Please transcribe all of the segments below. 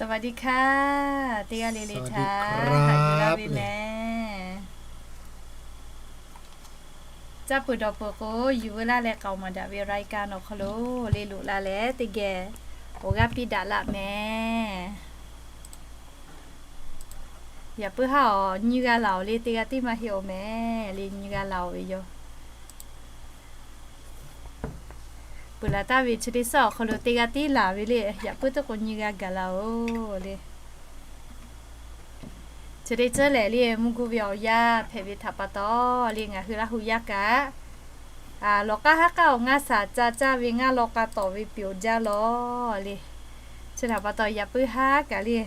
สวัสดีค่ะ teˇ g'aˇ le le htaꞈ haꞈ yuˬ laˇ ve mehˍ. Caˇ peuˬ dawˬ peuˬ k'o, yuˬ veu laˇ leh k'aoˍ maˍ daꞈ ve รายการ awˬ hk'aw lo le loꞈ la leh teˇ geh awˬ g'aˇ piˇ daꞈ laˆ mehˍ. Yaꞈ puiˉ haˉ awˬ nyi g'a laˬ-oˬ le, teˇ g'aˇ tiˉ maˇ heˆ-oˬ mehˍ le, nyi g'a laˬ-oˬ ve yoˬ. Peuˬ laˬ taˍ ve chi teˇ suhˉ awˬ hk'aw lo teˇ g'aˇ tiˉ laˬ ve le, yaꞈ puiˉ teˇ k'o nyi g'a gaˬ laˬ-oˬ le. Chi teˇ ceuˬ lehˬ le, mvuhˇ gu ve awˬ yanˇ hpehꞈ ve htaꞈ pa taw le, ngaˬ hui Laˇ hu yaˇ kaꞈ lawˬ k'aˇ haˉ k'aˇ awˬ ngaˇ shaˍ ca caˇ ve ngaˇ law k'a tawˍ ve piˍ-oˬ jaˇ lawˬ le. Chi htaꞈ pa taw yaꞈ puiˉ haˉ kaꞈ le,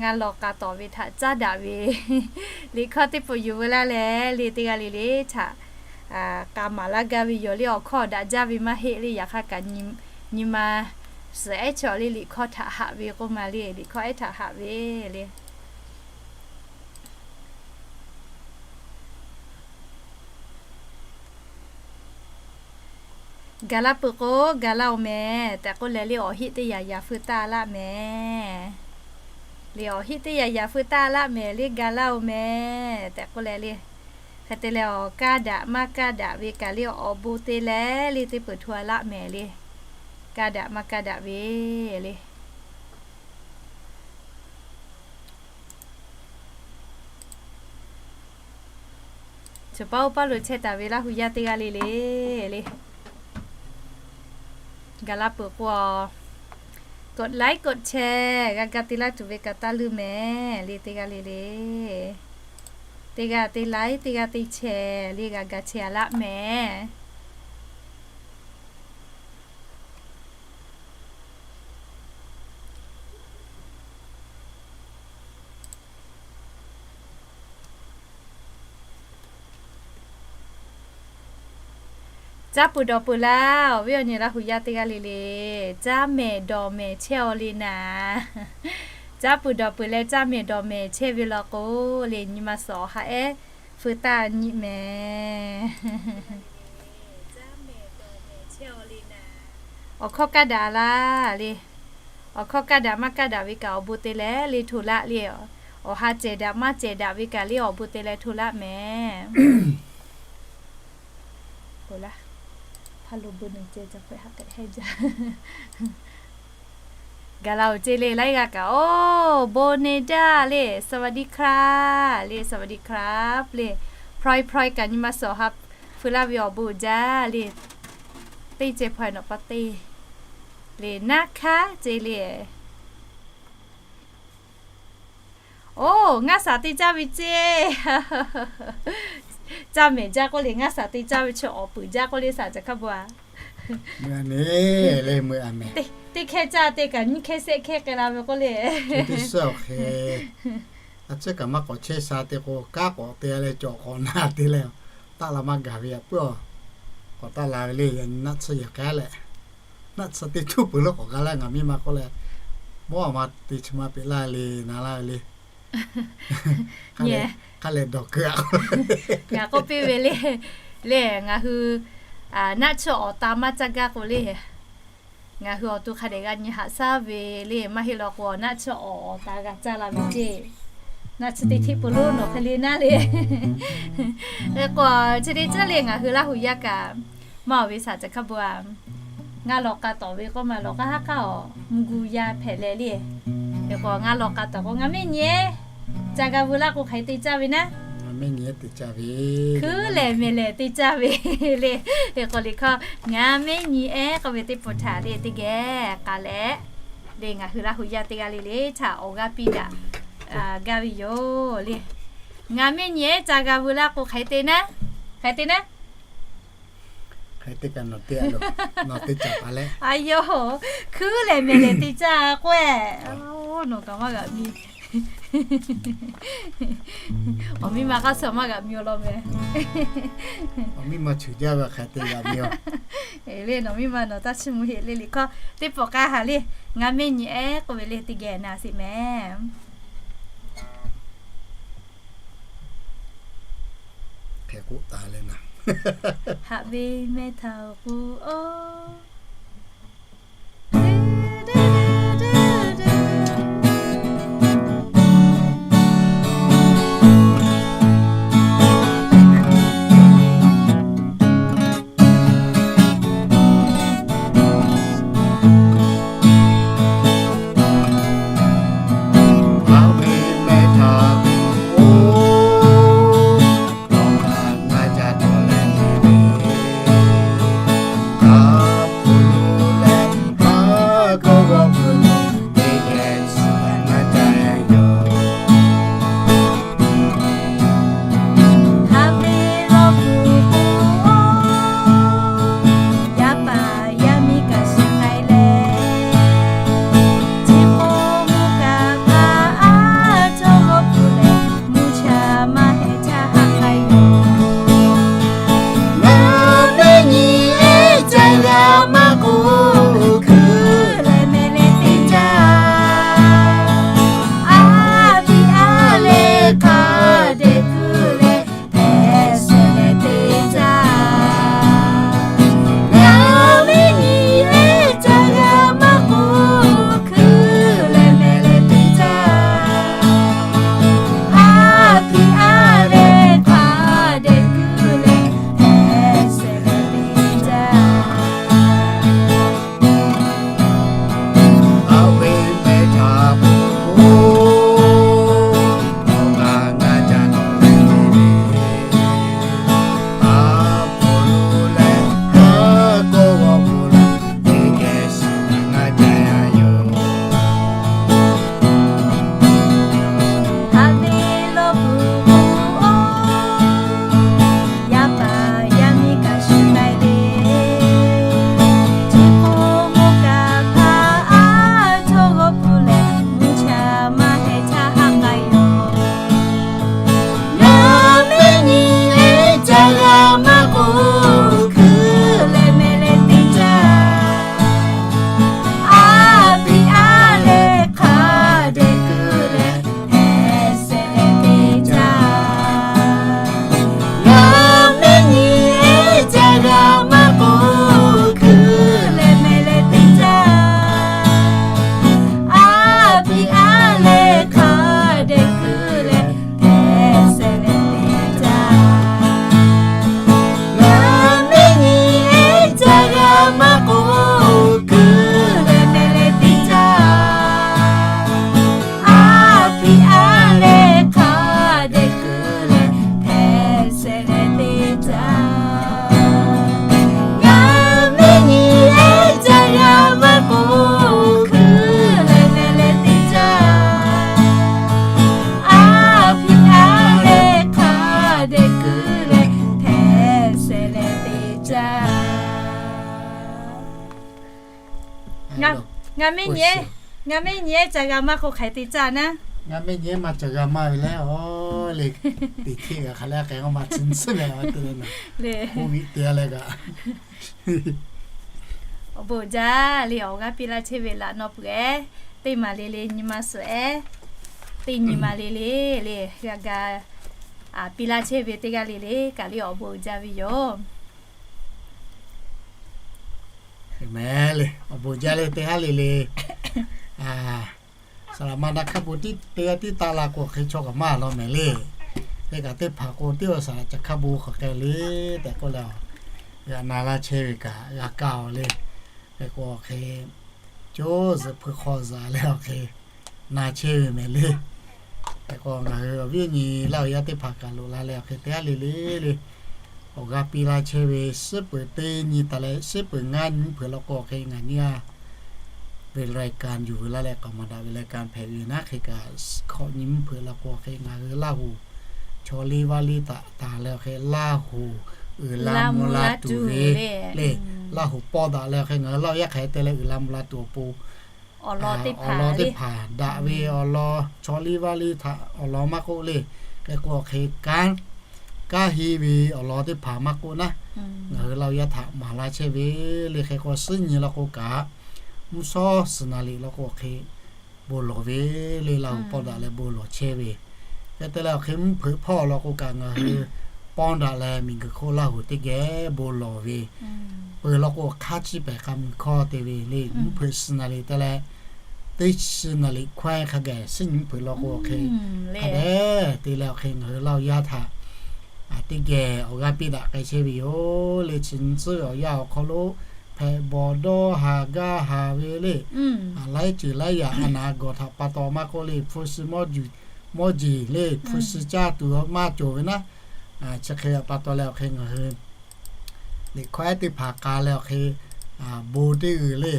ngaˇ law k'a tawˍ ve htaꞈ caˉ daꞈ ve liꞈ hkawˇ teˇ peuˬ yuˬ veu laˇ leh le, teˇ g'aˇ le le htaꞈ k'a maˍ laˇ gaˇ ve yoˬ le. Awˬ hkawˇ daꞈ jaˇ ve maˇ heˆ le, yaꞈ hk'aˇ kaꞈ nyi ma suhˍ ehˉ chaw le liꞈ hkawˇ htaꞈ haꞈ ve k'oˆ ma le, liꞈ hkawˇ ehˉ htaꞈ haꞈ ve le. Gaˬ la peuˬ k'o, gaˬ la-oˬ mehˍ tehꞈ k'oˆ leh le, awˬ heˆ teˇ yanˇ yanˇ feu taˇ laˆ mehˍ le. Awˬ heˆ teˇ yanˇ yanˇ feu taˇ laˆ mehˍ le, gaˬ la-oˬ mehˍ tehꞈ k'oˆ leh le. Hk'e te leh awˬ kaˇ daꞈ maˇ kaˇ daꞈ ve kaꞈ le, awˬ bon te leh le teˇ peuˬ hto a laˆ mehˍ le. Kaˇ daꞈ maˇ kaˇ daꞈ ve le. Chaw paˇ oˇ paˇ lo chehˇ taˍ ve Laˇ hu yaˇ teˇ g'aˇ le le le, gaˬ la peuˬ k'o, กดไลค์ กดแชร์ g'a ga te laˇ tuˬ ve kaꞈ taˇ leuˇ mehˍ le, teˇ g'aˇ le le. Teˇ g'aˇ te ไลค์ teˇ g'aˇ te แชร์ le g'a ga chehˇ a laˆ mehˍ. Caˇ peuˬ dawˬ peuˬ laˇ, awˬ viˉ awˬ nyi Laˇ hu yaˇ teˇ g'aˇ le le, caˇ mehˍ dawˬ mehˍ chehˇ-aw le naˍ. Caˇ peuˬ dawˬ peuˬ leh caˇ mehˍ dawˬ mehˍ chehˇ ve law k'o le, nyi ma suhˍ awˬ ha ehˉ feu taˇ nyi mehˍ. Awˬ hkawˇ kaˇ daꞈ laˇ le. Awˬ hkawˇ kaˇ daꞈ maˇ kaˇ daꞈ ve kaꞈ awˬ bon te leh le hto laˆ le. Awˬ ha cehˬ daꞈ maˇ cehˬ daꞈ ve kaꞈ le awˬ bon te leh hto laˆ mehˍ. Gaˬ la-oˬ ce le, laiˉ g'aˇ kaꞈ, oˇ, bon ne daˇ le, สวัสดีค่ะ le, สวัสดีครับ le, พลอย พลอย kaꞈ nyi ma suhˍ awˬ ha feu laˇ ve awˬ bon jaˇ le. Teˇ ceh hpaw nawˬ pa te le, naˇ hkaˉ ce le. Oˇ, ngaˇ shaˍ te caˇ ve ce. Caˇ mehˍ jaˇ k'oˆ le, ngaˇ shaˍ te caˇ ve chi awˬ peuˬ jaˇ k'oˆ le, shaˍ caꞈ hkaˇ bon a. Teˇ hkehˇ caˇ te kaꞈ nyiˇ hkehˇ shehˆ hkehˇ k'ai la ve k'oˆ le. Teˇ suhˉ awˬ hk'e, a ciˉ kaꞈ maˇ k'awꞈ chehˇ sha te k'o, kanˉ k'awꞈ te leh cawˬ k'awꞈ na te leh, taˆ la maˇ gaˬ ve yaꞈ puiˉ-aˬ. K'awꞈ taˆ la ve le, yaꞈ nyi naˆ tsuhˇ yaꞈ k'ai leh, naˆ tsuhˇ teˇ cuˇ peuˬ lo k'awꞈ g'a laˇ ngaˬ miˇ ma k'oˆ leh, mawˇ a ma te chi ma peꞈ laˇ le, na laˇ ve le. Hk'a leh dawˬ keu a. Ngaˬ k'oˆ piˇ ve le, le ngaˬ hui naˆ tsuhˇ awˬ ta maˇ caˇ gaˇ k'o le, ngaˬ hui awˬ to hk'a dehꞈ g'a nyi haꞈ shaˉ ve le, maˇ heˆ law k'o naˆ tsuhˇ awˬ awˬ ta g'a caˇ la ve ce. Naˆ tsuhˇ teˇ hteˆ peuˬ lo nawˬ hk'e le naˉ le. Hk'e k'o, chi teˇ ceuˬ le ngaˬ hui Laˇ hu yaˇ kaꞈ, maˇ awˬ ve shaˍ caꞈ hkaˇ bon a. Ngaˇ law k'a tawˍ ve k'oˆ ma lawˬ k'aˉ haˉ k'aˉ awˬ mvuhˇ gu yaˇ hpehꞈ leh le. Hk'e k'o ngaˇ law k'a tawˍ k'o, ngaˬ mehˆ nyi ehˉ ca g'a veu laˇ k'o hk'aˬ hk'e te caˇ ve naˉ. Ngaˬ mehˆ nyi ehˉ te caˇ ve. Hkui lehˬ mehˍ lehˬ te caˇ ve le. Hk'e k'o liꞈ hkawˇ ngaˬ mehˆ nyi ehˉ k'oˆ ve teˇ pawˆ htaꞈ le teˇ geh k'a leh, le ngaˬ hui Laˇ hu yaˇ teˇ g'aˇ le le htaꞈ awˬ g'aˇ piˇ daꞈ gaˇ ve yoˬ le. Ngaˬ mehˆ nyi ehˉ ca g'a veu laˇ k'o hk'aˬ hk'e te naˉ. Hk'aˬ hk'e te naˉ. Hk'e te kaꞈ nawˬ te a lo, nawˬ te caˍ paˍ leh. A yoˬ, hkui lehˬ mehˍ lehˬ te caˇ k'oˆ-e. Nawˬ kaꞈ maˇ g'aꞈ mi. Awˬ miˇ ma k'aˇ suh maˇ g'aꞈ mi-o law mehˍ. Awˬ miˇ ma cheuˬ jaˇ ve hk'aˬ hk'e te g'aꞈ mi-o. Le nawˬ miˇ ma nawˬ taˇ chiˇ mvuh heˆ le. Liꞈ hkawˇ teˇ pawˆ k'ai haˍ le. Ngaˬ mehˆ nyi ehˉ k'oˆ ve le teˇ geh na sheˍ mehˍ. Hk'e k'oˆ taˍ leh naˍ, haꞈ ve mehˇ htaꞈ k'oˆ-oˆ. Ngaˬ mehˆ nyi, ngaˬ mehˆ nyi ca g'a maˇ k'o hk'aˬ hk'e te caˇ naˉ. Ngaˬ mehˆ nyi ma ca g'a maˇ ve leh, a le, teˇ hk'e g'a hk'a leh k'ai k'o ma tcuh tcuh ve a te le na, k'oˆ ve te leh kaꞈ, awˬ bon jaˇ le, awˬ g'aˇ piˇ laˇ chehˇ ve laꞈ naw peuˬ-eˬ, teˇ maˬ le le nyi ma suhˍ-eˬ, teˇ nyi ma le le le g'a ga piˇ laˇ chehˇ ve teˇ g'aˇ le le kaꞈ le awˬ bon uiˍ jaˇ ve yoˬ. Mehˍ le, awˬ bon jaˇ le teˇ g'aˇ le le. Saˍ laꞈ ma na hk'aˇ bon tiˉ teˇ g'aˇ tiˉ taˆ la k'o hk'e chaw kaꞈ maˇ law mehˍ le. Hk'e kaꞈ teˇ hpaˍ k'o teˇ g'aˇ saˍ laꞈ ca hk'aˇ bon hk'aˬ hk'e le tehꞈ k'oˆ leh, g'a na laˇ chehˇ ve kaꞈ g'a kaˇ-oˬ le. Hk'e k'o hk'e, co zuhꞈ hpu hk'aw zuhꞈ leh awˬ hk'e na chehˇ ve mehˍ le. Hk'e k'o ngaˬ hui awˬ viˉ awˬ nyi Laˇ huˍ yaˇ teˇ hpaˍ kaꞈ loꞈ la leh awˬ hk'e teˇ g'aˇ le le le, awˬ g'aˇ piˇ laˇ chehˇ ve suhˉ peuˬ teˇ nyi taˍ leh suhˉ peuˬ ngaˇ nyi mvuhˇ hpeuꞈ law k'o hk'e ngaˬ nyi a ve รายการ yuˬ veu laˇ leh k'aoˍ maˍ daꞈ ve รายการ hpehꞈ ve naˉ. Hk'e kaꞈ hkawꞈ nyi mvuhˇ hpeuꞈ law k'o hk'e ngaˬ hui Laˇ huˍ chaw liˇ vaˇ liˇ htaꞈ taˍ leh awˬ hk'e Laˇ huˍ uiˍ la mvuh la tuˬ ve le, Laˇ huˍ pawˇ daꞈ leh awˬ hk'e ngaˬ hui Laˇ huˍ yaˇ hk'aˬ hk'e te leh uiˍ la mvuh la tuˬ awˬ pon awˬ lawn teˇ hpaˍ daꞈ ve awˬ lawn chaw liˇ vaˇ liˇ htaꞈ awˬ lawn maˇ k'oˆ le. Hk'e k'o awˬ hk'e kanˉ kanˉ henˇ ve awˬ lawn teˇ hpaˍ maˇ k'oˆ naˉ, ngaˬ hui Laˇ huˍ yaˇ htaꞈ maˍ laˇ chehˇ ve le. Hk'e k'o suhˉ nyi law k'o kaꞈ mvuhˇ shawˉ suhˍ naˍ liꞈ law k'o awˬ hk'e bon lawˬ ve le, Laˇ huˍ pawˇ daꞈ leh bon lawˬ chehˇ ve. Hk'e te leh awˬ hk'e mvuhˇ hpeuꞈ hpawˇ law k'o kaꞈ ngaˬ hui pawˇ daꞈ leh miˬguiˬ hk'oˆ Laˇ huˍ teˇ geh bon lawˬ ve peuˬ law k'o hk'aˇ ciˇ pehˍ k'a mui hkawˇ te ve le. Mvuhˇ hpeuꞈ suhˍ naˍ liꞈ te leh teˇ chi naˍ liꞈ hkawehˇ hk'a gaˬ suhˉ nyi mvuhˇ hpeuꞈ law k'o hk'e hk'a dehꞈ te leh awˬ hk'e ngaˬ hui Laˇ huˍ yaˇ htaꞈ teˇ geh awˬ g'aˇ piˇ daꞈ k'ai chehˇ ve yoˬ le. Chi nyi tcuhˉ ve awˬ yanˇ awˬ hk'aw lo hpehꞈ bawˬ dawˇ haˍ gaˇ haˍ ve le, laiˉ ceuˬ laiˉ yaꞈ a naˍ gawˬ htaꞈ pa taw maˇ k'oˆ le, hpu shi mawˇ jeˬ le, hpu shi caˇ tuˬ maˇ cawˬ ve naˉ. Chi hk'e pa taw leh awˬ hk'e ngaˬ hui liꞈ hkawehˇ teˇ hpaˍ k'a leh awˬ hk'e bon teˇ g'uiˬ le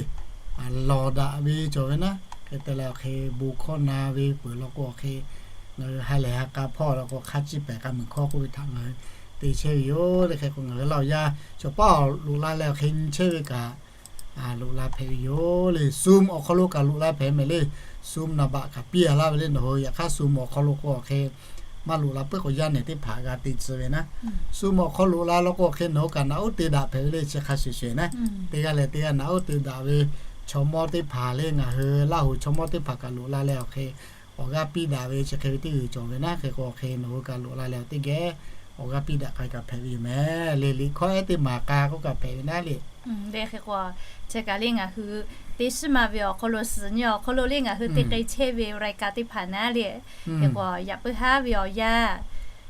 lawˬ daꞈ ve cawˬ ve naˉ. Hk'e te leh awˬ hk'e bon hkawˇ na ve peuˬ law k'o awˬ hk'e ngaˬ hui ha lehˬ ha k'a hpawˇ law k'o hk'aˇ ciˇ pehˍ k'a mui hkawˇ k'oˆ ve htaꞈ ngaˬ hui te chehˇ ve yoˬ le. Hk'e k'o ngaˬ hui Laˇ huˍ yaˇ chaw paˉ awˬ loꞈ la leh awˬ hk'e nyi chehˇ ve kaꞈ loꞈ la hpehꞈ ve yoˬ le. Zoom awˬ hk'aw lo kaꞈ loꞈ la hpehꞈ mehˍ le. Zoom naˍ baꞈ kaꞈ piˇ a laˇ ve le. Nawˬ hui yaꞈ hk'aˇ Zoom awˬ hk'aw lo k'o awˬ hk'e maˇ loꞈ la peuˬ k'o yaˇ nehˬ teˇ hpaˍ g'a te tcuh ve naˉ. Zoom awˬ hk'aw loꞈ la law k'o awˬ hk'e nawˬ hui kaꞈ naꞈ uˉ te daꞈ hpehꞈ ve le. Chi hk'a shuˍ shuˍ naˉ, teˇ g'aˇ leh teˇ g'aˇ naꞈ uˉ te daꞈ ve chaw mawˇ teˇ hpaˍ le ngaˬ hui Laˇ huˍ chaw mawˇ teˇ hpaˍ kaꞈ loꞈ la leh awˬ hk'e awˬ g'aˇ piˇ daꞈ ve chi hk'e ve teˇ g'uiˬ cawˬ ve naˉ. Hk'e k'o awˬ hk'e nawˬ hui kaꞈ loꞈ la leh awˬ teˇ geh awˬ g'aˇ piˇ daꞈ k'ai kaꞈ hpehꞈ ve yoˬ mehˍ le. Liꞈ hkawˇ ehˉ teˇ maˍ k'a k'oˆ kaꞈ hpehꞈ ve naˉ le. Hk'e k'o, chi kaꞈ le ngaˬ hui teˇ shiˉ ma ve awˬ hk'aw lo suhˍ nyi awˬ hk'aw lo le ngaˬ hui te k'ai chehˇ ve รายการ teˇ hpaˍ naˉ le. Hk'e k'o yaꞈ puiˉ haˉ ve awˬ yanˇ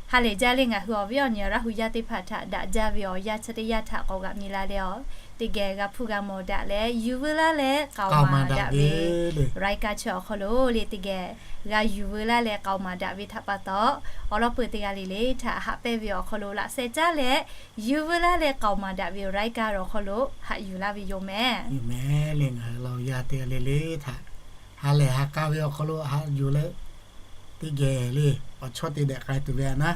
ha lehˬ jaˇ le ngaˬ hui awˬ viˉ awˬ nyi Laˇ huˍ yaˇ teˇ hpaˍ htaꞈ daꞈ jaˇ ve awˬ yanˇ chi teˇ yanˇ htaꞈ k'awꞈ g'aꞈ mi la leh awˬ teˇ geh g'a hpuˇ g'a mawˬ daꞈ leh yuˬ veu laˇ leh k'aoˍ maˍ daꞈ ve รายการ chi awˬ hk'aw lo le teˇ geh g'a yuˬ veu laˇ leh k'aoˍ maˍ daꞈ ve htaꞈ pa taw, awˬ lawn peuˬ teˇ g'aˇ le le htaꞈ haꞈ pehnˇ ve awˬ hk'aw lo laꞈ sheh caˉ leh yuˬ veu laˇ leh k'aoˍ maˍ daꞈ ve รายการ awˬ hk'aw lo haꞈ yuˬ laˇ ve yoˬ mehˍ. Mehˍ le ngaˬ hui Laˇ huˍ yaˇ teˇ g'aˇ le le htaꞈ ha lehˬ ha k'a ve awˬ hk'aw lo haꞈ yuˬ leh teˇ geh le awˬ chawˇ te dehꞈ k'ai tuˬ ve a naˉ.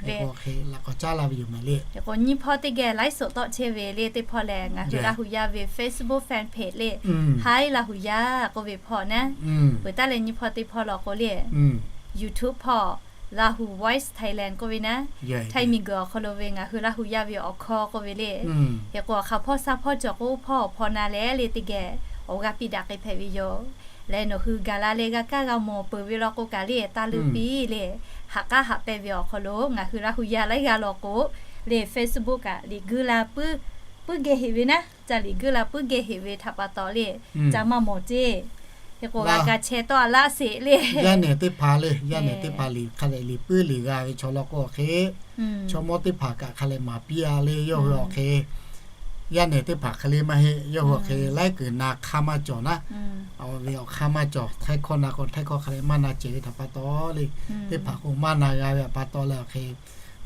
Hk'e k'o hk'e laꞈ k'awꞈ caˉ laˇ ve yoˬ mehˍ le. Hk'e k'o nyiˇ hpawˇ teˇ geh ไลฟ์สด tawˆ chehˇ ve le teˇ hpawˇ lehˬ ngaˬ hui Laˇ huˍ yaˇ ve Facebook fan page le Hi Laˇ huˍ yaˇ k'oˆ ve hpawˇ naˉ. Peuˬ taˉ leh nyiˇ hpawˇ teˇ hpawˇ law k'o le YouTube hpawˇ Lahu Voice Thailand k'oˆ ve naˉ, Htaiˇ miˬguiˬ awˬ hk'aw lo ve ngaˬ hui Laˇ huˍ yaˇ ve awˬ hkawˇ k'oˆ ve le. Hk'e k'o hk'aˬ hpawˇ shaˉ hpawˇ cawˬ k'o hpawˇ awˬ hpaw na leh le teˇ geh awˬ g'aˇ piˇ daꞈ k'ai hpehꞈ ve yoˬ. Leh nawˬ hui gaˬ la leh g'a kaˇ g'a mawˬ peuˬ ve law k'o kaꞈ le taˇ leuˇ piˇ le haꞈ k'aˉ haꞈ pehnˇ ve awˬ hk'aw lo ngaˬ hui Laˇ huˍ yaˇ laiˉ g'aˇ law k'o le Facebook kaꞈ liꞈ guiˇ la puiˉ geh heꞈ ve naˉ, ca liꞈ guiˇ la puiˉ geh heꞈ ve htaꞈ pa taw le ca maˇ mawˬ ceˇ. Hk'e k'o g'a ga chehˇ tawˆ a laˇ sheˍ le. Yaˇ nehˬ teˇ hpaˍ le, yaˇ nehˬ teˇ hpaˍ liꞈ hk'a leh liꞈ puiˉ liꞈ g'a ve chaw law k'o awˬ hk'e chaw mawˇ teˇ hpaˍ kaꞈ hk'a leh maˍ piˇ a le. Yawˇ hui awˬ hk'e yaˇ nehˬ teˇ hpaˍ hk'e le maˇ heˆ. Yawˇ hui awˬ hk'e laiˉ kuiˬ na hk'aˇ maˇ cawˬ naˉ, awˬ ve awˬ hk'aˇ maˇ cawˬ. Htaiˇ hkawˇ na k'o Htaiˇ hkawˇ hk'a leh maˇ na cehˬ ve htaꞈ pa taw le, teˇ hpaˍ k'o maˇ na g'a ve htaꞈ pa taw leh awˬ hk'e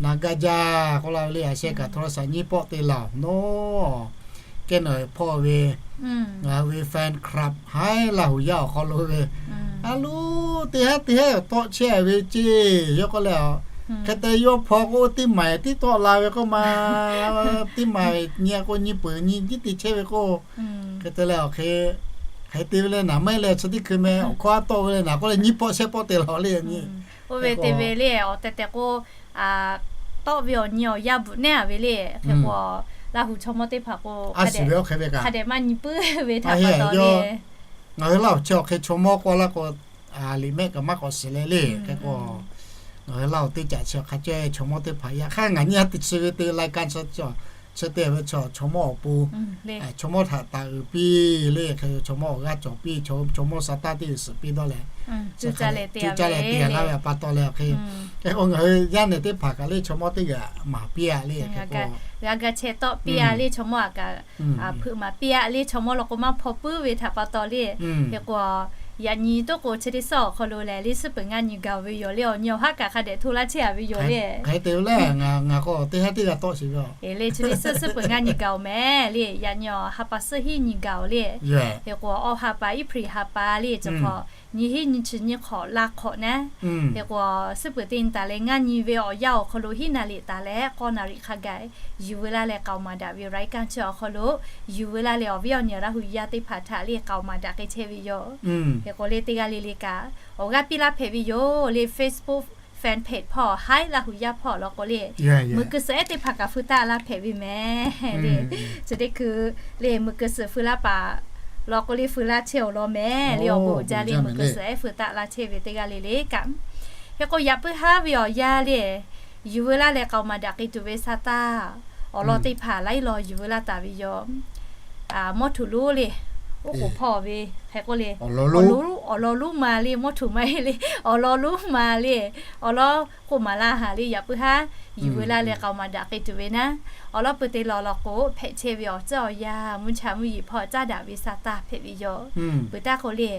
na gaˇ jaˇ k'oˆ la ve le. A sheh kaꞈ โทรศัพท์ nyiˇ pawˆ te laˬ nawˉ kehˉ nawˬ hpawˇ ve ngaˬ hui ve fan club Hi Laˇ huˍ yaˇ awˬ hk'aw lo ve a loˉ teˇ haˉ teˇ haˉ tawˆ chehˇ ve ceˇ. Yawˇ k'oˆ leh, hk'e te yawˇ hpawˇ k'o teˇ maˬ tiˉ tawˆ la ve k'oˆ ma, teˇ maˬ nyi k'o nyi peuˬ nyi tiˉ te chehˇ ve k'o, hk'e te leh awˬ hk'e Hk'e te ve leh naˍ maˇ heˆ leh chi teˇ hkui meh awˬ hkawˇ a tawˆ ve leh naˍ k'oˆ leh nyiˇ hpawˆ shehˆ pawˆ te la le nyi. Oˇ ve te ve le awˬ tehˬ tehˬ k'o, tawˆ ve awˬ nyi awˬ yanˇ bvuhꞈ neˉ a ve le. Hk'e k'o, Laˇ huˍ chaw mawˇ teˇ hpaˍ k'o, a shiˍ ve hk'e ve kaꞈ hk'a dehꞈ maˇ nyi puiˉ ve htaꞈ pa taw le. Ngaˬ hui Laˇ huˍ chi awˬ hk'e chaw mawˇ k'oˆ laˇ k'o, liꞈ mehˆ kaꞈ maˇ k'awꞈ shiˍ leh le. Hk'e k'o, ngaˬ hui Laˇ huˍ teˇ caꞈ chi hk'a ceh chaw mawˇ teˇ hpaˍ yaꞈ hk'aˇ ngaˬ nyi ha teꞈ chi ve te lai ka chi, chi te ve chaw mawˇ awˬ pon, chaw mawˇ htaꞈ taˍ uiˍ piˇ le. Hk'e chaw mawˇ awˬ g'aˇ cawˬ piˇ, chaw mawˇ sa taˇ teˇ g'uiˬ suhˍ piˇ dawˇ leh, cuˇ caˇ leh te g'a ve pa taw leh hk'e, hk'e k'o ngaˬ hui yaˇ nehˬ teˇ hpaˍ kaꞈ le chaw mawˇ teˇ g'aˇ maˍ piˇ a le. Hk'e k'o g'a ga chehˇ tawˆ piˇ a le chaw mawˇ a kaꞈ, hpeuꞈ maˍ piˇ a le chaw mawˇ law k'o maˇ hpaw puiˉ ve htaꞈ pa taw le. Hk'e k'o, yaꞈ nyi toˉ k'o chi teˇ suhˉ awˬ hk'aw lo lehˬ le suhˉ peuˬ ngaˇ nyi gaˬ-oˬ ve yoˬ le. Awˬ nyi awˬ haˉ kaꞈ hk'a dehꞈ hto laˇ chehˇ a ve yoˬ le. Hk'e te le, ngaˬ k'o teˇ haˉ teˇ g'aˇ tawˆ sheˍ ve le. Chi teˇ suhˉ suhˉ peuˬ ngaˇ nyi gaˬ-oˬ mehˍ le. Yaꞈ nyi awˬ ha pa suhˉ hiˉ nyi gaˬ-oˬ le. Hk'e k'o awˬ ha pa April ha pa le chi hk'awꞈ nyi hiˉ nyi chi nyi hk'awꞈ la hk'awꞈ naˉ. Hk'e k'o suhˉ peuˬ teˇ nyi taˍ leh ngaˇ nyi ve awˬ yanˇ awˬ hk'aw lo hiˉ naˍ riˍ taˍ leh k'awˇ naˍ riˍ hk'a gaˬ yuˬ veu laˇ leh k'aoˍ maˍ daꞈ ve รายการ chi awˬ hk'aw lo yuˬ veu laˇ leh awˬ viˉ awˬ nyi Laˇ huˍ yaˇ teˇ hpaˍ htaꞈ le k'aoˍ maˍ daꞈ k'ai chehˇ ve yoˬ. Hk'e k'o le teˇ g'aˇ le le kaꞈ awˬ g'aˇ piˇ laˇ hpehꞈ ve yoˬ le. Facebook fan page hpawˇ haiˉ Laˇ huˍ yaˇ hpawˇ law k'o le, meuꞈ keu suhˍ ehˉ teˇ hpaˍ kaꞈ feu taˆ laˇ hpehꞈ ve mehˍ le. Chi teˇ hkui le meuꞈ keu suhˍ feu laˇ paˍ law k'o le feu laˇ chehˇ-oˬ law mehˍ le. Awˬ bon uiˍ jaˇ le meuꞈ keu suhˍ ehˉ feu taˆ laˇ chehˇ ve teˇ g'aˇ le le kaꞈ. Hk'e k'o yaꞈ puiˉ haˉ ve awˬ yanˇ le yuˬ veu laˇ leh k'aoˍ maˍ daꞈ k'ai tuˬ ve sa taˇ awˬ lawn teˇ hpaˍ laiˉ law yuˬ veu laˇ taˍ ve yoˬ. Mawˇ htuꞈ lonˉ le, oˉ k'oˍ hpawˇ ve hk'e k'o le, awˬ lawn lonˉ ma le, mawˇ htuꞈ maˇ heˆ le, awˬ lawn lonˉ ma le, awˬ lawn k'oˆ maˍ laˇ haˍ le. Yaꞈ puiˉ haˉ yuˬ veu laˇ leh k'aoˍ maˍ daꞈ k'ai tuˬ ve naˉ, awˬ lawn peuˬ te law law k'o hpehꞈ chehˇ ve awˬ ceuˬ awˬ yanˇ mvuhˇ cha mvuhˇ yeˬ hpawˇ caˉ daꞈ ve sa taˇ hpehꞈ ve yoˬ. Peuˬ taˇ k'o le,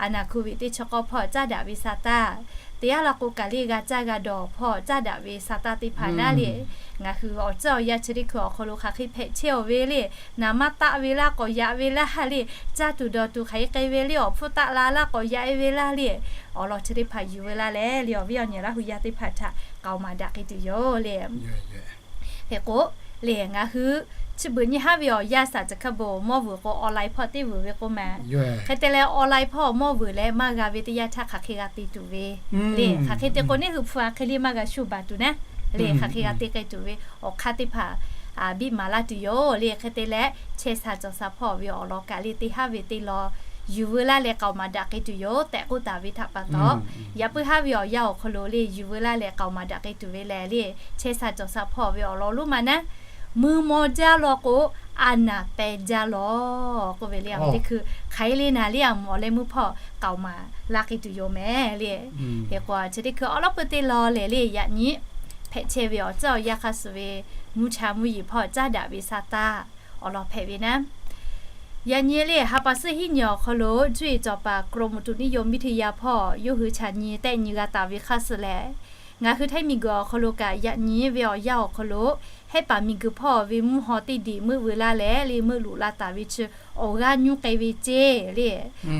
a naˍ hku ve teˇ chi k'awˇ hpawˇ caˉ daꞈ ve sa taˇ, teˇ yanˇ law k'o kaꞈ le g'a caˇ g'a dawˬ hpawˇ caˉ daꞈ ve sa taˇ teˇ hpaˍ naˉ le. Ngaˬ hui awˬ ceuˬ awˬ yanˇ chi teˇ hkui awˬ hk'aw lo hk'aˬ hk'e hpehꞈ chehˇ-oˬ ve le, naˍ maˇ taˆ ve laˇ k'awꞈ yaꞈ ve laˇ le, caˇ tuˬ dawˬ tuˬ hk'aˬ hk'e k'ai ve le, awˬ hpfuhˇ taˆ la laˇ k'awꞈ yaꞈ e ve laˇ le, awˬ lawn chi teˇ hpaˍ yuˬ veu laˇ leh le awˬ viˉ awˬ nyi Laˇ huˍ yaˇ teˇ hpaˍ htaꞈ k'aoˍ maˍ daꞈ k'ai tuˬ yoˬ le. Hk'e k'o le ngaˬ hui chi beuꞈ nyi haˉ ve awˬ yanˇ saˍ tcuh hkawˇ bon mawˇ vuiˬ k'o online hpawˇ teˇ vuiˬ ve k'o maˬ. Hk'e te leh online hpawˇ mawˇ vuiˬ leh maˇ g'a ve teˇ yanˇ htaˇ hk'aˬ hk'e g'a te tuˬ ve le. Hk'aˬ hk'e te k'o neˇ hui hpu a hk'e le maˇ g'a shuˍ baˬ tuˬ naˉ le. Hk'aˬ hk'e g'a te k'ai tuˬ ve awˬ hk'aˇ teˇ hpaˍ biˇ maˍ laˇ tuˬ yoˬ le. Hk'e te leh chehˇ sha cawˬ sha hpawˇ ve awˬ lawn kaꞈ le teˇ haˉ ve teˇ lawn yuˬ veu laˇ leh k'aoˍ maˍ daꞈ k'ai tuˬ yoˬ tehꞈ k'oˆ taˍ ve htaꞈ pa taw, yaꞈ puiˉ haˉ ve awˬ yanˇ awˬ hk'aw lo le yuˬ veu laˇ leh k'aoˍ maˍ daꞈ k'ai tuˬ ve lehˬ le, chehˇ sha cawˬ sha hpawˇ ve awˬ lawn lonˉ ma naˉ, mui maw jaˇ law k'o, a naˍ peh jaˇ law k'oˆ ve le. Teˇ hkui hk'aˬ hk'e le naˍ le a mvuhˇ awˬ leh mvuhˇ hpawˇ k'aoˍ maˍ laˇ k'ai tuˬ yoˬ mehˍ le. Hk'e k'o chi teˇ hkui awˬ lawn peuˬ teˇ lawn lehˬ le yaꞈ nyi hpehꞈ chehˇ ve awˬ ceuˬ awˬ yanˇ hk'a suh ve mvuhˇ cha mvuhˇ yeˬ hpawˇ caˉ daꞈ ve sa taˇ awˬ lawn hpehꞈ ve naˉ, yaꞈ nyi le ha pa suhˉ hiˉ nyi awˬ hk'aw lo cuˇ yiˍ cawˬ paˍ กรมอุตุนิยมวิทยา hpawˇ yawˇ hui chaꞈ nyi tehˆ nyi g'a taˍ ve hk'a suh lehˬ, ngaˬ hui Htaiˇ miˬguiˬ awˬ hk'aw lo kaꞈ yaꞈ nyi ve awˬ yanˇ awˬ hk'aw lo Htaiˇ paˍ miˬguiˬ hpawˇ ve mvuhˇ haw teˇ diˬ meuˆ veu laˇ leh le meuˆ luꞈ la taˍ ve chi awˬ g'aˇ nyuˇ k'ai ve ceˇ le.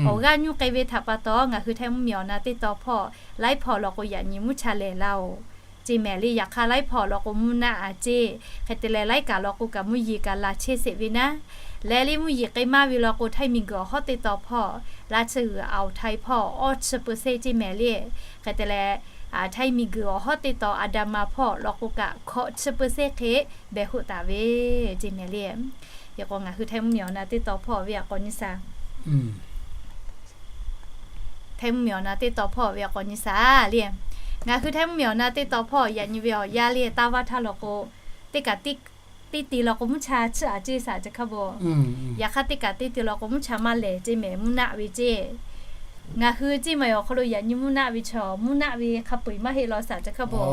Awˬ g'aˇ nyuˇ k'ai ve htaꞈ pa taw ngaˬ hui Htaiˇ mvuhˇmiˬ awˬ na teˇ taw hpawˇ laiˉ hpawˇ law k'o yaꞈ nyi mvuhˇ cha lehˬ laˇ-oˬ ceˇ mehˍ le. Yaꞈ hk'aˇ laiˉ hpawˇ law k'o mvuhˇ naˆ a ceˇ, hk'e te leh laiˉ kaꞈ law k'o kaꞈ mvuhˇ yeˬ kaꞈ laˬ chehˇ sheˍ ve naˉ, leh le mvuhˇ yeˬ k'ai maˇ ve law k'o Htaiˇ miˬguiˬ awˬ hawˉ teˇ taw hpawˇ laˇ chi g'uiˬ awˬ Htaiˇ hpawˇ awˇ chi เปอร์เซ็นต์ ceˇ mehˍ le. Hk'e te leh Htaiˇ miˬguiˬ awˬ hawˉ teˇ taw อันดามัน hpawˇ law k'o kaꞈ hkawꞈ chi เปอร์เซ็นต์ hk'e behˬ hoˆ taˍ ve ceˇ mehˍ le. Hk'e k'o ngaˬ hui Htaiˇ mvuhˇmiˬ awˬ na teˇ taw hpawˇ ve a k'awꞈ nyi shaˍ Htaiˇ mvuhˇmiˬ awˬ na teˇ taw hpawˇ ve a k'awꞈ nyi shaˍ le. Ngaˬ hui Htaiˇ mvuhˇmiˬ awˬ na teˇ taw hpawˇ yaꞈ nyi ve awˬ yanˇ le taˇ vaˇ htaˇ law k'o, teˇ kaꞈ teˇ te law k'o mvuhˇ cha chiˇ aꞈ ceˇ shaˍ ceh hk'a bon. Yaꞈ hk'aˇ teˇ kaꞈ teˇ te law k'o mvuhˇ cha maˇ lehˬ ceˇ mehˍ mvuhˇ naˆ ve ceˇ. Ngaˬ hui ceˇ maˬ awˬ hk'aw lo yaꞈ nyi mvuhˇ naˆ ve chaw mvuhˇ naˆ ve hk'a peu-eˬ maˇ heˆ law shaˍ ceh hk'a bon.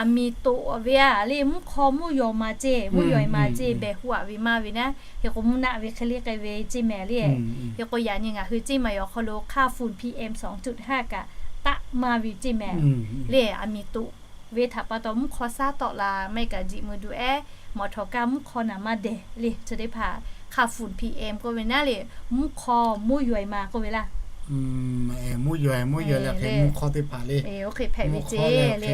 Aˬ miˍ toꞈ ve a le mvuhˇ hk'aw mvuhˇ yaw ma ceˇ, mvuhˇ yaw ma ceˇ behˬ hoˆ aꞈ ve maˇ ve naˉ. Hk'e k'o mvuhˇ naˆ ve hk'e le k'ai ve ceˇ mehˍ le. Hk'e k'o yaꞈ nyi ngaˬ hui ceˇ maˬ awˬ hk'aw lo ค่าฝุ่น PM สองจุดห้า kaꞈ taˆ maˇ ve ceˇ mehˍ le. Aˬ miˍ toꞈ ve htaꞈ pa taw mvuhˇ hk'aw shaˉ tawˆ la maˇ heˆ kaꞈ jiꞈ mui du ehˉ mawˬ htawnˍ kaˇ mvuhˇ hk'aw naˍ maˇ dehˬ le. Chi teˇ hpaˍ ค่าฝุ่น PM k'oˆ ve naˉ le, mvuhˇ hk'aw mvuhˇ yaw ma k'oˆ ve laˇ. Mvuhˇ yaw, mvuhˇ yaw leh mvuhˇ hk'aw teˇ hpaˍ le. Oˇ hk'e hpehꞈ ve ceˇ le.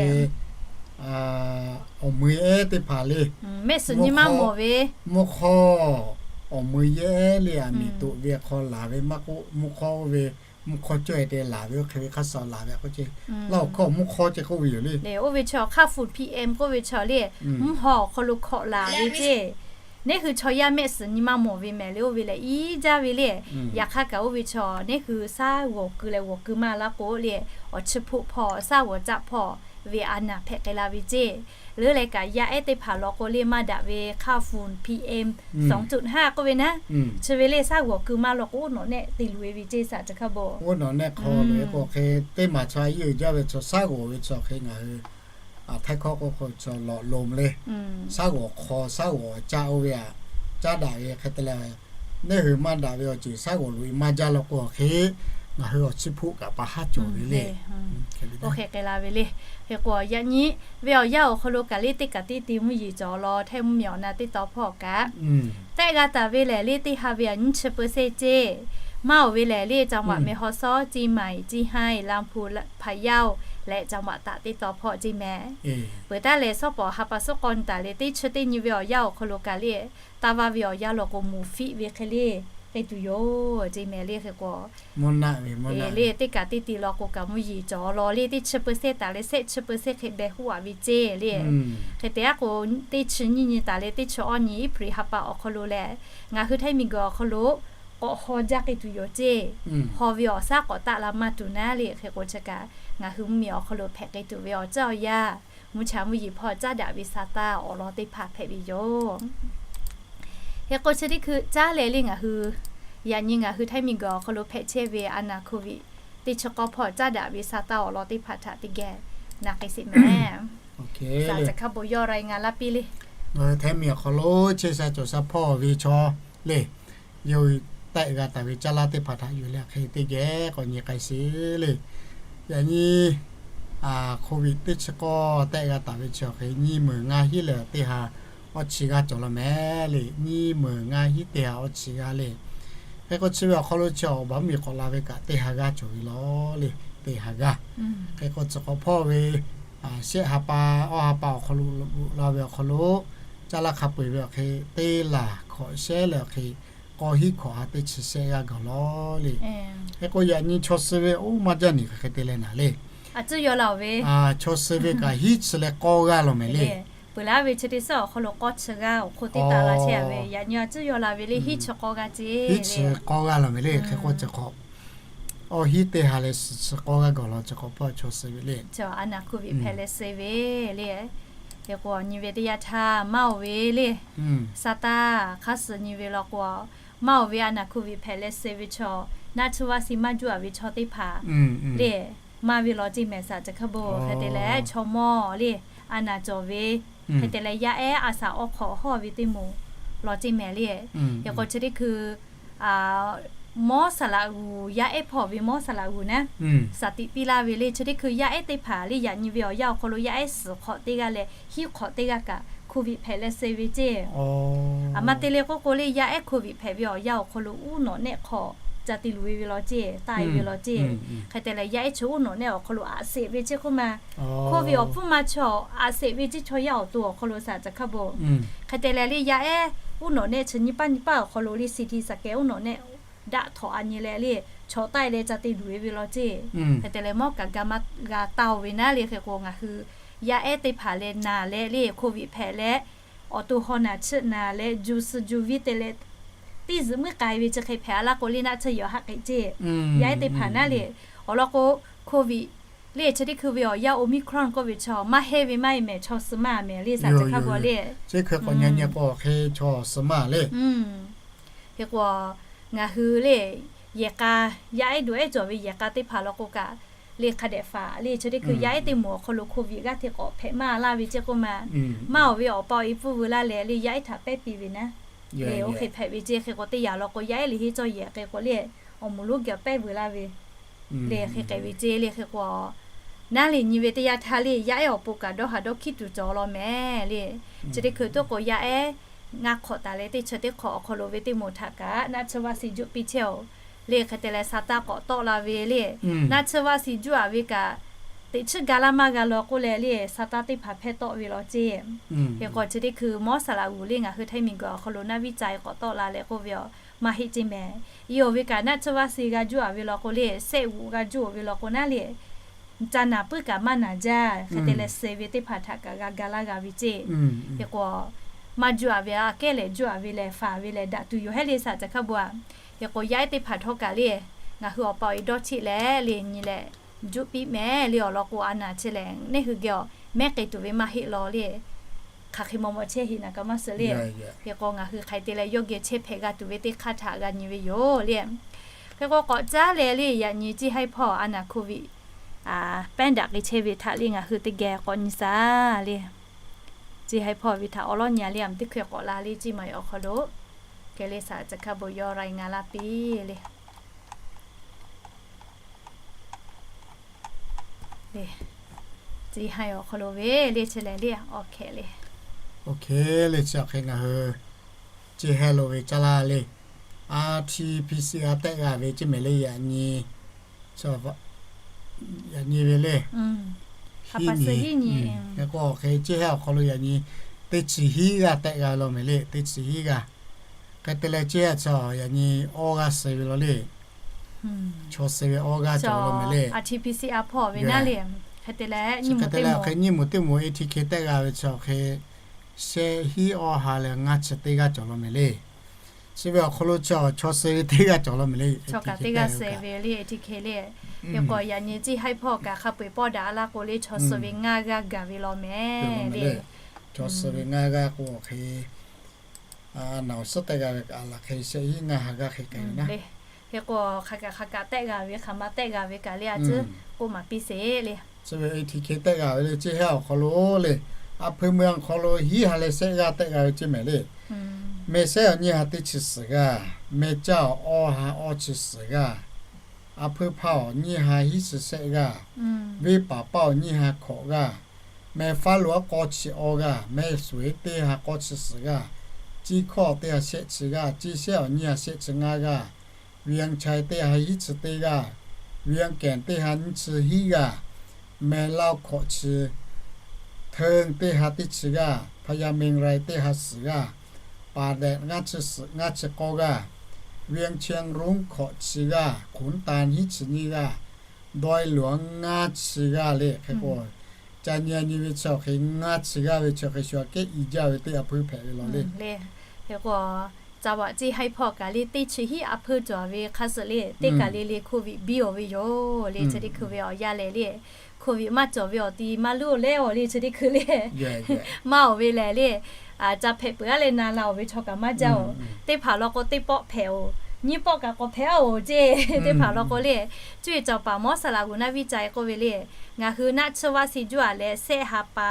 Awˬ mui ehˉ teˇ hpaˍ le. Mehˆ suhˍ nyi maˇ mawˬ ve mvuhˇ hk'aw awˬ mui yehˇ le, aˬ miˍ toꞈ ve hk'aw laˬ ve maˇ k'oˆ, mvuhˇ hk'awˇ oˇ ve, mvuhˇ hk'awˇ cawˇ e te laˬ ve oˇ hk'e ve hk'a shuˍ laˬ ve k'oˆ ce, laˇ awˬ hkawˇ mvuhˇ hk'awˇ ce k'oˆ ve yoˬ le. Oˇ ve chaw hk'aˇ fuˍ P M k'oˆ ve chaw le, mvuhˇ haw awˬ hk'aw lo hkawꞈ laˬ ve ce. Neˇ hui chaw yaˇ mehˆ suhˍ nyi ma mawˬ ve mehˍ le, oˇ ve lehˬ iˉ jaˇ ve le. Yaꞈ hk'aˇ kaꞈ oˇ ve chaw neˇ hui saˉ g'awˬ keu leh g'awˬ keu maˇ laˇ k'o le, awˬ chi hpoˆ hpawˇ saˉ g'awˬ caˆ hpawˇ ve a naˍ hpehꞈ k'ai la ve ce. Leuˉ leh kaꞈ yaˇ ehˉ teˇ hpaˍ law k'o le maˇ daꞈ ve hk'aˇ fuˍ P M sawˍ tuꞈ haˉ k'oˆ ve naˉ, chi ve le saˉ g'awˬ keu maˇ law k'o oˇ nawꞈ nehˆ te luˬ e ve ce saˍ chi hk'a bo. Oˇ nawꞈ nehˆ hk'aw lo k'o hk'e teˇ maˬ chaw a yeˇ uiˍ jaˇ ve chaw saˉ g'awˬ ve chaw hk'e ngaˬ hui Htaiˇ hkawˇ k'oˆ hk'aw chaw lawꞈ lom le, saˉ g'awˬ hk'aw saˉ g'awˬ caˆ oˇ ve aꞈ, caˉ daꞈ ve hk'e te leh, neˇ hui maˇ daꞈ ve awˬ ceuˬ saˉ g'awˬ loꞈ e maˇ jaˇ law k'o hk'e, ngaˬ hui awˬ chi hpoˆ kaꞈ pa haˉ cawˬ ve le. Oˇ hk'e k'ai la ve le. Hk'e k'o yaꞈ nyi ve awˬ yanˇ awˬ hk'aw lo kaꞈ le teˇ kaꞈ teˇ te mvuhˇ yeˬ cawˬ law htehˇ mvuhˇ miˬ awˬ na teˇ taw hpawˇ kaꞈ tehˆ g'a taˍ ve lehˬ le teˇ ha ve aꞈ nyiˇ chi เปอร์เซ็นต์ ce. Maˇ oˬ ve lehˬ le จังหวัดแม่ฮ่องสอน Chiang Mai, Chiang Rai, Lamphun, Phayao leh จังหวัดตาก teˇ taw hpawˇ ce mehˍ. Peuˬ taˉ lehˬ shawˉ pawˍ ha pa suhˉ k'aw nyi taˍ le teˇ chi teˇ nyi ve awˬ yanˇ awˬ hk'aw lo kaꞈ le taˇ vaˇ ve awˬ yanˇ law k'o moˍ fiˆ ve hk'e le k'ai tuˬ yoˬ ce mehˍ le. Hk'e k'o le teˇ kaꞈ teˇ te law k'o kaꞈ mvuhˇ yeˬ cawˬ law le teˇ chi เปอร์เซ็นต์ taˍ leh shehˆ chi เปอร์เซ็นต์ hk'e beh huˉ aꞈ ve ce le. Hk'e te aˉ k'o teˇ chi nyiˇ nyi taˍ leh teˇ chi awˇ nyi April ha pa awˬ hk'aw lo lehˬ ngaˬ hui htaiˇ miˬguiˬ awˬ hk'aw lo k'awꞈ haw jaˇ k'ai tuˬ yoˬ ce. Haw ve awˬ shaˉ k'awꞈ taˆ la maˇ tuˬ naˉ le. Hk'e k'o chi kaꞈ ngaˬ hui mvuhˇ miˬ awˬ hk'aw lo hpehꞈ k'ai tuˬ ve awˬ ceuˬ awˬ yanˇ mvuhˇ cha mvuhˇ yeˬ hpawˇ caˉ daꞈ ve sa taˇ awˬ lawn teˇ hpaˍ hpehꞈ ve yoˬ. Hk'e k'o chi teˇ hkui caˉ leh le ngaˬ hui yaꞈ nyi ngaˬ hui htaiˇ miˬguiˬ awˬ hk'aw lo hpehꞈ chehˇ ve a naˍ โควิด teˇ chi k'awˇ hpawˇ caˉ daꞈ ve sa taˇ awˬ lawn teˇ hpaˍ htaꞈ teˇ geh na k'ai sheˍ mehˍ. Saˍ chi hk'a bon yawˇ รายงาน laˇ piˇ le. Ngaˬ hui htaiˇ miˬ awˬ hk'aw lo chehˇ sha cawˬ sha hpawˇ ve chaw le, yawˇ hui tehˆ g'a taˍ ve caˇ lanˇ teˇ hpaˍ htaꞈ yuˬ leh hk'e teˇ geh k'awꞈ nyi k'ai sheˍ le. Yaꞈ nyi โควิด teˇ chi k'awˇ tehˆ g'a taˍ ve chi awˬ hk'e nyiˇ meunˍ ngaˇ hiˉ leh teˇ ha awˇ chi g'aˇ cawˬ law mehˍ le. Nyiˇ meunˍ ngaˇ hiˉ teˇ ha awˇ chi g'aˇ le. Hk'e k'o chi ve awˬ hk'aw lo chi awˬ baˬ mvuhˇ miˬ k'awꞈ la ve kaꞈ teˇ ha g'aˇ cawˬ ve law le. Teˇ ha g'aˇ. Hk'e k'o chi k'awꞈ hpawˇ ve shehˆ ha pa awˇ ha pa awˬ hk'aw lo la ve awˬ hk'aw lo caˇ lanˇ hk'a peu eˬ ve awˬ hk'e teˇ laˬ hkawꞈ shehˉ leh awˬ hk'e k'awˇ hiˉ hkawꞈ ha teˇ chi shehˆ g'aˇ gaˬ law le. Hk'e k'o yaꞈ nyi chaw suh ve oˇ maˇ jaˇ neˬ hk'e te leh naˍ le. Chaw suh ve kaꞈ hiˉ chi leh k'awˇ g'aˇ law mehˍ le. Peuˬ laˇ ve chi teˇ suhˉ awˬ hk'aw lo k'awˇ chi g'aˇ awˬ hk'oˆ teˇ taˍ la chehˇ ve yaꞈ nyi a ciˉ yaw la ve le hiˉ chi k'awˇ g'aˇ ce. Hiˉ chi k'awˇ g'aˇ law mehˍ le. Hk'e k'o chi k'awꞈ awˇ hiˉ teˇ ha leh suhˍ chi k'awˇ g'aˇ gaˬ law chi k'awꞈ hpawˇ chaw suh ve le. Chi a naˍ โควิด hpehꞈ leh suh ve le. Hk'e k'o nyi ve teˇ yanˇ htaˇ maˇ oˬ ve le. Sa taˇ hk'aˇ suh nyi ve law k'o maˇ oˬ ve a naˍ โควิด hpehꞈ leh suh ve chaw naˆ tsuhˇ vaˆ si maˇ juˇ a ve chaw teˇ hpaˍ le maˇ ve law ce mehˍ saˍ chi hk'a bon hk'e te leh chaw mawˇ le a naˍ cawˬ ve hk'e te leh yaˇ ehˉ a saˍ awˬ hk'awꞈ hawˇ ve teˇ moˍ law ce mehˍ le. Hk'e k'o chi teˇ hkui mawˇ saˍ laꞈ g'uˬ yaˇ ehˉ hpawˇ ve mawˇ saˍ laꞈ g'uˬ naˉ saˍ tiꞈ piˇ laˇ ve le. Chi teˇ hkui yaˇ ehˉ teˇ hpaˍ le yaꞈ nyi ve awˬ yanˇ awˬ hk'aw lo yaˇ ehˉ suhˍ hk'awꞈ teˇ g'aˇ leh hiˉ hk'awꞈ teˇ g'aˇ kaꞈ โควิด hpehꞈ leh suh ve ce. Aˬ ma te le k'oˆ k'o le yaˇ ehˉ โควิด hpehꞈ ve awˬ yanˇ awˬ hk'aw lo uˉ nawꞈ nehˆ hk'aw ca te luˬ ve ve law ce, taˆ e ve law ce. Hk'e te leh yaˇ ehˉ chi uˉ nawꞈ nehˆ awˬ hk'aw lo aꞈ seꞈ ve ce k'oˆ ma. โควิด awˬ hpfuhˇ ma chaw aꞈ seꞈ ve ce chaw yaˇ awˬ to awˬ hk'aw lo saˍ chi hk'a bon. Hk'e te leh le yaˇ ehˉ uˉ nawꞈ nehˆ chi nyiˇ paˆ nyiˇ paˆ awˬ hk'aw lo le CT scan uˉ nawꞈ nehˆ daꞈ htawꞈ a nyi leh le chaw taˆ e leh ca te luˬ ve ve law ce. Hk'e te leh mawˇ kaꞈ ga maˇ g'a taˇ oˬ ve naˉ le. Hk'e k'o ngaˬ hui yaˇ ehˉ teˇ hpaˍ leh naˍ leh le โควิด hpehꞈ leh awˬ to haw naˬ chiˆ naˍ leh ju suh ju viˇ te leh teˇ zuhꞈ muiˉ k'ai ve chi hk'e hpehꞈ a laˇ k'o le naˆ tsuhˇ yaw haˆ k'ai ce. Yaˇ ehˉ teˇ hpaˍ naˉ le awˬ lawn k'o โควิด le chi teˇ hkui ve awˬ yanˇ Omicron k'oˆ ve chaw maˇ heˆ ve maˇ heˆ mehˍ chaw suh maˇ mehˍ le saˍ chi hk'a bon le. Chi hkui k'awꞈ nyi nyi k'o hk'e chaw suh maˇ le. Hk'e k'o ngaˬ hui le yehˬ k'a yaˇ ehˉ duˬ ehˉ cawˬ ve yehˬ k'a teˇ hpaˍ law k'o kaꞈ le hk'a dehꞈ faˍ le chi teˇ hkui yaˇ ehˉ teˇ moˍ awˬ hk'aw lo โควิด g'aˇ hteꞈ k'awꞈ hpehꞈ maˇ laˇ ve ce k'oˆ ma. Maˇ oˬ ve awˬ pa awˬ e pfuhˇ veu laˇ leh le yaˇ ehˉ htaꞈ pehˇ piˇ ve naˉ le oˇ hk'e hpehꞈ ve ce. Hk'e k'o teˇ yanˇ law k'o yaˇ ehˉ le henˇ cawˇ yehˬ hk'e k'o le awˬ moˍ lonˉ geh pehˇ veu laˇ ve le hk'e k'ai ve ce. Le hk'e k'o naˉ le nyi ve teˇ yanˇ htaˇ le yaˇ ehˉ awˬ pon kaꞈ dawˇ haˍ dawˇ hkiˉ tuˬ cawˬ law mehˍ le. Chi teˇ hkui toˆ k'o yaˇ ehˉ ngaˇ hk'awꞈ taˍ leh teˇ chi teˇ hk'awꞈ awˬ hk'aw lo ve teˇ moˍ htaꞈ kaꞈ naˆ tsuhˇ vaˆ si juˆ piˇ chehˇ oˬ. Le hk'e te leh sa taˇ k'awꞈ tawˆ la ve le naˆ tsuhˇ vaˆ si juˆ a ve kaꞈ teꞈ chiˉ ga laˇ maˇ g'a law k'oˆ leh le, sa taˇ teˇ hpaˍ hpehˇ tawˆ ve law ceˇ. Hk'e k'o chi teˇ hkui mawˇ saˍ laꞈ g'uˬ le ngaˬ hui htaiˇ miˬguiˬ awˬ hk'aw lo naˆ viˉ ca e k'awꞈ tawˆ la leh k'oˆ ve a, maˇ heˆ ceˇ mehˍ. Yawˇ ve kaꞈ naˆ tsuhˇ vaˇ se g'a juˇ a ve law k'o le, sehˆ g'uꞈ g'a juˇ a ve law k'o naˉ le, ca naˬ puiˉ kaꞈ maˇ naˬ jaˇ. Hk'e te leh suh ve teˇ hpaˍ htaꞈ kaꞈ g'a ga laˇ g'a ve ceˇ. Hk'e k'o maˇ juˇ a ve aꞈ kehˉ lehˬ juˇ a ve lehˬ faˍ ve lehˬ daꞈ tuˬ yoˬ hehˉ le saˍ caˬ hkaˇ bon a. Hk'e k'o yaˇ ehˉ teˇ hpaˍ htawˇ kaꞈ le, ngaˬ hui awˬ pa awˬ e dawˇ cheˆ leh le nyi leh juˇ piˇ mehˍ le awˬ lawn k'o a naˬ chi lehˬ neˇ hui geh awˬ mehˉ k'ai tuˬ ve maˇ heˆ law le. Hk'aˬ hk'e maw maw chehˇ heˆ naˍ kaꞈ maˇ suh le. Hk'e k'o ngaˬ hui hk'aˬ hk'e te leh yawˇ geh chehˇ hpehꞈ g'a tuˬ ve teˇ hk'aˇ htaꞈ g'a nyi ve yoˬ le. Hk'e k'o k'awꞈ caˉ leh le yaꞈ nyi ceˇ haiˉ hpawˇ a naˬ hk'oˆ ve pehˉ daꞈ k'ai chehˇ ve htaꞈ le ngaˬ hui teˇ geh k'awꞈ nyi saˍ le. Ceˇ haiˉ hpawˇ ve htaꞈ awˉ lawˉ nyi a le a teˇ hkui k'awꞈ la le ceˇ maˬ awˬ hk'aw lo. Hk'e le saˍ caˬ hkaˇ bon yawˇ ra e ngaˬ laˇ piˇ le. Ceˇ haiˉ awˬ hk'aw lo ve le chi lehˬ le awˬ hkehꞈ le. Oˇ hk'e le chi awˬ hk'e ngaˬ hui ceˇ haiˉ lo ve caˇ laˇ le, R T P C R tehˆ g'a ve ceˇ mehˍ le yaꞈ nyi, yaꞈ nyi ve le. Hiˉ nyi. Hk'e k'o awˬ hk'e ceˇ haiˉ awˬ hk'aw lo yaꞈ nyi teˇ chi hiˉ g'aˇ tehˆ g'a ve law mehˍ le, teˇ chi hiˉ g'aˇ. Hk'e te leh ceˇ haiˉ chi yaꞈ nyi awˇ g'aˇ suh ve law le. Chaw suh ve awˇ g'aˇ cawˬ ve law mehˍ le. Hk'e te leh hk'e nyiˇ moˍ teˇ moˍ A T K tehˆ g'a ve chi awˬ hk'e shehˆ hiˉ awˇ ha leh ngaˇ chi teˇ g'aˇ cawˬ law mehˍ le. Chi ve awˬ hk'aw lo chaw, chaw suh ve teˇ g'aˇ cawˬ law mehˍ le. Chaw kaꞈ teˇ g'aˇ suh ve le A T K le. Hk'e k'o yaꞈ nyi ceˇ haiˉ hpawˇ kaꞈ hk'a peu-eˬ pawˆ daꞈ a laˇ k'o le chaw suh ve ngaˇ g'aˇ gaˬ ve law mehˍ le. Chaw suh ve ngaˇ g'aˇ k'o awˬ hk'e naˬ awˬ suhˉ tehˆ g'a ve kaꞈ laˬ hk'e shehˆ hiˉ ngaˇ ha g'aˇ hk'e k'ai ve naˉ. Hk'e k'o hk'a kaꞈ hk'a kaꞈ tehˆ g'a ve hk'aˬ ma tehˆ g'a ve kaꞈ le a ciˉ k'oˆ maˍ piˇ sheˍ le. Chi ve A T K tehˆ g'a ve le ceˇ haiˉ awˬ hk'aw lo le, a hpui mui awˬ hk'aw lo hiˉ ha leh shehˆ g'aˇ tehˆ g'a ve ceˇ mehˍ le. Meh shehˉ awˬ nyiˇ ha teˇ chi suhˍ g'aˇ, meh caˇ awˬ awˇ ha awˇ chi suhˍ g'aˇ, a hpui hpaˇ awˬ nyiˇ ha hiˉ chi shehˆ g'aˇ, venˇ paˍ paˇ awˬ nyiˇ ha hkawꞈ g'aˇ, meh faˉ lo aˉ k'awˇ chi awˇ g'aˇ, meh suhˍ eˉ teˇ ha k'awˇ chi suhˍ g'aˇ, ciˇ hkawˇ teˇ ha shehˆ chi g'aˇ, ciˇ shehˉ awˬ nyiˇ ha shehˆ chi ngaˇ g'aˇ, Vientiane teˇ ha hiˉ chi teˇ g'aˇ, Vientiane teˇ ha nyiˇ chi hiˉ g'aˇ, meh laˇ hkawꞈ chi, Thơng teˇ ha teˇ chi g'aˇ, Phayameng Rai teˇ ha suhˍ g'aˇ, Padet ngaˇ chi suhˍ ngaˇ chi k'awˇ g'aˇ, Vientiane Rong hkawꞈ chi g'aˇ, Khunˍtan hiˉ chi nyiˇ g'aˇ, Dawˇ luˬ ngaˇ chi g'aˇ le hk'e k'o, ca nyi a nyi ve chi awˬ hk'e ngaˇ chi g'aˇ ve chi awˬ hk'e shu aꞈ kehˉ i jaˇ ve teˇ a hpeuˇ hpehꞈ ve law le. Hk'e k'o, ca vaꞈ ceˇ haiˉ hpawˇ kaꞈ le teˇ chi hiˉ a hpeuˇ cawˬ ve hk'a suh le teˇ kaˬ le le COVID biˇ aˬ ve yoˬ le chi teˇ hkui ve awˬ yanˇ lehˬ le, COVID maˇ cawˬ ve awˬ ti maˇ luˉ leh awˬ le chi teˇ hkui le maˇ awˬ ve lehˬ le, ca hpehꞈ peuˬ a leh na la awˬ ve chaw kaꞈ maˇ jaˇ oˬ. Teˇ hpaˍ law k'o teˇ pawˆ hpehꞈ oˬ, nyiˇ pawˆ kaꞈ k'awꞈ hpehꞈ a oˬ ceˇ. Teˇ hpaˍ law k'o le, cuˇ yiˍ cawˬ paˍ mawˇ saˍ laꞈ g'uˬ naˆ viˉ ca e k'oˆ ve le, ngaˬ hui naˆ tsuhˇ vaˇ se juˇ a leh shehˆ ha pa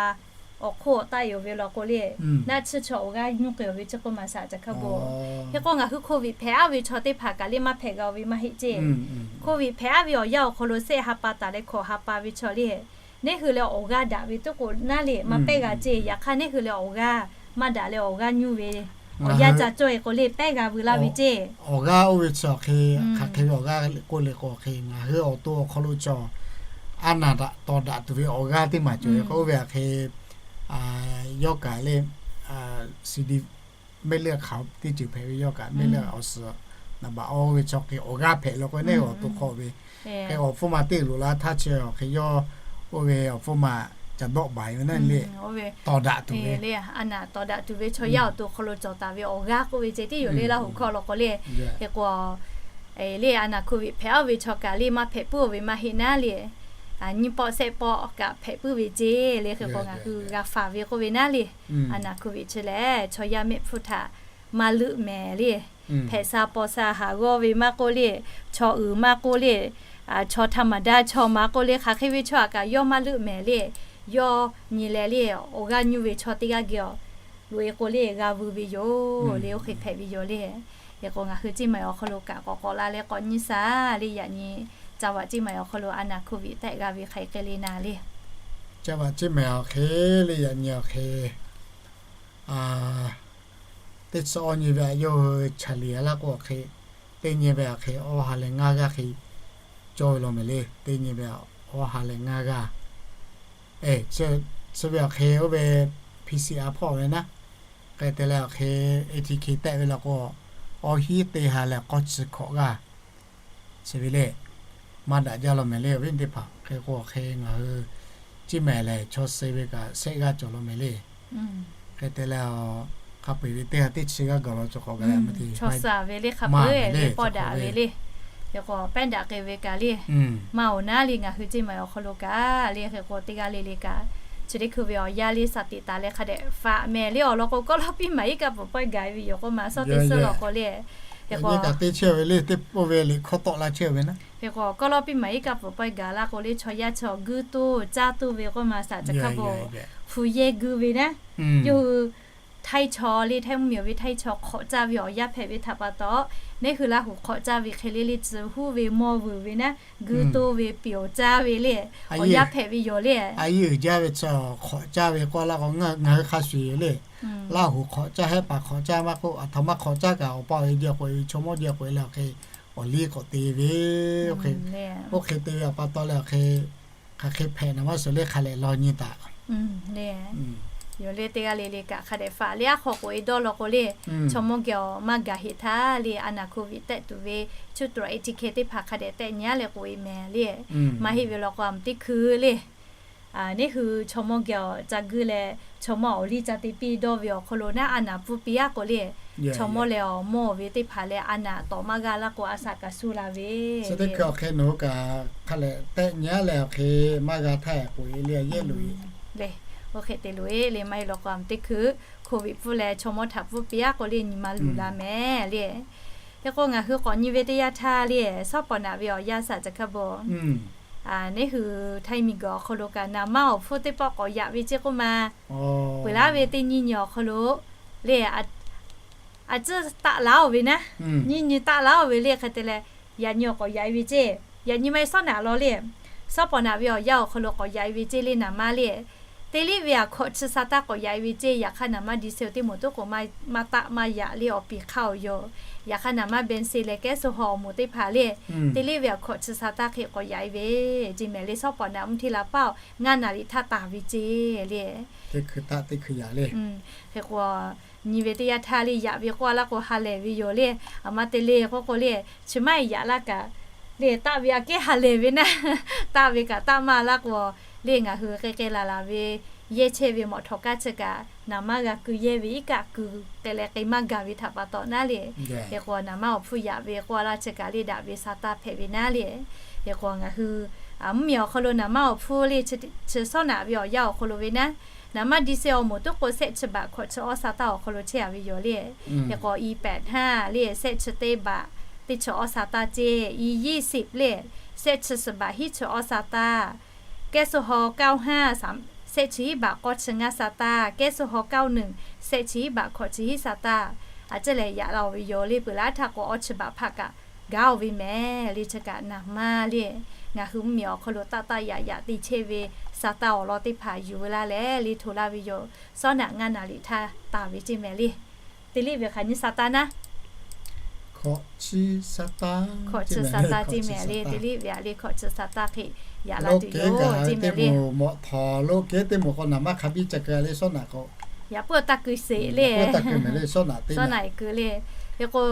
awˬ hk'oˆ awˬ taˆ yoˬ ve law k'o le, naˆ tsuhˇ chaw awˬ g'aˇ nyuˇ k'ai oˬ ve chi k'oˆ maˍ saˍ caˬ hkaˇ bon. Hk'e k'o ngaˬ hui COVID hpehꞈ aˉ ve chaw teˇ hpaˍ kaꞈ le maˇ hpehꞈ g'a oˬ ve maˇ heˆ ceˇ. COVID hpehꞈ aˉ ve awˬ yanˇ awˬ hk'aw lo shehˆ ha pa taˍ leh hkawꞈ ha pa ve chaw le, neˇ hui leh awˬ g'aˇ daꞈ ve tuˉ k'o naˉ le maˇ pehˉ g'a ceˇ. Yaꞈ hk'aˇ neˇ hui leh awˬ g'aˇ maˇ daꞈ leh awˬ g'aˇ nyuˇ ve awˬ yanˇ ca cawˇ e k'o le pehˉ g'a veu laˇ ve ceˇ. Awˬ g'aˇ oˇ ve chi awˬ hk'e hk'aˬ hk'e ve awˬ g'aˇ k'oˆ le k'o hk'e ngaˬ hui awˬ to awˬ hk'aw lo cawˬ a naˬ daꞈ tawˍ daꞈ tuˬ ve awˬ g'aˇ teˇ maˬ cawˬ ve k'o oˇ ve hk'e yawˇ kaꞈ le CD mehˆ leuˆ hk'aoˍ teˇ ceuˬ hpehꞈ ve yawˇ kaꞈ mehˆ leuˆ awˬ suhˍ naˍ baꞈ oˇ ve chi hk'e awˬ g'aˇ hpehꞈ law k'o neˇ awˬ to hk'aw ve hk'e awˬ hpfuhˇ ma teˇ loꞈ la htaˇ chi awˬ hk'e yawˇ oˇ ve awˬ hpfuhˇ ma ca dawˆ baˬ ve naˉ le tawˍ daꞈ tuˬ ve le. A naˬ tawˍ daꞈ tuˬ ve chaw yaˇ awˬ to hk'aw lo cawˬ taˍ ve awˬ g'aˇ k'oˆ ve ceh tiˉ yoˬ le Laˇ huˍ hkawˇ law k'o le. Hk'e k'o le a naˬ COVID hpehꞈ aˉ ve chaw kaꞈ le maˇ hpehꞈ puiˉ oˬ ve maˇ heˆ naˉ le. Nyiˇ pawˆ shehˆ pawˆ kaꞈ hpehꞈ puiˉ ve ceˇ le. Hk'e k'o ngaˬ hui g'a faˍ ve k'oˆ ve naˉ le. A naˬ COVID chi lehˬ chaw yaˇ mehˆ hpfuhˇ htaꞈ maˇ leuˆ mehˍ le. Hpehꞈ sha paw sha haˍ g'awˇ ve maˇ k'oˆ le, chaw uiˍ maˇ k'oˆ le, chaw htaꞈ maˍ daˇ chaw maˇ k'oˆ le, hk'aˬ hk'e ve chaw aꞈ kaꞈ yawˇ maˇ leuˆ mehˍ le. Yawˇ nyi leh le awˬ g'aˇ nyuˇ ve chaw teˇ g'aˇ geh awˬ loꞈ e k'o le g'a veu ve yoˬ le. Oˇ hk'e hpehꞈ ve yoˬ le. Hk'e k'o ngaˬ hui ceˇ maˬ awˬ hk'aw lo kaꞈ k'awꞈ k'awꞈ la leh k'awꞈ nyi shaˍ le. Yaꞈ nyi ca vaꞈ ceˇ maˬ awˬ hk'aw lo a naˬ COVID tehꞈ g'a ve hk'aˬ hk'e le naˍ le. Ca vaꞈ ceˇ maˬ awˬ hk'e le yaꞈ nyi awˬ hk'e teˇ chi awˇ nyi ve aꞈ yawˇ hui chaˍ liˍ a laˇ k'o awˬ hk'e, teˇ nyi ve awˬ hk'e awˇ ha leh ngaˇ g'aˇ hk'e cawˇ ve law mehˍ le. Teˇ nyi ve awˇ ha leh ngaˇ g'aˇ Chi ve awˬ hk'e oˇ ve P C R hpawˇ ve naˉ, hk'e te leh awˬ hk'e A T K tehꞈ ve la k'o, awˬ hinˉ teˇ ha leh k'awˇ chi hkawꞈ g'aˇ chi ve le. Maˇ daꞈ jaˇ law mehˍ le, awˬ viˉ teˇ hpaˍ. Hk'e k'o awˬ hk'e ngaˬ hui Ciˇ mehˍ lehˬ chaw suh ve kaꞈ shehˆ g'aˇ cawˬ law mehˍ le. Hk'e te leh, hk'a peu-eˬ ve teˇ ha teˇ chi g'aˇ gaˬ law cawˬ k'awꞈ gaˬ le, maˇ te maˇ mehˍ le, hk'a peu-eˬ ve pawˇ daꞈ ve le. Hk'e k'o pehˉ daꞈ k'ai ve kaꞈ le, maˇ oˬ naˉ le, ngaˬ hui Ciˇ mehˍ awˬ hk'aw lo kaꞈ le, hk'e k'o teˇ g'aˇ le le kaꞈ, chi teˇ hkui ve awˬ yanˇ le shaˍ tiꞈ taˍ leh hk'a dehꞈ faꞈ mehˍ le awˬ lawn k'o, kawˇ lawˇ piˇ maˍ iˉ kaˆ pfuhˍ pawehˇ gaˬ ve yoˬ k'oˆ ma, suhˉ teˇ suhˉ lawˬ k'o le. Hk'e k'o teˇ chehˇ ve le, teˇ pawˆ ve liꞈ hkawˇ tawˆ la chehˇ ve naˉ. Hk'e k'o kawˇ lawˇ piˇ maˍ iˉ kaˆ pfuhˍ pawehˇ gaˬ la k'o le, chaw yaˇ chaw guiˇ toˇ caˇ toˇ ve k'oˆ ma, shaˍ chi hk'a bvuhˬ hpu yehˇ guiˇ ve naˉ. Yawˇ hui Htaiˇ chaw le, Htaiˇ mvuhˇmiˬ ve Htaiˇ chaw hk'awꞈ caˇ ve awˬ yanˇ hpehꞈ ve htaꞈ pa taw, neˇ hui Laˇ huˍ hk'awꞈ caˇ ve hk'e le le tcuh huˉ ve mawˇ vuiˬ ve naˉ, guiˇ toˇ ve piˍ awˬ caˇ ve le, awˬ yanˇ hpehꞈ ve yoˬ le. A yiˇ uiˍ jaˇ ve chi hk'awꞈ caˇ ve k'oˆ la k'o, ngaˬ hui hk'a shuˍ yoˬ le. Laˇ huˍ hk'awꞈ caˇ hehˉ paˍ hk'awꞈ caˇ maˇ k'oˆ, aˬ htoꞈ ma hk'awꞈ caˇ kaꞈ awˬ pa awˬ e jaw k'oꞈ e ve, chaw mawˇ jaw k'oꞈ e leh awˬ hk'e awˬ liˇ k'awꞈ te ve, oˇ hk'e te ve awˬ pa taw leh awˬ hk'e, hk'aˬ hk'e hpehꞈ naˍ maˇ suhˍ le, hk'a lehˬ law nyi taꞈ le. Yoˬ le, teˇ g'aˇ le le kaꞈ hk'a dehꞈ faꞈ le aˉ hk'aw k'oꞈ e dawˇ law k'o le, chaw mawˇ geh awˬ maˇ gaˬ heˆ htaˇ le, a naˍ COVID tehꞈ tuˬ ve, chuˇ tuꞈ A T K teˇ hpaˍ hk'a dehꞈ tehꞈ nyi a leh k'oꞈ e mehˍ le. Maˇ heˆ ve law k'o, a mvuhˇ teˇ hkui le, neˇ hui chaw mawˇ geh awˬ ca guiˇ leh chaw mawˇ awˬ liˇ ca te piˇ dawˇ ve awˬ hk'aw lo naˉ, a naˍ pfuhˇ piˇ aˉ k'o le, chaw mawˇ leh awˬ mawˇ ve teˇ hpaˍ leh a naˍ tawˍ maˇ g'a laˇ k'o, a shaꞈ kaꞈ shu la ve. Chi teˇ hkui awˬ hk'e nawˬ hui kaꞈ hk'a lehˬ tehꞈ nyi a leh awˬ hk'e maˇ g'a htaˇ k'oꞈ e le, a yehˉ loꞈ e le. Oˇ hk'e te loꞈ e le, maˇ heˆ law k'o, a mvuhˇ teˇ hkui COVID pfuhˇ leh chaw mawˇ htaꞈ pfuhˇ piˇ aˉ k'o le, nyi ma luˬ la mehˍ le. Hk'e k'o ngaˬ hui k'awꞈ nyi ve teˇ yanˇ htaˇ le, shawˉ pawˍ naꞈ ve awˬ yanˇ shaˍ chi hk'a bvuhˬ neˇ hui Htaiˇ miˬguiˬ awˬ hk'aw lo kaꞈ naˍ manˇ awˬ hpfuhˇ teˇ pawˆ k'awꞈ yaꞈ ve ceˇ k'oˆ ma. Peuˬ laˉ ve teˇ nyiˇ nyi awˬ hk'aw lo le, a tcuhˇ taˆ laˉ oˬ ve naˉ, nyiˇ nyi taˆ laˉ oˬ ve le. Hk'e te leh, yaꞈ nyi awˬ k'awꞈ yaꞈ e ve ceˇ, yaꞈ nyi maˇ heˆ shawˉ naꞈ law le, shawˉ pawˍ naꞈ ve awˬ yanˇ awˬ hk'aw lo k'awꞈ yaꞈ e ve ceˇ le, naˍ manˇ le. Teˇ liˇ ve aꞈ hkawꞈ chi sa taˇ k'awꞈ yaꞈ e ve ceˇ, yaꞈ hk'aˇ naˍ manˇ di se teˇ moˍ toˉ k'o maˇ taˆ maˇ yaꞈ le, awˬ piˍ hk'a awˬ yoˬ. Yaꞈ hk'aˇ naˍ manˇ benz le kehˉ suh haw awˬ moˍ teˇ hpaˍ le, teˇ liˇ ve aꞈ hkawꞈ chi sa taˇ hk'e k'awꞈ yaꞈ e ve ceˇ mehˍ le, shawˉ pawˍ naꞈ mvuhˇ hteˇ la paˇ ngaˇ naˍ riˍ htaˇ taˍ ve ceˇ le. Hk'e k'o, nyi ve teˇ yanˇ htaˇ le yaꞈ ve k'oˆ laˇ k'o ha lehˬ ve yoˬ le. Aˬ ma te le k'oˆ k'o le, chi maˇ heˆ yaꞈ laˇ kaꞈ le, taˆ ve aꞈ kehˉ ha lehˬ ve naˉ, taˆ ve kaꞈ taˆ maˇ laˇ k'o le, ngaˬ hui k'ai k'ai laˬ laˬ ve yehˇ chehˇ ve mawꞈ htawꞈ kaˇ chi kaꞈ naˍ manˇ g'a keu yehˇ ve iˉ kaˆ keu k'ai leh k'ai maˇ gaˬ ve htaꞈ pa taw naˉ le. Hk'e k'o naˍ manˇ awˬ hpfuhˇ yaꞈ ve k'oˆ laˇ chi kaꞈ le daꞈ ve sa taˇ hpehꞈ ve naˉ le. Hk'e k'o ngaˬ hui mvuhˇmiˬ awˬ hk'aw lo naˍ manˇ awˬ hpfuhˇ le chi shawˉ naꞈ ve awˬ yanˇ awˬ hk'aw lo ve naˉ, naˍ manˇ di se awˬ moˍ toˉ k'o shehˆ chi baꞈ hkawꞈ chi awˇ sa taˇ awˬ hk'aw lo chehˇ a ve yoˬ le. Hk'e k'o i pehꞈ htaˇ le shehˆ chi teˇ baꞈ teˇ chi awˇ sa taˇ ceˇ, i ยี่สิบ le shehˆ chi suhˍ baꞈ hiˉ chi awˇ sa taˇ, kehˉ suh haw เก้าห้า shehˆ chi hiˉ baꞈ k'awˇ chi ngaˇ sa taˇ, kehˉ suh haw เก้าหนึ่ง shehˆ chi hiˉ baꞈ hkawꞈ chi hiˉ sa taˇ, a ciˉ lehˬ yaꞈ la oˬ ve yoˬ le. Peuˬ laˇ htaˇ k'o awˇ chi baꞈ hpaꞈ kaꞈ gaˇ oˬ ve mehˍ le. Chi kaꞈ naˍ manˇ le ngaˬ hui mvuhˇmiˬ awˬ hk'aw lo taˆ taˆ yaꞈ yaꞈ te chehˇ ve sa taˇ awˬ lawn teˇ hpaˍ yuˬ ve laˇ leh le hto laˇ ve yoˬ. Shawˉ naꞈ ngaˇ naˍ riˍ htaˇ taˍ ve ceˇ mehˍ le. Teˇ liˇ ve hk'aˬ nyi sa taˇ naˉ, hkawꞈ chi sa taˇ ceˇ mehˍ le. Teˇ liˇ ve aꞈ le hkawꞈ chi sa taˇ hk'e yaꞈ la tuˬ yoˬ ceˇ mehˍ le. Mawꞈ htawˍ lo kehˉ teˇ moˍ k'o naˍ manˇ hk'a biˇ ca keu le shawˉ naꞈ k'o, yaꞈ puiˉ taˇ keu sheˍ le. Shawˉ naꞈ keu le. Hk'e k'o,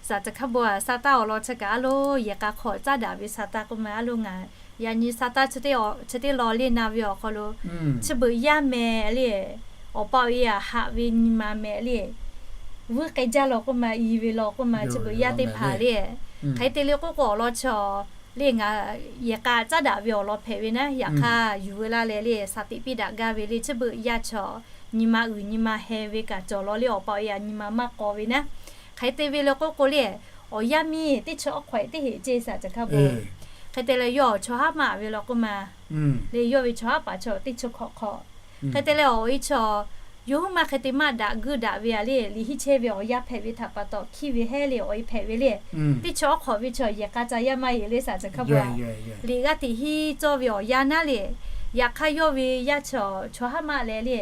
shaˍ caˬ hkaˇ bon a sa taˇ awˬ lawn chi kaꞈ a lo yehˬ k'a hk'awꞈ caˉ daꞈ ve sa taˇ k'oˆ ma a lo ngaˬ yaꞈ nyi sa taˇ chi teˇ law le na ve awˬ hk'aw lo chi beuꞈ yaˇ mehˍ le. Awˬ pa awˬ e aꞈ haꞈ ve nyi ma mehˍ le. Vuiˇ k'ai jaˇ law k'oˆ ma, i ve law k'oˆ ma, chi beuꞈ yaˇ teˇ hpaˍ le. Hk'e te le k'oˆ k'o awˬ lawn chi le ngaˬ yehˬ k'a caˉ daꞈ ve awˬ lawn hpehꞈ ve naˉ, yaꞈ hk'aˇ yuˬ ve laˇ leh le shaˍ tiꞈ piˇ daꞈ gaˇ ve le. Chi beuꞈ yaˇ chi nyi ma uiˍ nyi ma heh ve kaꞈ cawˬ law le, awˬ pa awˬ e aꞈ nyi ma maˇ k'aw ve naˉ. Hk'e te ve le k'oˆ k'o le, awˬ yaˇ miˇ teˇ chi awˉ hk'awꞈ e teˇ heꞈ ceˇ shaˍ caˬ hkaˇ bon. Hk'e te leh yawˇ chaw haˉ maˇ ve law k'oˆ ma le, yawˇ ve chaw haˉ paˍ chaw teˇ chi hk'awꞈ hk'awꞈ. Hk'e te leh awˬ e chaw yawˇ huiˉ maˇ hk'e te maˇ daꞈ guiˇ daꞈ ve a le, liꞈ hiˉ chehˇ ve awˬ yaˇ hpehꞈ ve htaꞈ pa taw hkiˇ ve hehˉ le awˬ e hpehꞈ ve le. Teˇ chi awˉ hk'awꞈ ve chaw yehˬ k'a ca yaˇ maˇ yeˬ le shaˍ caˬ hkaˇ bon. Liꞈ g'aˇ teꞈ hiˉ cawˇ ve awˬ yaˇ naˉ le, yaꞈ hk'aˇ yawˇ ve yaˇ chaw chaw haˉ maˇ leh le,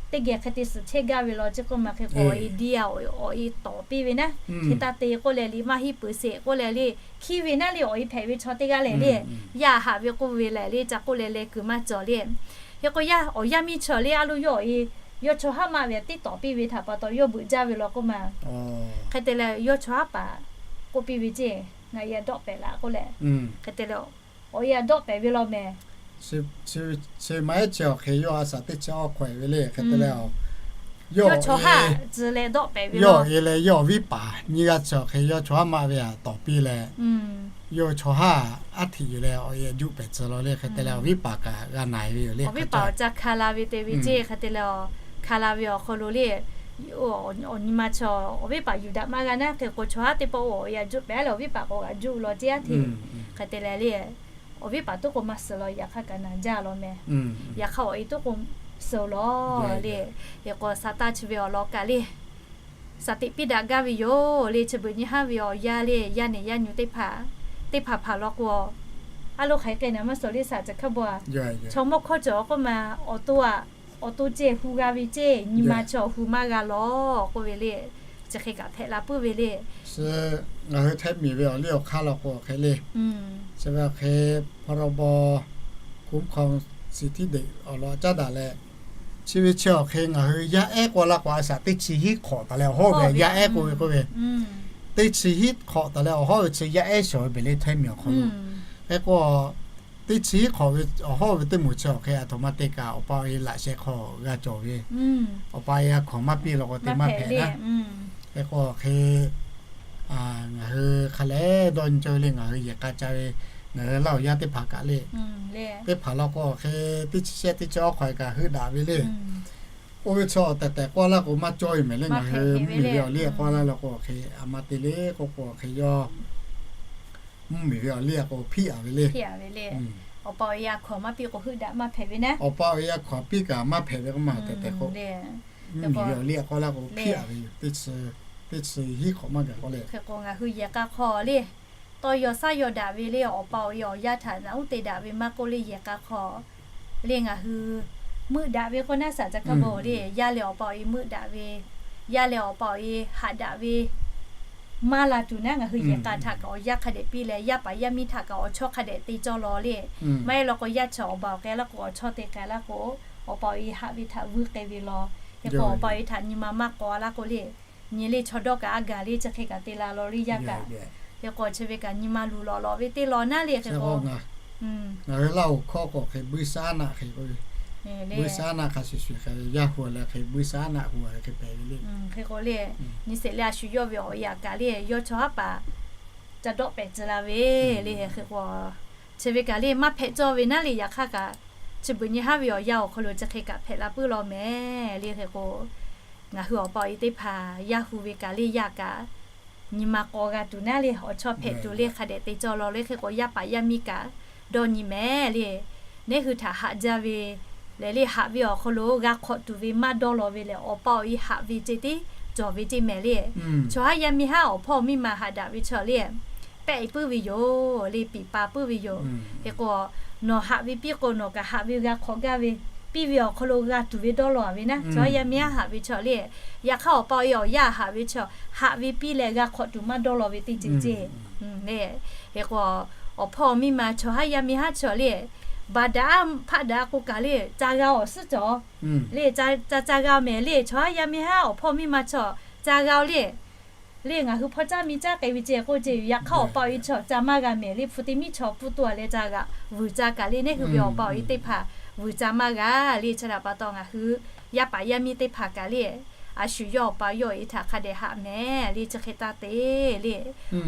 teˇ geh hk'e te suhˍ chehˇ gaˇ ve law chi k'oˆ ma hk'e k'o awˬ e diˇ a awˬ e tawˍ piˇ ve naˉ. Hk'e taˇ te k'oˆ leh liꞈ maˇ hiˉ peuˬ sheˍ k'oˆ leh le, hkiˇ ve naˉ le awˬ e hpehꞈ ve chaw teˇ g'aˇ lehˬ le, yaˇ haꞈ ve k'oˆ ve lehˬ le ca k'oˆ leh leh kuiˬ maˇ cawˬ le. Hk'e k'o, awˬ yaˇ miˇ chi le a lo yawˇ awˬ e, yawˇ chaw haˉ maˆ ve tiˉ tawˍ piˇ ve htaꞈ pa taw yawˇ beuꞈ jaˇ ve law k'oˆ ma. Hk'e te leh yawˇ chaw haˉ paˍ k'oˆ piˇ ve ceˇ, Ngaˬ e a dawˆ pehˍ laꞈ k'oˆ leh, hk'e te leh awˬ e a dawˆ pehˍ ve law mehˍ. Chi ma ehˉ chi awˬ hk'e yawˇ a shaꞈ teˇ chi awˇ hkawehꞈ ve le. Hk'e te leh, yawˇ chaw haˉ tcuh leh dawˆ pehˍ ve, yawˇ awˬ e leh yawˇ awˬ viˉ paˍ nyiˇ g'aˇ chi awˬ hk'e yawˇ chaw haˉ maˆ ve htaꞈ tawˍ piˇ leh, yawˇ chaw haˉ aˉ htiꞈ yuˬ leh awˬ e a juˆ pehˍ tcuh law le. Hk'e te leh awˬ viˉ paˍ kaꞈ g'a na e ve yoˬ le. Awˬ viˉ paˍ awˬ ca hka la ve te ve ceˇ. Hk'e te leh, hka la ve awˬ hk'aw lo le, awˬ nyi ma chi awˬ viˉ paˍ yuˬ daꞈ maˇ g'a naˉ. Hk'e k'o, chaw haˉ teˇ pawˆ awˬ e a juˆ pehˍ leh awˬ viˉ paˍ k'awꞈ g'a juˆ law ceˇ aˉ hteꞈ. Hk'e te leh le, awˬ viˉ paˍ toˉ k'o maˇ suh law, yaꞈ hk'aˇ kaꞈ na jaˇ law mehˍ. Yaꞈ hk'aˇ awˬ e toˉ k'o suh law le. Hk'e k'o, Saˍtanˍ chi ve awˬ lawn kaꞈ le, shaˍ tiꞈ piˇ daꞈ gaˇ ve yoˬ le. Chi beuꞈ nyi haˉ ve awˬ yaˇ le, yaˇ nehˬ yaˇ nyu teˇ hpaˍ, teˇ hpaˍ hpaˍ law k'o, a lo hk'aˬ hk'e k'ai naˍ maˇ suh le. Saˍ ca hk'a baw a, chaw mawˇ hkawˇ cawˬ k'oˆ ma, awˬ to a, awˬ to ceh hu g'a ve ceˇ, nyi ma chaw hu maˇ g'a law k'oˆ ve le. Chi hk'e kaꞈ hpehꞈ la puiˉ ve le. Ngaˬ hui htaiˍ miˬ ve awˬ liˇ awˬ hk'aˇ law k'o hk'e le, chi ve awˬ hk'e พรบ คุ้มครองสิทธิเด็ก awˬ lawn caˉ daꞈ leh, chi ve chi awˬ hk'e ngaˬ hui yaˇ ehˉ k'oˆ laˇ k'o, a shaꞈ teˇ chi hiˉ hk'awꞈ taˍ leh awˬ hawˉ ve yaˇ ehˉ k'oˆ ve k'oˆ ve, teˇ chi hiˉ hk'awꞈ taˍ leh awˬ hawˉ ve chi yaˇ ehˉ shawˍ ve beˬ le htaiˍ miˬ awˬ hk'aw lo. Hk'e k'o, teˇ chi hiˉ hk'awꞈ ve awˬ hawˉ ve teˇ moˍ chi awˬ hk'e aˬ htoꞈ ma te kaꞈ awˬ pa awˬ e laꞈ sheh hk'aw g'a cawˬ ve, awˬ pa awˬ e a hkawnˍ maˇ piˇ law k'o te maˇ hpehꞈ le. Hk'e k'o hk'e, ngaˬ hui hk'a leh dawˇ nyi cawˇ ve le, ngaˬ hui yehˬ k'a ca ve ngaˬ hui laˇ awˬ yaˇ teˇ hpaˍ kaꞈ le, teˇ hpaˍ law k'o hk'e, teˇ chi shehˆ teˇ chi awˉ hk'aw kaꞈ heuˆ daꞈ ve le. Oˇ ve chi awˬ tehˬ tehˬ k'oˆ laˇ k'o maˇ cawˇ ve mehˍ le. Ngaˬ hui mvuhˇ miˬ ve awˬ liˇ k'oˆ laˇ law k'o hk'e, a ma te le k'oˆ k'o hk'e, yawˇ mvuhˇ miˬ ve awˬ liˇ k'o hpiˇ a ve le. Awˬ pa awˬ e a hkawnˍ maˇ piˇ k'o heuˆ daꞈ maˇ hpehꞈ ve naˉ. Awˬ pa awˬ e a hkawnˍ piˇ kaꞈ maˇ hpehꞈ ve k'oˆ ma tehˬ tehˬ k'o, mvuhˇ miˬ ve awˬ liˇ k'oˆ laˇ k'o hpiˇ a ve yoˬ. Teˇ chi hiˉ hk'awꞈ maˇ gaˬ k'oˆ le. Hk'e k'o ngaˬ hui yehˬ k'a hk'aw le, tawˇ yaw shaˉ yaw daꞈ ve le, awˬ pa awˬ e awˬ yaˇ htaꞈ naꞈ uˉ te daꞈ ve maˇ k'oˆ le, yehˬ k'a hk'aw le ngaˬ hui meuˆ daꞈ ve k'oˆ naˉ, saˍ ca hk'a baw le, yaˇ leh awˬ pa awˬ e meuˆ daꞈ ve, yaˇ leh awˬ pa awˬ e haꞈ daꞈ ve maˇ la tuˬ naˉ, ngaˬ hui yehˬ k'a htaꞈ kaꞈ awˬ yaˇ hk'a dehꞈ piˇ leh, yaˇ paˍ yaˇ miˇ htaꞈ kaꞈ awˬ chawˇ hk'a dehꞈ te cawˇ law le. Maˇ heˆ law k'o, yaˇ chaw awˬ baˬ awˬ k'ai laˇ k'o, awˬ chawˇ te k'ai laˇ k'o, awˬ pa awˬ e haꞈ ve htaꞈ vuiˇ k'ai ve law. Hk'e k'o, awˬ pa awˬ e htaꞈ nyi ma maˇ k'aw laˇ k'o le, nyi le chaw dawˇ kaꞈ a gaˬ le, chi hk'e kaꞈ te la law le, yaˇ kaꞈ. Hk'e k'o, chi ve kaꞈ nyi ma luˬ lawꞈ lawꞈ ve teˇ law naˉ le. Hk'e k'o, ngaˬ hui Laˇ huˍ hkawˇ k'o hk'e, buiˇ shaˉ naˆ hk'e k'oˆ ve, buiˇ shaˉ naˆ hk'a shuˍ shuˍ hk'e ve, yaˇ hu leh hk'e buiˇ shaˉ naˆ hu a ve hk'e hpehꞈ ve le. Hk'e k'o le, nyi sheˍ le, a shu yawˇ ve awˬ e a kaꞈ le, yawˇ chaw haˉ paˍ ca dawˆ pehˍ tcuh la ve le. Hk'e k'o, chi ve kaꞈ le maˇ hpehꞈ cawˇ ve naˉ le, yaꞈ hk'aˇ kaꞈ chi beuꞈ nyi haˉ ve awˬ yaˇ awˬ hk'aw lo chi hk'e kaꞈ hpehꞈ la puiˉ law mehˍ le. Hk'e k'o, ngaˬ hui awˬ pa awˬ e teˇ hpaˍ yaˇ hu ve kaꞈ le, yaˇ kaꞈ nyi ma k'aw g'a tuˬ naˉ le, awˬ chawˇ hpehꞈ tuˬ le, hk'a dehꞈ te cawˇ law le. Hk'e k'o, yaˇ paˍ yaˇ miˇ kaꞈ dawˇ nyi mehˍ le. Neˉ hui htaꞈ haꞈ jaˇ ve lehˬ le, haꞈ ve awˬ hk'aw lo g'a hk'awꞈ tuˬ ve maˇ dawˇ law ve lehˬ, awˬ pa awˬ e haꞈ ve ceh tiˉ cawˬ ve ceh mehˍ le. Chaw haˉ yaˇ miˇ haˉ awˬ hpawˇ miˇ ma haꞈ daꞈ ve chaw le, pehˆ puiˉ ve yoˬ le, piˍ pa puiˉ ve yoˬ. Hk'e k'o, nawˬ haꞈ ve piˇ k'o, nawˬ kaꞈ haꞈ ve g'a hk'awꞈ gaˇ ve, piˇ ve awˬ hk'aw lo g'a tuˬ ve dawˇ law ve naˉ. Chaw haˉ yaˇ miˇ haˉ haꞈ ve chaw le, yaꞈ hk'aˇ awˬ pa awˬ e awˬ yaˇ haꞈ ve chaw, haꞈ ve piˇ leh g'a hk'awꞈ tuˬ maˇ dawˇ law ve teˇ ceuˬ ceh. Hk'e k'o, awˬ hpawˇ miˇ ma chaw haˉ yaˇ miˇ haˉ chaw le, baˬ daꞈ hpaˆ daꞈ k'o kaꞈ le, ca g'a awˬ suhˉ cawˬ le, ca ca g'a mehˍ le. Chaw haˉ yaˇ miˇ haˉ awˬ hpawˇ miˇ ma chaw ca g'a le. Le ngaˬ hui hpawˇ caˇ miˇ caˇ k'ai ve ceh k'oˆ ceh yoˬ. Yaꞈ hk'aˇ awˬ pa awˬ e chaw ca maˇ g'a mehˍ le, hpu teˇ miˉ chaw pfuhˇ tuˬ a leh ca g'a vuiˬ ca kaꞈ le, neˉ hui ve awˬ pa awˬ e teˇ hpaˍ vuiˬ ca maˇ g'a le. Chi htaꞈ pa taw ngaˬ hui yaˇ paˍ yaˇ miˇ teˇ hpaˍ kaꞈ le, a shu yawˇ awˬ pa yawˇ awˬ e htaꞈ hk'a dehꞈ haꞈ mehˍ le. Chi hk'e taˇ te le,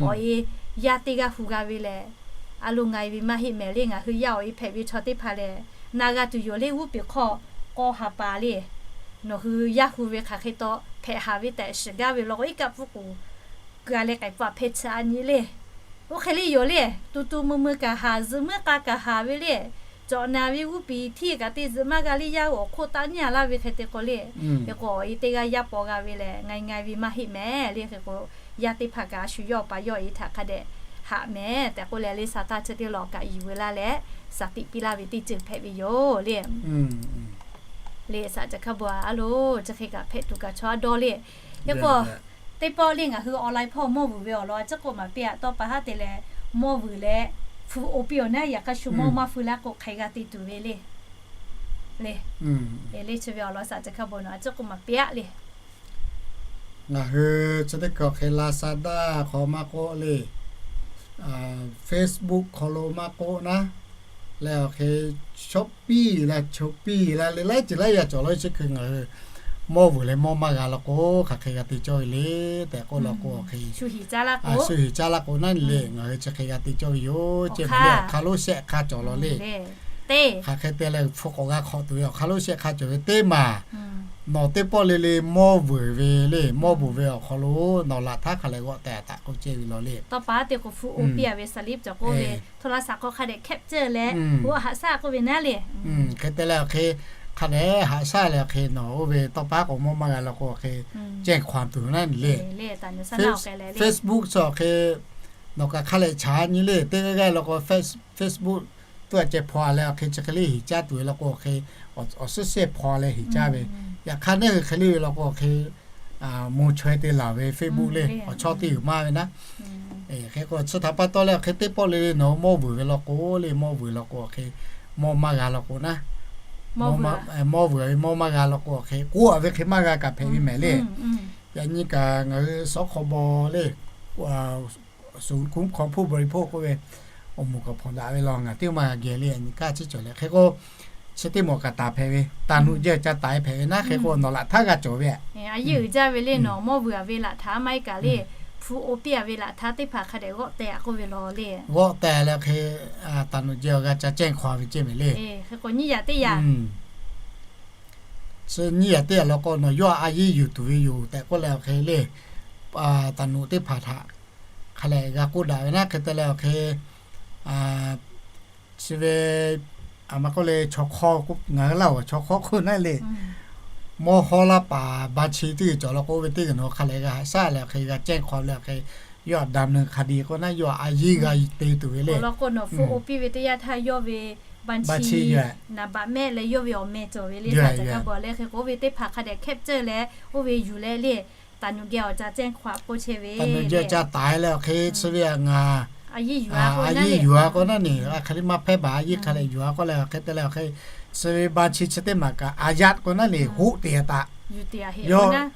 awˬ e yaˇ teˇ g'aˇ hu g'a ve lehˬ, a lo nga e ve maˇ heˆ mehˍ le. Ngaˬ hui yaˇ awˬ e hpehꞈ ve chaw teˇ hpaˍ lehˬ, na g'a tuˬ yoˬ le. G'uˇ peˬ hk'aw k'aw haˍ paˍ le, nawˬ hui yaˇ hu ve hk'aˬ hk'e taw hpehꞈ haˍ ve tehꞈ shiˍ gaˇ ve law k'o, iˉ kaˆ pfuhˇ k'oˍ g'a leh k'ai pfuhˇ a hpehˇ chi a nyi le. Oˇ hk'e le yoˬ le, tu tu mui mui kaꞈ haˍ, zuhꞈ muiˉ k'a kaꞈ haˍ ve le, cawꞈ na ve g'uˇ peˬ htiˇ kaꞈ te zuhꞈ maˇ g'a le, yaˇ awˬ hk'oˆ taˆ nyi a laˇ ve hk'e te k'o le. Hk'e k'o, awˬ e teˇ g'aˇ yaˇ paw g'a ve lehˬ, nga e nga e ve maˇ heˆ mehˍ le. Hk'e k'o, yaˇ teˇ hpaˍ kaꞈ a shu yawˇ awˬ pa yawˇ awˬ e htaꞈ hk'a dehꞈ haꞈ mehˍ tehꞈ k'oˆ leh le, Saˍtanˍ chi teˇ lawˬ kaꞈ yuˬ veu laˇ leh, shaˍ tiꞈ piˇ laˇ ve teˇ ceuˬ hpehꞈ ve yoˬ le. Le saˍ ca hk'a baw a lo, chi hk'e kaꞈ hpehꞈ tuˬ kaꞈ chaw a dawˇ le. Hk'e k'o, teˇ pawˆ le ngaˬ hui online hpawˇ mawˇ vuiˬ ve awˬ lawn a ciˉ k'oˆ maˍ piˇ a, tawˇ pa haˉ te leh mawˇ vuiˬ leh hpu oˇ piˇ awˬ naˉ, yaꞈ hk'aˇ shu mawˇ maˇ feu laˇ k'o hk'e g'a te tuˬ ve le. le. Eˬ le, chi ve awˬ lawn shaˍ ceh hk'a bon nawˬ a ciˉ k'oˆ maˍ piˇ aˆ le. Ngaˬ hui chi teˇ hkui awˬ hk'e Lazada hk'aw maˇ k'oˆ le, Facebook hk'aw lo maˇ k'oˆ naˉ, leh awˬ hk'e Shopee la, Shopee la, le laiˉ ceuˬ laiˉ yaˇ cawˬ law chi hkui ngaˬ hui mawˇ vuiˬ leh mawˇ maˇ g'a law k'o, hk'aˬ hk'e g'a te cawˇ ve le tehꞈ k'oˆ law k'o, awˬ hk'e shu hiˍ caˇ laˇ k'o naˉ le, ngaˬ hui chi hk'e g'a te cawˇ ve yoˬ. Chi hk'e le awˬ hk'aˇ lonˉ shehˆ hk'aˇ cawˬ law le. Hk'aˬ hk'e te leh hpu k'awꞈ g'a hk'awꞈ tuˬ ve awˬ hk'aˇ lonˉ shehˆ hk'aˇ cawˬ ve teˇ maˬ, nawˬ teˇ pawˆ le le mawˇ vuiˬ ve le, mawˇ vuiˬ ve awˬ hk'aw lo nawˬ laꞈ htaˉ hk'a leh g'awˆ teh taꞈ k'oˆ ceh ve law le. Tawˇ pa te k'o hpu oˇ piˇ a ve สลิป cawˬ k'oˆ ve โทรศัพท์ k'o hk'a dehꞈ แคปเจอร์ leh, oˇ haꞈ shaˆ k'oˆ ve naˉ le. Hk'e te leh awˬ hk'e hk'a dehꞈ haꞈ shaˆ leh awˬ hk'e nawˬ oˇ ve tawˇ pa k'o mawˇ maˇ g'a law k'o awˬ hk'e แจ้งความ tuˬ naˉ le. Facebook chi awˬ hk'e nawˬ kaꞈ hk'a leh chaꞈ nyi le, teˇ g'aˇ g'aˇ law k'o Facebook tuˇ a ceh hpaw a leh awˬ hk'e chi hk'e le hiˍ caˇ tuˬ ve law k'o awˬ hk'e awˬ suhˉ shehˆ hpaw a leh hiˍ caˇ ve. Yaꞈ hk'aˇ neˇ hui hk'e le ve law k'o awˬ hk'e mvuh chaweh te laˬ ve Facebook le awˬ chawˇ teˇ g'uiˬ maˇ ve naˉ. Hk'e k'o chi htaꞈ pa taw leh awˬ hk'e teˇ pawˆ le le nawˬ mawˇ vuiˬ ve law k'o le, mawˇ vuiˬ law k'o awˬ hk'e mawˇ maˇ g'a law k'o naˉ, mawˇ vuiˬ ve mawˇ maˇ g'a law k'o awˬ hk'e k'oˆ a ve hk'e maˇ g'a kaꞈ hpehꞈ ve mehˍ le. Yaꞈ nyi kaꞈ ngaˬ hui สคบ le, ศูนย์คุ้มครองผู้บริโภค k'oˆ ve awˬ moˍ kaꞈ hpawnˬ daꞈ ve law ngaˬ teˇ maˇ g'a geh le. Yaꞈ nyi kaˇ ciˉ cawˬ leh hk'e k'o chi teˇ mawˬ kaꞈ taˍ hpehꞈ ve, taˍ nuꞈ jehˇ ca taˍ hpehꞈ ve naˉ. Hk'e k'o nawˬ laꞈ htaˉ g'a cawˬ ve, a yehˬ uiˍ jaˇ ve le nawˬ mawˇ vuiˬ a ve laꞈ htaˇ maˇ heˆ kaꞈ le, hpu oˇ piˇ a ve laꞈ htaˇ teˇ hpaˍ hk'a dehꞈ g'awˆ teh a k'oˆ ve law le. G'awˆ teh leh awˬ hk'e taˍ nuꞈ jehˇ awˬ g'a ca cehˇ hk'aw ve ceh mehˍ le. Hk'e k'o nyiˇ yaꞈ teˇ yaꞈ, nyiˇ yaꞈ teˇ yaꞈ law k'o nawˬ yawˇ a yehˬ yuˬ tuˬ ve yoˬ tehꞈ k'oˆ leh awˬ hk'e le, taˍ nuꞈ teˇ hpaˍ htaꞈ hk'a leh g'a k'oˆ daꞈ ve naˉ. Hk'e te leh awˬ hk'e chi ve a ma k'oˆ le chaw hk'aw ngaˬ hui laˇ oˬ chaw hk'aw k'oˆ naˉ le, mawˇ hawˉ laˇ paˍ บัญชี teˇ g'uiˬ cawˬ law k'o oˇ ve teˇ g'uiˬ nawˬ hk'a leh g'a haꞈ shaˆ leh awˬ hk'e g'a cehˇ hk'aw leh awˬ hk'e yawˇ a ดำเนินคดี k'oˆ naˉ, yawˇ a yehˬ g'a te tuˬ ve le. Law k'o nawˬ hpu oˇ piˇ ve teˇ yanˇ htaˇ yawˇ ve บัญชี naˍ baꞈ mehˆ leh yawˇ ve awˬ meh cawˬ ve le. Saˍ caꞈ kaˇ bawˬ leh hk'e k'o oˇ ve teˇ hpaˍ hk'a dehꞈ แคปเจอร์ leh oˇ ve yuˬ leh le, taˍ nuꞈ geh awˬ ca cehˇ hk'aw k'oˆ chehˇ ve, taˍ nuꞈ geh ca taˍ leh awˬ hk'e chi ve a ngaˬ a yehˬ yuˬ a k'o naˉ le, a hk'e le maˇ hpehˇ baˬ a yehˬ hk'a leh yuˬ a k'oˆ leh awˬ hk'e te leh awˬ hk'e chi ve บัญชี chi teˇ maˬ kaꞈ a yaꞈ k'o naˉ le hoˆ te taꞈ. Yawˇ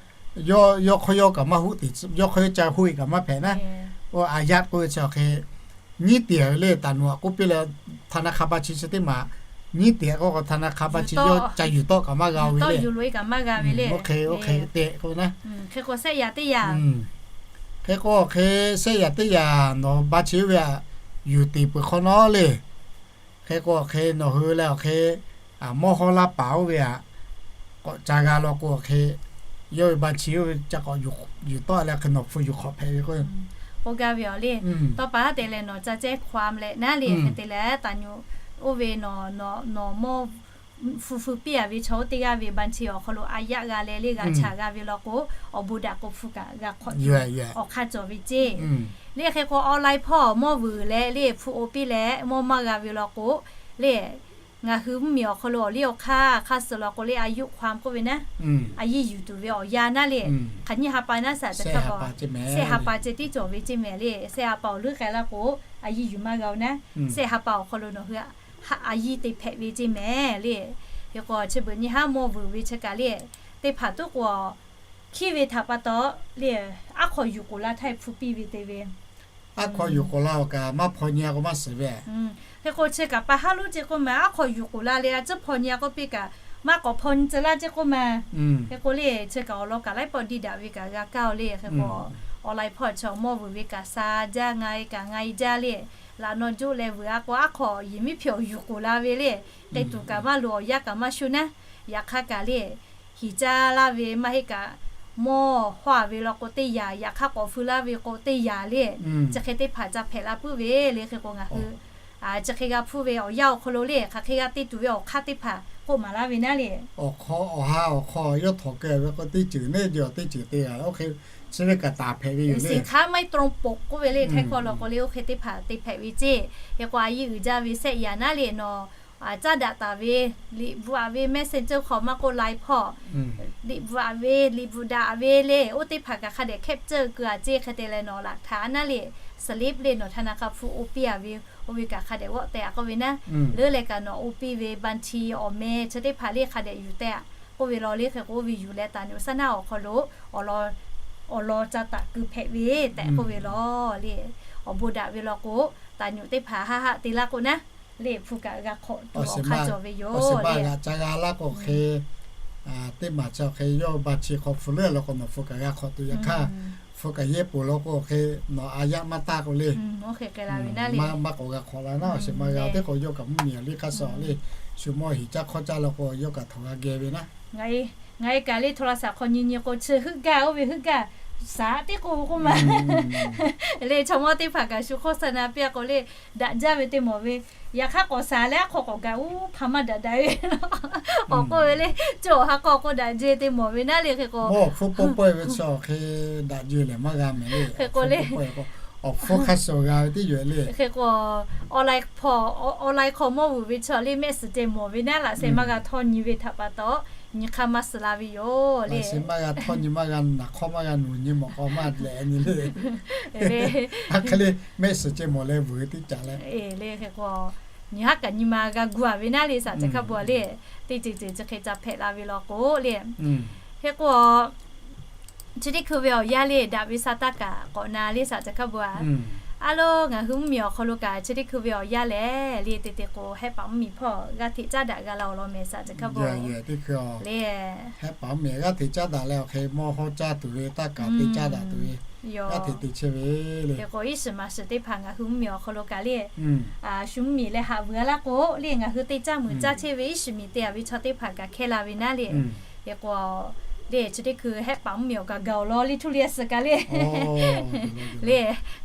yawˇ hk'aw yawˇ kaꞈ maˇ hoˆ te, yawˇ hk'aw yawˇ ca hoˆ e kaꞈ maˇ hpehꞈ naˉ. Oˇ a yaꞈ k'oˆ ve chi awˬ hk'e nyiˉ te ve le. Taˍ nuꞈ a k'oˆ piˇ leh ธนาคาร บัญชี chi teˇ maˬ nyiˉ te k'o k'o ธนาคาร บัญชี yawˇ ca yuˬ tawˆ kaꞈ maˇ g'a ve le. Oˇ hk'e oˇ hk'e te k'o naˉ, hk'e k'o sehˆ yaꞈ teˇ yaꞈ, hk'e k'o awˬ hk'e sehˆ yaꞈ teˇ yaꞈ nawˬ บัญชี oˇ ve a yuˬ te peuˬ hk'awꞈ nawˉ le. Hk'e k'o awˬ hk'e nawˬ hui leh awˬ hk'e mawˇ hawˉ laˇ paˍ oˇ ve a k'awꞈ ca g'a law k'o awˬ hk'e yawˇ ve บัญชี oˇ ve ca k'awꞈ yuˬ tawˆ leh hk'e nawˬ hpu yuˬ hk'awꞈ hpehꞈ ve k'o, k'oˆ gaˇ ve awˬ le. Tawˇ pa haˉ te leh nawˬ ca cehˇ hk'aw leh naˉ le hk'e te leh taˍ nuꞈ oˇ ve nawˬ nawˬ mawˇ hpu hpu piˇ a ve chaw oˇ teˇ g'aˇ ve บัญชี awˬ hk'aw lo a yaꞈ g'a leh le g'a chaꞈ g'a ve law k'o, awˬ bon daꞈ k'o hpu kaꞈ g'a hk'awꞈ tuˬ awˬ hk'aˇ cawˬ ve ceˇ. Le hk'e k'o online hpawˇ mawˇ vuiˬ leh le hpu oˇ piˇ leh mawˇ maˇ g'a ve law k'o, le ngaˬ hui mvuhˇmiˬ awˬ hk'aw lo awˬ liˇ awˬ hk'aˇ hk'aˇ suh law k'o le a yuˆ hk'aw k'oˆ ve naˉ, a yehˬ yuˬ tuˬ ve awˬ yanˇ naˉ le, hk'aˬ nyiˇ ha pa naˉ saˍ caꞈ hk'a pa, sehˆ ha pa ceh tiˉ cawˬ ve ceˇ mehˍ le. Sehˆ ha pa awˬ leuˉ k'ai laˇ k'o a yehˬ yuˬ maˇ g'a oˬ naˉ, sehˆ ha pa awˬ hk'aw lo nawˬ hui a yehˬ te hpehꞈ ve ceˇ mehˍ le. Hk'e k'o chi beuꞈ nyi haˉ mawˇ vuiˬ ve chi kaꞈ le, teˇ hpaˍ tuˉ k'o hkiˇ ve htaꞈ pa taw le, aˉ hk'aw yuˬ k'oˍ la htaˇ hpu piˇ ve te ve, aˉ hk'aw yuˬ k'oˍ la awˬ kaꞈ maˇ hpaw nyi a k'o maˇ suhˍ ve. Hk'e k'o chi kaꞈ pa haˉ lonˉ ceh k'oˆ ma, aˉ hk'aw yuˬ k'oˍ la le a ciˉ hpaw nyi a k'oˆ piˇ kaꞈ maˇ k'awꞈ hpaw nyi tcuh laˇ ceh k'oˆ ma. Hk'e k'o le chi kaꞈ awˬ lawn kaꞈ laiˉ pawˆ diˇ daꞈ ve kaꞈ g'a kaˇ oˬ le. Hk'e k'o online hpawˇ chi mawˇ vuiˬ ve kaꞈ sha jaˇ nga e kaꞈ nga e jaˇ le, laꞈ naw joˆ leh vuiˬ a k'o aˉ hk'aw yehˬ miˉ hpiꞈ awˬ yuˬ k'oˍ la ve le, k'ai tuˬ kaꞈ maˇ loꞈ awˬ yanˇ kaꞈ maˇ shu naˉ, yaꞈ hk'aˇ kaꞈ le hiˍ caˇ laˇ ve maˇ heˆ kaꞈ mawˇ hawˇ a ve law k'o teˇ yanˇ, yaꞈ hk'aˇ k'awꞈ feu laˇ ve k'o teˇ yanˇ le, chi hk'e teˇ hpaˍ ca hpehꞈ la puiˉ ve le. Hk'e k'o ngaˬ hui chi hk'e g'a hpuˇ ve awˬ yanˇ awˬ hk'aw lo le hk'aˬ hk'e g'a te tuˬ ve awˬ hk'aˇ teˇ hpaˍ k'oˆ maˍ laˇ ve naˉ le. Awˬ hk'aw awˬ ha awˬ hk'aw yawˇ htawnˍ keu ve k'o teˇ ceuˬ neˇ jawˬ teˇ ceuˬ te g'a oˇ hk'e chi ve kaꞈ taˍ hpehꞈ ve yoˬ le. Siˍ hk'aˉ maˇ heˆ tron poꞈ k'oˆ ve le htaiˇ hkawˇ law k'o le oˇ hk'e teˇ hpaˍ te hpehꞈ ve ceˇ. Hk'e k'o a yehˬ uiˍ jaˇ ve sehˆ yaꞈ naˉ le nawˬ caˇ daꞈ taˍ ve, liꞈ bvuhꞈ a ve Messenger hk'aw maˇ k'oˆ, Line hpawˇ liꞈ bvuhꞈ a ve, liꞈ bvuhꞈ daꞈ ve le oˇ teˇ hpaˍ kaꞈ hk'a dehꞈ แคปเจอร์ keu a ceˇ. Hk'e te leh nawˬ laꞈ htaꞈ naˉ le slip le nawˬ ธนาคาร hpu oˇ piˇ a ve, oˇ ve kaꞈ hk'a dehꞈ g'awˆ teh a k'oˆ ve naˉ. Leuˉ leh kaꞈ nawˬ oˇ piˇ ve บัญชี awˬ meh chi teˇ hpaˍ le hk'a dehꞈ yuˬ teh a k'oˆ ve law le. Hk'e k'o oˇ ve yuˬ leh taˍ nyoꞈ saˉ naˉ awˬ hk'aw lo awˬ lawn ca taˍ keu hpehꞈ ve tehꞈ k'oˆ ve law le. Awˬ bon daꞈ ve law k'o, taˍ nyoꞈ teˇ hpaˍ haˆ haˆ te laˇ k'o naˉ, le hpu kaꞈ g'a hk'awꞈ tuˬ awˬ hk'aˇ cawˬ ve yoˬ le. G'a ca g'a laˇ k'o hk'e, teˇ maˬ chi awˬ hk'e yawˇ บัญชี hk'aw hpu leuˉ law k'o nawˬ hpu kaꞈ g'a hk'awꞈ tuˬ yaꞈ hk'aˇ, hpu kaꞈ yehˇ poˬ law k'o hk'e nawˬ a yaˇ maˇ taˇ k'o le, maˇ k'awꞈ g'a hk'awꞈ la naˉ. Awˬ shiˍ maˇ g'a teˇ k'o yawˇ kaꞈ mvuhˇmiˬ a le hk'a shuˍ le, shu mawˇ heˍ caˇ hk'awˇ caˇ law k'o yawˇ kaꞈ htawnˍ g'a geh ve naˉ. Ngaˬ e kaꞈ le โทรศัพท์ hk'aw nyi nyi k'o chi heuˆ gaˇ oˇ ve heuˆ gaˇ, shaˍ teˇ k'o k'oˆ ma le. Chaw mawˇ teˇ hpaˍ kaꞈ shu โฆษณา piˇ a k'o le, daꞈ jaˇ ve te mawˬ ve, yaꞈ hk'aˇ k'awꞈ shaˍ leh aˉ hk'aw k'awꞈ gaˬ uˉ hpaˍ maˇ daꞈ daꞈ ve, awˬ k'oˆ ve le. Cawˬ ha k'aw k'o daꞈ jehˬ te mawˬ ve naˉ le. Hk'e k'o awˬ hpfuhˇ pawehˇ ve chi awˬ hk'e daꞈ jehˬ lehˬ maˇ g'a mehˍ le. Hk'e k'o le, awˬ hpfuhˇ hk'a shuˍ g'a ve teˇ yoˬ le. Hk'e k'o online hk'aw mawˇ vuiˬ ve chaw le mehˆ suhˍ ceh mawˬ ve naˉ laꞈ sheh maˇ g'a htawˇ nyi ve htaꞈ pa taw, nyi hk'aˇ maˇ suh la ve yoˬ le. Maˇ g'a htawˇ nyi maˇ g'a naˬ hk'awˇ maˇ g'a nuˬ nyi mawˬ k'aw maˇ lehˬ nyi le. Aˬ hk'e le, mehˆ suhˍ ceh mawˬ leh vuiˬ ve teˇ caꞈ le. Hk'e k'o nyi haˉ kaꞈ nyi ma g'a gu a ve naˉ le สาธารณสุข hk'a bon le. Teˇ ceuˬ ceuˬ chi hk'e ca hpehꞈ la ve law k'o le. Hk'e k'o chi teˇ hkui ve awˬ yanˇ le daꞈ ve sa taˇ kaꞈ k'awꞈ na le สาธารณสุข hk'a bon a. A lo ngaˬ hui mvuhˇmiˬ awˬ hk'aw lo kaꞈ chi teˇ hkui ve awˬ yanˇ lehˬ le te te k'o hehˆ paˍ mvuhˇmiˬ hpawˇ g'aˇ hteꞈ caˉ daꞈ g'a la awˬ lawn mehˍ สาธารณสุข hk'a bon le. Hehˆ paˍ mvuhˇmiˬ g'aˇ hteꞈ caˉ daꞈ leh awˬ hk'e mawˇ hawˇ caˇ tuˬ ve taˇ kaꞈ te caˉ daꞈ tuˬ ve g'aˇ hteꞈ te chehˇ ve le. Hk'e k'o iˉ shiˍ maˍ shiˍ teˇ hpaˍ ngaˬ hui mvuhˇmiˬ awˬ hk'aw lo kaꞈ le, shu mvuhˇmiˬ leh haꞈ vuiˬ a laˇ k'o le ngaˬ hui te caˇ muiˬ caˇ chehˇ ve iˉ shiˍ miˬ te a ve chaw teˇ hpaˍ kaꞈ hkehˇ la ve naˉ le. Hk'e k'o le chi teˇ hkui hehˆ paˍ mvuhˇmiˬ awˬ kaꞈ gaˬ awˬ lawn le ทุเรียน suhˍ kaꞈ le le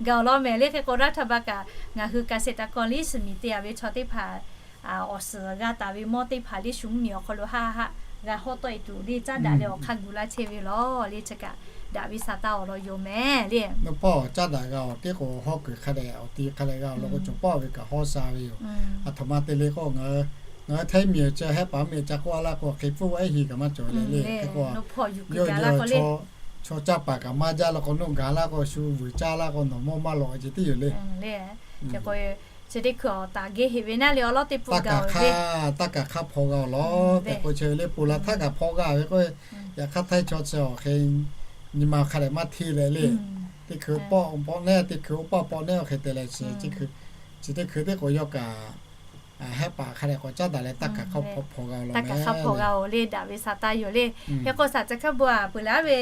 gaˬ awˬ lawn mehˍ le. Hk'e k'o รัฐบาล kaꞈ ngaˬ hui เกษตรกร le iˉ shiˍ miˬ te a ve chaw teˇ hpaˍ awˬ suhˍ g'a taˍ ve mawˇ teˇ hpaˍ le shu mvuhˇmiˬ awˬ hk'aw lo haˆ haˆ g'a hawˇ tawˆ e tuˬ le caˉ daꞈ leh awˬ hk'aˇ gu laˇ chehˇ ve law le. Chi kaꞈ daꞈ ve sa taˇ awˬ lawn yoˬ mehˍ le. Nawˬ pawˆ caˉ daꞈ g'a awˬ teˇ k'o hawˇ kuiˬ hk'a dehꞈ awˬ ti hk'a dehꞈ g'a awˬ lawn k'o cawˬ pawˆ ve kaꞈ hawˇ sha ve yoˬ. Aˬ htoꞈ ma te le k'o ngaˬ hui htaiˇ miˬ awˬ chi hehˆ paˍ mvuhˇmiˬ ca k'oˆ a laˇ k'o hk'e pfuhˇ ehˉ hi kaꞈ maˇ cawˬ leh le. Hk'e k'o yawˇ yawˇ chaw caˇ paˍ kaꞈ maˇ jaˇ law k'o nawˬ gaˬ laˇ k'o shu vuiˬ caˇ laˇ k'o nawˬ mawˇ maˇ lawꞈ ce teˇ yoˬ le. Hk'e k'o chi teˇ hkui awˬ taˍ geh heꞈ ve naˉ le awˬ lawn teˇ pawˆ gaˬ ve taˇ kaꞈ hk'a hpaw g'a awˬ lawn tehꞈ k'o chi ve le ponˬ la htaˇ kaꞈ hpaw g'a ve k'o, yaꞈ hk'aˇ htaiˇ chaw chi awˬ hk'e nyi ma hk'a dehꞈ maˇ hteˇ leh le. Teˇ hkui pawˆ pawˆ nehˇ teˇ hkui oˇ pawˆ pawˆ nehˇ awˬ hk'e te leh chi teˇ hkui chi teˇ hkui teˇ k'o yawˇ kaꞈ hehˆ paˍ hk'a dehꞈ k'awꞈ caˉ daꞈ leh taˇ kaꞈ hk'a hpaw g'a awˬ lawn, taˇ kaꞈ hk'a hpaw g'a awˬ le daꞈ ve sa taˇ yoˬ le. Hk'e k'o สาธารณสุข hk'a bon a peuˬ laˇ ve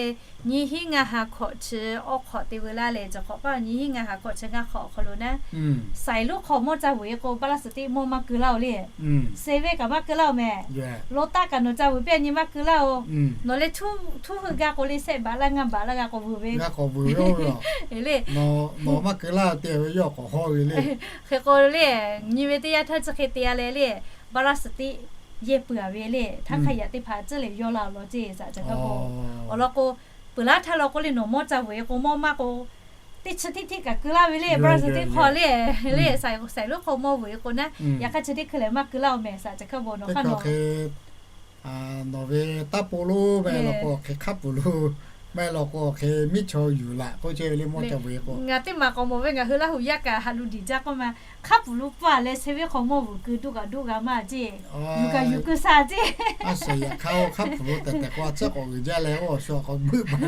nyiˇ hinˉ ngaˇ ha hkawꞈ chi awˬ hk'awꞈ te veu laˇ leh chi hk'awꞈ paˇ nyiˇ hinˉ ngaˇ ha hkawꞈ chi ngaˇ hk'awꞈ awˬ hk'aw lo naˉ, saiˍ lonˉ hk'aw mawˇ ca vuiˬ e k'o พระราชสิทธิ mawˇ maˇ keu laˇ oˬ le. เซเว่น kaꞈ maˇ keu laˇ oˬ mehˍ. Lo taˆ kaꞈ nawˬ ca vuiˬ piˇ a nyi maˇ keu laˇ oˬ. Nawˬ leh htuˉ hui ga k'o le shehˆ baꞈ laˇ ngaˇ baꞈ laˇ g'a k'awꞈ vuiˬ ve le. Nawˬ maˇ keu laˇ te ve yawˇ k'awꞈ hawˇ ve le. Hk'e k'o le nyi ve teˇ yanˇ htaˇ chi hk'e te a leh le พระราชสิทธิ yehˇ peuˬ a ve le. Htaˇ hk'a yaꞈ teˇ hpaˍ tcuhˉ leh yawˇ la awˬ lawn ceˇ สาธารณสุข hk'a bon. Awˬ lawn k'o peuˬ laˇ htaˇ law k'o le nawˬ mawˇ ca vuiˬ e k'o mawˇ maˇ k'o teˇ chi tiˉ tiˉ kaꞈ keu laˇ ve le. พระราชสิทธิ hk'aw le le saiˍ lonˉ hk'aw mawˇ vuiˬ e k'o naˉ, yaꞈ hk'aˇ chi teˇ hkui lehˬ maˇ keu laˇ oˬ mehˍ สาธารณสุข hk'a bon nawˬ hk'aˇ nawˬ Nawˬ ve taˇ po lo meh law k'o hk'e hk'a puˬ lo, meh law k'o hk'e miˇ chaw yuˬ laꞈ k'oˆ chehˇ ve le mawˇ ca vuiˬ e k'o. Ngaˬ teˇ maˬ k'awꞈ mawˬ ve ngaˬ hui Laˇ huˍ yaˇ kaꞈ haꞈ lu diˬ jaˇ k'oˆ ma, hk'a puˬ lo paˇ leh เซเว่น hk'aw mawˇ vuiˬ keu doˆ kaꞈ doˆ g'a maˇ ceˇ. Yuˬ kaꞈ yuˬ keu sha ceˇ. A shuˍ yaꞈ hk'aˇ oˇ hk'a puˬ lo tehꞈ tehꞈ k'o a tcuhˉ k'awꞈ g'uiˬ jaˇ leh oˇ awˬ shu awˬ k'awꞈ beuˆ baˬ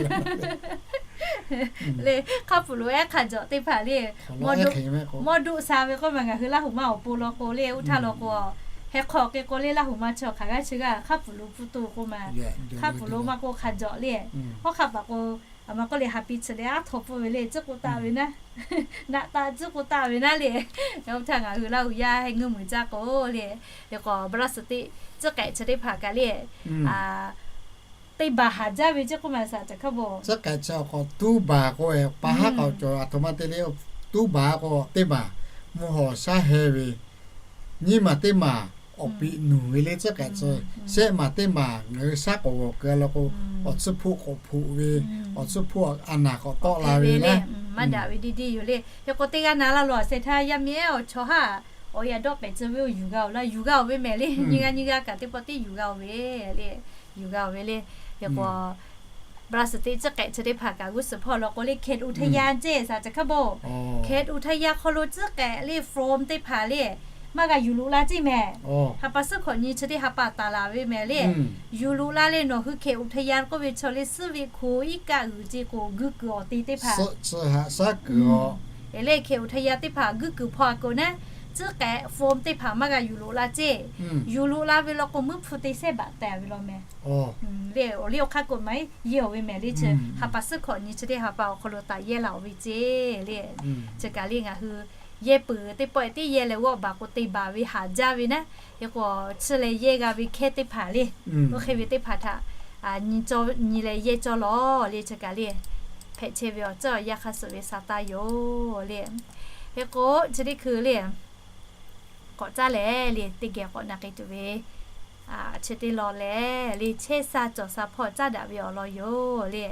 le. Hk'a puˬ lo ehˉ hk'a jawꞈ teˇ hpaˍ le, mawˇ doˆ sha ve k'oˆ ma ngaˬ hui Laˇ huˍ ma awˬ pon law k'o le oˇ htaˇ law k'o, heh hk'aw k'e k'o le Laˇ huˍ ma chi awˬ hk'aˬ g'aˇ chi g'aˇ hk'a puˬ lo pfuhˇ to k'oˆ ma. Hk'a puˬ lo maˇ k'oˆ hk'a jawꞈ le. Hawˉ hk'a paˍ k'o, aˬ ma k'oˆ le haˍ pi chi le aˉ htaw pfuhˇ ve le tcuhˉ k'oˆ taˆ ve naˉ, naˆ taˆ tcuhˉ k'oˆ taˆ ve naˉ le. Oˇ htaˇ ngaˬ hui Laˇ huˍ yaˇ heh ngeuˇ muiˬ jaˇ k'o le, hk'e k'o พระราชสิทธิ tcuhˉ k'ehꞈ chi teˇ hpaˍ kaꞈ le teˇ baˬ haˍ jaˇ ve ceˇ k'oˆ ma สาธารณสุข hk'a bon. Tcuhˉ k'ehꞈ chi awˬ k'awꞈ tuˉ baˬ k'o, pa haˉ k'awꞈ cawˬ aˬ htoꞈ ma te le, tuˉ baˬ k'o teˇ maˬ mvuhˇ hawˬ shaˉ heh ve, nyiˇ maˬ teˇ maˬ awˬ piꞈ nuˬ ve le tcuhˉ k'ehꞈ chi, shehˆ maˬ teˇ maˬ ngaˬ hui shaˉ k'awꞈ g'awˬ keu law k'o, awˬ tsuhˇ hpoˆ k'awꞈ hpoꞈ ve, awˬ tsuhˇ hpoˆ a naˬ k'awꞈ tawˆ la ve le. Maˇ daꞈ ve deˇ deˇ yoˬ le. Hk'e k'o teˇ g'aˇ na laˇ lo a sheh htaˇ yaˇ miˇ ehˉ awˬ chaw haˉ awˬ e a dawˆ pehˍ tcuh ve oˇ yuˬ g'a oˬ laˇ, yuˬ g'a oˬ ve mehˍ le. Nyiˇ g'aˇ nyiˇ g'aˇ kaꞈ teˇ pawˆ tiˉ yuˬ g'a oˬ ve le, yuˬ g'a oˬ ve le. Hk'e k'o Brazil teˇ tcuhˉ k'ehꞈ chi teˇ hpaˍ kaꞈ g'uˇ suhˍ hpawˇ lo k'o le เขตอุทยาน ceˇ saˍ caˬ hkaˉ bon. เขตอุทยาน hk'aw lo tcuhˉ k'ehꞈ le from teˇ hpaˍ le maˇ g'a yuˬ loꞈ la ceˇ mehˍ. Ha pa suhˉ hkawꞈ nyi chi teˇ ha pa taˍ laˬ ve mehˍ le. Yuˬ loꞈ la le nawˬ hui เขตอุทยาน k'oˆ ve chaw le suhˉ ve hku iˉ kaˆ g'uiˬ ce k'o guˇ kuiˬ awˬ te teˇ hpaˍ. E le เขตอุทยาน teˇ hpaˍ guˇ kuiˬ hpaw a k'o naˉ, tcuhˉ k'ehꞈ from teˇ hpaˍ maˇ g'a yuˬ loꞈ la ceˇ. Yuˬ loꞈ la ve law k'o muiˉ hpu te sehˉ baꞈ tehꞈ ve law mehˍ. Le awˬ liˇ awˬ hk'aˇ k'oꞈ maˇ yehˇ awˬ ve mehˍ le chi. Ha pa suhˉ hkawꞈ nyi chi teˇ ha pa awˬ hk'aw lo taˍ yehˇ la awˬ ve ceˇ le. Chi kaꞈ le ngaˬ hui yehˇ peuˬ teˇ pawˆ teˇ yehˇ leh g'awˆ baˬ k'o te baˬ ve haˍ jaˇ ve naˉ. Hk'e k'o chi leh yehˇ g'a ve hkehˇ teˇ hpaˍ le, oˇ hk'e ve teˇ hpaˍ htaꞈ nyi leh yehˇ cawˇ lawˬ le. Chi kaꞈ le hpehꞈ chehˇ ve awˬ ceuˬ awˬ yanˇ hk'aˇ suh ve sa taˇ yoˬ le. Hk'e k'o chi teˇ hkui le k'awꞈ caˇ leh le teˇ geh k'awꞈ na k'ai tuˬ ve chi teˇ law leh le chehˇ sha cawˬ sha hpawˇ caˇ daꞈ ve awˬ lawn yoˬ le.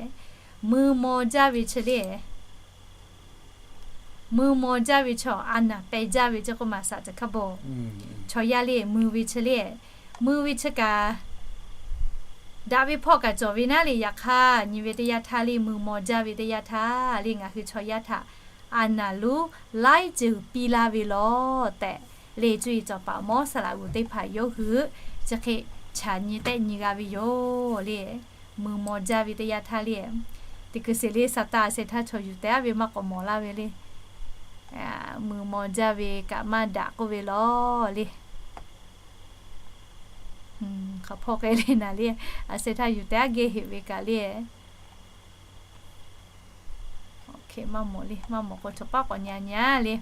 Mui maw jaˇ ve chi le, mui maw jaˇ ve chaw a naˍ peh jaˇ ve ceˇ k'oˆ ma saˍ caˬ hkaˉ bon. Chaw yaˇ le mui ve chi le, mui ve chi kaꞈ daꞈ ve hpawˇ kaꞈ cawˬ ve naˉ le. Yaꞈ hk'aˇ nyi ve teˇ yanˇ htaˇ le mui maw jaˇ ve teˇ yanˇ htaˇ le ngaˬ hui chaw yaˇ htaꞈ a naˍ lonˉ laiˉ ceuˬ piˇ laˇ ve lawˬ tehꞈ le cuˇ yiˍ cawˬ paˍ mawˇ saˍ laꞈ g'uˬ teˇ hpaˍ yawˇ hui chi hk'e chaꞈ nyi tehˆ nyi g'a ve yoˬ le. Mui maw jaˇ ve teˇ yanˇ htaˇ le, teˇ hkui sheˍ le sa taˇ a sheh htaˇ chaw yuˬ tehˉ ve maˇ k'awꞈ mawˬ laˇ ve le. Mui maw jaˇ ve kaꞈ maˇ daꞈ k'oˆ ve lawˬ le. Hk'aˬ hpawˇ k'ai le naˍ le, a sheh htaˇ yuˬ tehˉ geh heꞈ ve kaꞈ le. Maˇ mawˬ le, maˇ mawˬ k'o chaw paˉ k'awꞈ nyi nyi le.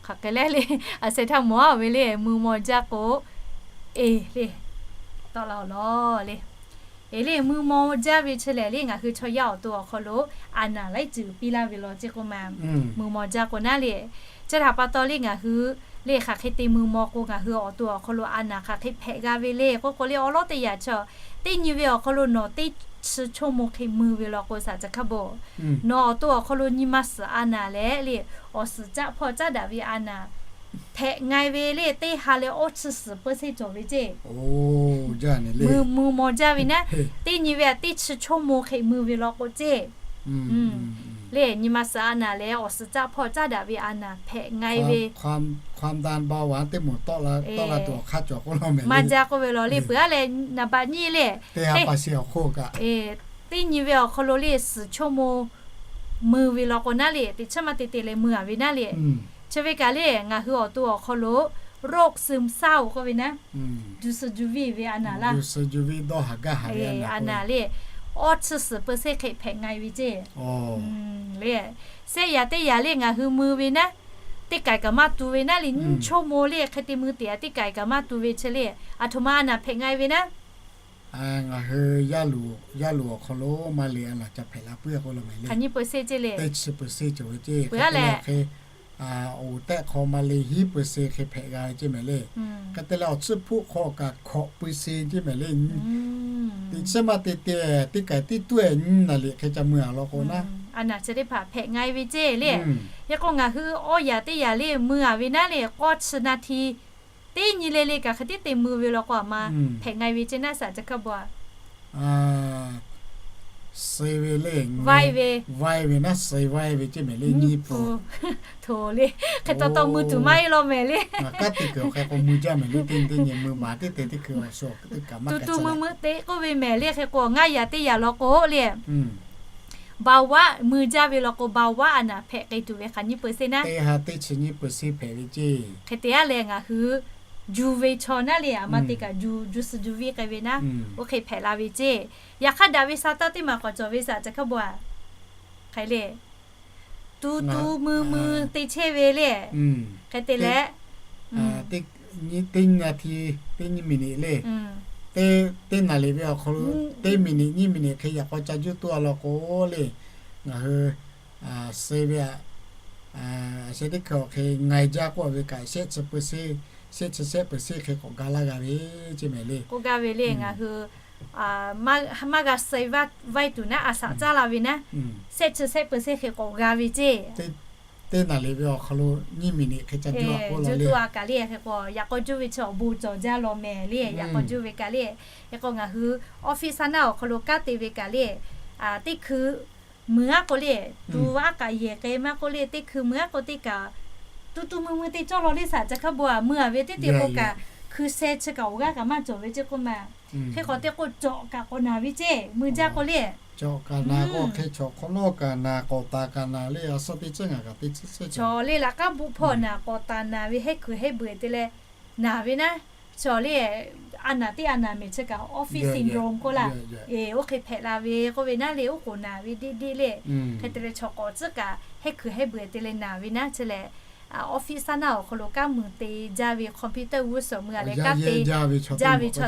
Hk'aˬ hk'e le le, a sheh htaˇ mawˬ a ve le, mui maw jaˇ k'o, e le, tawˆ la awˬ lawn le. E le mui maw jaˇ ve chi lehˬ le ngaˬ hui chaw yaˇ awˬ to awˬ hk'aw lo a naˍ laiˉ ceuˬ piˇ laˇ ve lawˬ ceˇ k'oˆ ma. Mui maw jaˇ k'o naˉ le, chi htaꞈ pa taw le ngaˬ hui le hk'aˬ hk'e te mui maw k'o ngaˬ hui awˬ to awˬ hk'aw lo a naˍ hk'aˬ hk'e hpehꞈ g'a ve le k'oˆ k'o le awˬ lawn teˇ yanˇ chaw, teˇ nyi ve awˬ hk'aw lo nawˬ teˇ chi chaw mo hk'e mui ve lawˬ k'o saˍ caˬ hkaˉ bon, nawˬ awˬ to awˬ hk'aw lo nyi ma suhˍ a naˍ leh le awˬ suhˍ caˆ hpawˇ caˉ daꞈ ve a naˍ hpehꞈ nga ve le teˇ ha leh awˇ chi suhˍ peuˬ sheˆ cawˬ ve ceˇ. Mui maw jaˇ ve naˉ, teˇ nyi ve a teˇ chi chaw mo hk'e mui ve lawˬ k'o ceˇ. Le nyi ma suhˍ a naˍ leh awˬ suhˍ caˆ hpawˇ caˉ daꞈ ve a naˍ hpehꞈ nga ve, maˇ jaˇ k'oˆ ve lawˬ le. Peuˬ a leh naˍ baꞈ nyi le, teˇ nyi ve awˬ hk'aw lo le suhˍ chaw mo mui ve lawˬ k'o naˉ le, teꞈ chiˉ maˇ te te leh mui a ve naˉ le. Chi ve kaꞈ le ngaˬ hui awˬ to awˬ hk'aw lo โรคซึมเศร้า k'oˆ ve naˉ, juˬ suhˍ juˬ viˇ ve a naˍ laˇ, a naˍ le awˇ chi suhˍ peuˬ sheˆ hk'e hpehꞈ nga ve ceˇ. Le, shehˆ yaꞈ teˇ yaꞈ le ngaˬ hui mui ve naˉ, teˇ k'ai kaꞈ maˇ tu ve naˉ le, nyiˇ chaw mo le hk'e te mui teꞈ a teˇ k'ai kaꞈ maˇ tu ve chi le, aˬ htoꞈ ma a naˍ hpehꞈ nga ve naˉ. Ngaˬ hui yaˇ luˬ awˬ hk'aw lo maˇ le a naˍ ca hpehꞈ la puiˉ k'oˆ lo mehˍ le, hk'aˬ nyi peuˬ sheˆ ceˇ le, teˇ chi peuˬ sheˆ cawˬ ve ceˇ. Peuˬ a leh, oˍ tehˆ hk'aw maˇ le hiˉ peuˬ sheˆ hk'e hpehꞈ g'a ve ceˇ mehˍ le. Hk'e te leh awˬ tsuhˇ hpfuhˆ hk'aw kaꞈ hkawꞈ peuˬ sheˆ ceˇ mehˍ le. Teꞈ chiˉ maˇ te te, teˇ k'ai teˇ tuˉ e nyi naˍ liꞈ hk'e ca mui a lawˬ k'o naˉ, a naˍ chi teˇ hpaˍ hpehꞈ nga ve ceˇ le. Hk'e k'o ngaˬ hui awˇ yaꞈ teˇ yaꞈ le mui a ve naˉ le k'awˇ chi naˍ hti teˇ nyi le le kaꞈ hk'e tiˉ te mui ve lawˬ k'o a ma hpehꞈ nga ve ceˇ naˉ saˍ caˬ hkaˉ bon a. Suh ve le, vaiˇ ve, vaiˇ ve naˉ suh vaiˇ ve ceˇ mehˍ le, nyiˇ pfuhˍ. Hto le, hk'e taw taw mui tuˬ maˇ heˆ lawˬ mehˍ le. Ngaˬ kaˉ teˇ kuiˬ awˬ hk'e k'o mui jaˇ mehˍ le, teˇ nyi teˇ nyi mui maˍ teˇ te teˇ kuiˬ awˬ suhˍ teˇ kaꞈ maˇ tuˬ tuˬ mui mui te k'oˆ ve mehˍ le. Hk'e k'o ngaˇ yaꞈ teˇ yaꞈ lawˬ k'o le, ภาวะ mui jaˇ ve lawˬ k'o ภาวะ a naˍ hpehꞈ k'ai tuˬ ve hk'aˬ nyi peuˬ sheˆ naˉ, teˇ ha teˇ chi nyi peuˬ sheˆ hpehꞈ ve ceˇ. Hk'e te a leh ngaˬ hui juˬ ve chaw naˉ le, a ma te kaꞈ juˬ juˬ suhˍ juˬ viˇ k'ai ve naˉ, oˇ hk'e hpehꞈ la ve ceˇ. Yaꞈ hk'aˇ daꞈ ve sa taˇ teˇ maˬ k'awꞈ cawˬ ve saˍ caˬ hkaˉ bon a. Hk'e le, tuˬ tuˬ mui mui te chehˇ ve le. Hk'e te leh, teˇ nyi naˍ hti, teˇ nyi miˬ niꞈ le, teˇ naˍ liꞈ ve awˬ hk'aw lo teˇ miˬ niꞈ nyiˇ miˬ niꞈ hk'e yaꞈ k'aw ca juˇ toˇ a lawˬ k'o le, ngaˬ hui suh ve a, shehˆ teˇ hkui awˬ hk'e nga e jaˇ k'oˆ ve kaꞈ shehˆ chi peuˬ sheˆ, shehˆ chi shehˆ peuˬ sheˆ hk'e k'awꞈ ga laˇ g'a ve ceˇ mehˍ le. K'oˆ gaˇ ve le ngaˬ hui maˇ g'a suh vaiˇ tuˬ naˉ a shaꞈ caˉ la ve naˉ, shehˆ chi shehˆ peuˬ sheˆ hk'e k'awꞈ g'a ve ceˇ. teˇ naˍ riˍ ve awˬ hk'aw lo nyiˇ miˬ niꞈ hk'e ca juˇ a k'oˆ la le. Juˇ a kaꞈ le, hk'e k'o yaꞈ k'aw juˇ ve chi awˬ bon cawˬ jaˇ law mehˍ le, yaꞈ k'aw juˇ ve kaꞈ le. Hk'e k'o ngaˬ hui office saˉ naˆ awˬ hk'aw lo kanˉ te ve kaꞈ le, teˇ hkui mui aˉ k'o le, tuˬ aˉ kaꞈ yehˬ k'ai maˇ k'oˆ le, teˇ hkui mui aˉ k'o teˇ kaꞈ tuˇ tuˇ mui mui te cawˇ law le, shaˍ ca hk'a bon a mui a ve teˇ te k'o kaꞈ hkui sheh chi kaꞈ awˬ g'aˇ kaꞈ maˇ cawˬ ve ceˇ k'oˆ ma. Hk'e k'o teˇ k'o cawꞈ kaꞈ k'awꞈ naˍ ve ceˇ, mui jaˇ k'o le. Cawꞈ kaꞈ naˍ k'o hk'e chaw hk'awꞈ nawˉ kaꞈ naˍ, k'awꞈ taˍ kaꞈ naˍ le, a suhˉ teˇ ceuˬ ngaˬ kaꞈ teˇ ceuˬ ceuˬ chaw le laꞈ k'aˉ buˆ hpawˇ naˍ, k'awꞈ taˍ naˍ ve, hehˉ kuiˬ hehˉ beuꞈ te leh naˍ ve naˉ. Chaw le a naˍ teˇ a naˍ mehˍ chi kaꞈ office syndrome k'oˆ laˇ. Oˇ hk'e hpehꞈ la ve k'oˆ ve naˉ le, oˉ k'oˍ naˍ ve deˇ deˇ le. Hk'e te leh chaw k'awꞈ tcuhˉ kaꞈ hehˉ kuiˬ hehˉ beuꞈ te leh naˍ ve naˉ chi lehˬ, office saˉ naˆ awˬ hk'aw lo kanˉ mui te jaˇ ve computer g'uˇ suhˍ mui a leh kanˉ te jaˇ ve chaw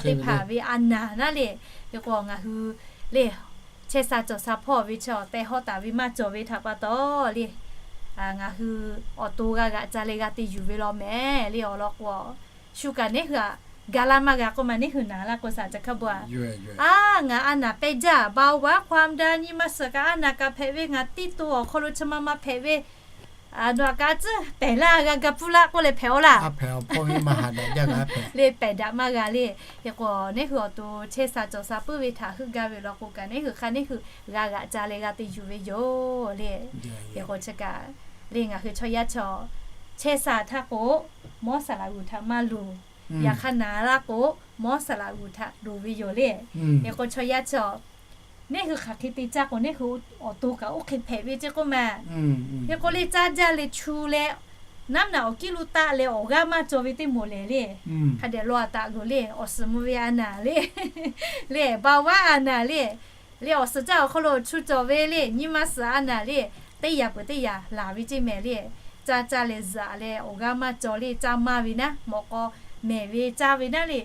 teˇ hpaˍ ve a naˍ naˉ le. Hk'e k'o ngaˬ hui le chehˇ sha cawˬ sha hpawˇ ve chaw tehˬ hawˉ taˍ ve maˇ cawˬ ve htaꞈ pa taw le, ngaˬ hui awˬ to g'a g'aꞈ ca leh g'a te yuˬ ve law mehˍ le. Awˬ lawn k'o, shu kaꞈ neˉ hui aꞈ ga laˇ maˇ g'a k'oˆ ma, neˉ hui naˍ laˇ k'o shaˍ ca hk'a bon a, a, ngaˬ a naˍ pehˇ jaˇ, เบาหวาน ความดัน nyi ma suhˍ kaꞈ a naˍ kaꞈ hpehꞈ ve, ngaˬ tiˇ to awˬ hk'aw lo chi ma ma hpehꞈ ve, nawˬ aꞈ kaꞈ tcuhˉ tehˬ laˇ g'a ga pfuhˇ laˇ k'oˆ leh hpehꞈ aw laˇ. Le pehˬ daꞈ maˇ g'a le. Hk'e k'o neˉ hui awˬ to chehˇ sha cawˬ sha puiˉ ve htaꞈ heuˆ gaˇ ve law k'o kaꞈ neˉ hui hk'a neˉ hui g'a g'aꞈ ca leh g'a te yuˬ ve yoˬ le. Hk'e k'o chi kaꞈ le ngaˬ hui chaw yaˇ chaw chehˇ sha htaˇ k'o, mawˇ saˍ laꞈ g'uiˬ htaꞈ maˇ loˍ. Yaꞈ hk'aˇ naˍ laˇ k'o, mawˇ saˍ laꞈ g'uiˬ htaꞈ loˍ ve yoˬ le. Hk'e k'o chaw yaˇ chaw neˉ hui hk'aˬ hk'e te caˇ k'o neˉ hui awˬ to kaꞈ oˇ hk'e hpehꞈ ve ceˇ k'oˆ ma. Hk'e k'o le caˇ jaˇ leh chu leh, naˉ naꞈ awˬ kiˉ lo taˆ leh awˬ g'aˇ maˇ caw ve teˇ moˍ lehˬ le. Hk'a dehꞈ law a taꞈ loˬ le, awˬ suhˍ mvuh ve a naˍ le, le เบาหวาน a naˍ le, le awˬ suhˍ caˇ awˬ hk'aw lo chu cawˬ ve le, nyi ma suhˍ a naˍ le, teˇ yaꞈ peuˬ teˇ yaꞈ laˬ ve ceˇ mehˍ le. Caˇ caˇ leh zuhꞈ leh awˬ g'aˇ maˇ caw le, caˇ maˇ ve naˉ, mawꞈ k'aw mehˍ ve caˇ ve naˉ le,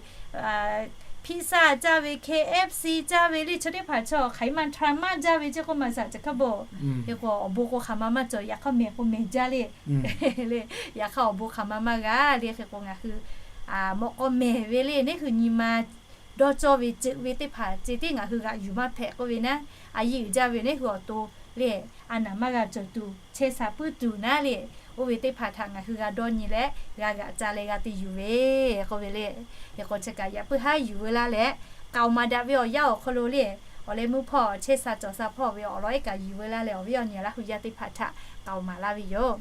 pizza caˇ ve, KFC caˇ ve le, chi teˇ hpaˍ chaw hk'aˬ hk'e ma htaꞈ maˇ jaˇ ve ceˇ k'oˆ ma shaˍ ca hk'a bon. Hk'e k'o awˬ bon k'o hk'aˬ ma maˇ cawˬ, yaꞈ hk'aˇ mehˍ k'o mehˍ jaˇ le. Le yaꞈ hk'aˇ awˬ bon hk'aˬ ma maˇ g'a le. Hk'e k'o ngaˬ hui mawꞈ k'aw mehˍ ve le, neˉ hui nyi ma dawˇ cawˇ ve ceuˬ ve teˇ hpaˍ ce tiˉ ngaˬ hui g'aꞈ yuˬ maˇ hpehꞈ k'oˆ ve naˉ, a yeˇ uiˍ jaˇ ve neˉ hui awˬ to le, a naˍ maˇ g'a cawˬ tuˬ, chehˇ sha puiˉ tuˬ naˉ le. Oˇ ve teˇ hpaˍ htaꞈ ngaˬ hui g'a dawˇ nyi leh g'a g'aꞈ ca leh g'a te yuˬ ve k'oˆ ve le. Hk'e k'o chi kaꞈ yaꞈ puiˉ haˉ yuˬ veu laˇ leh, k'aoˍ maˍ daꞈ ve awˬ yanˇ awˬ hk'aw lo le, awˬ leh mvuhˇ hpawˇ chehˇ sha cawˬ sha hpawˇ ve awˬ lawn ehˉ kaꞈ yuˬ veu laˇ leh awˬ viˉ awˬ nyi Laˇ hu yaˇ teˇ hpaˍ htaꞈ k'aoˍ maˍ laˇ ve yoˬ.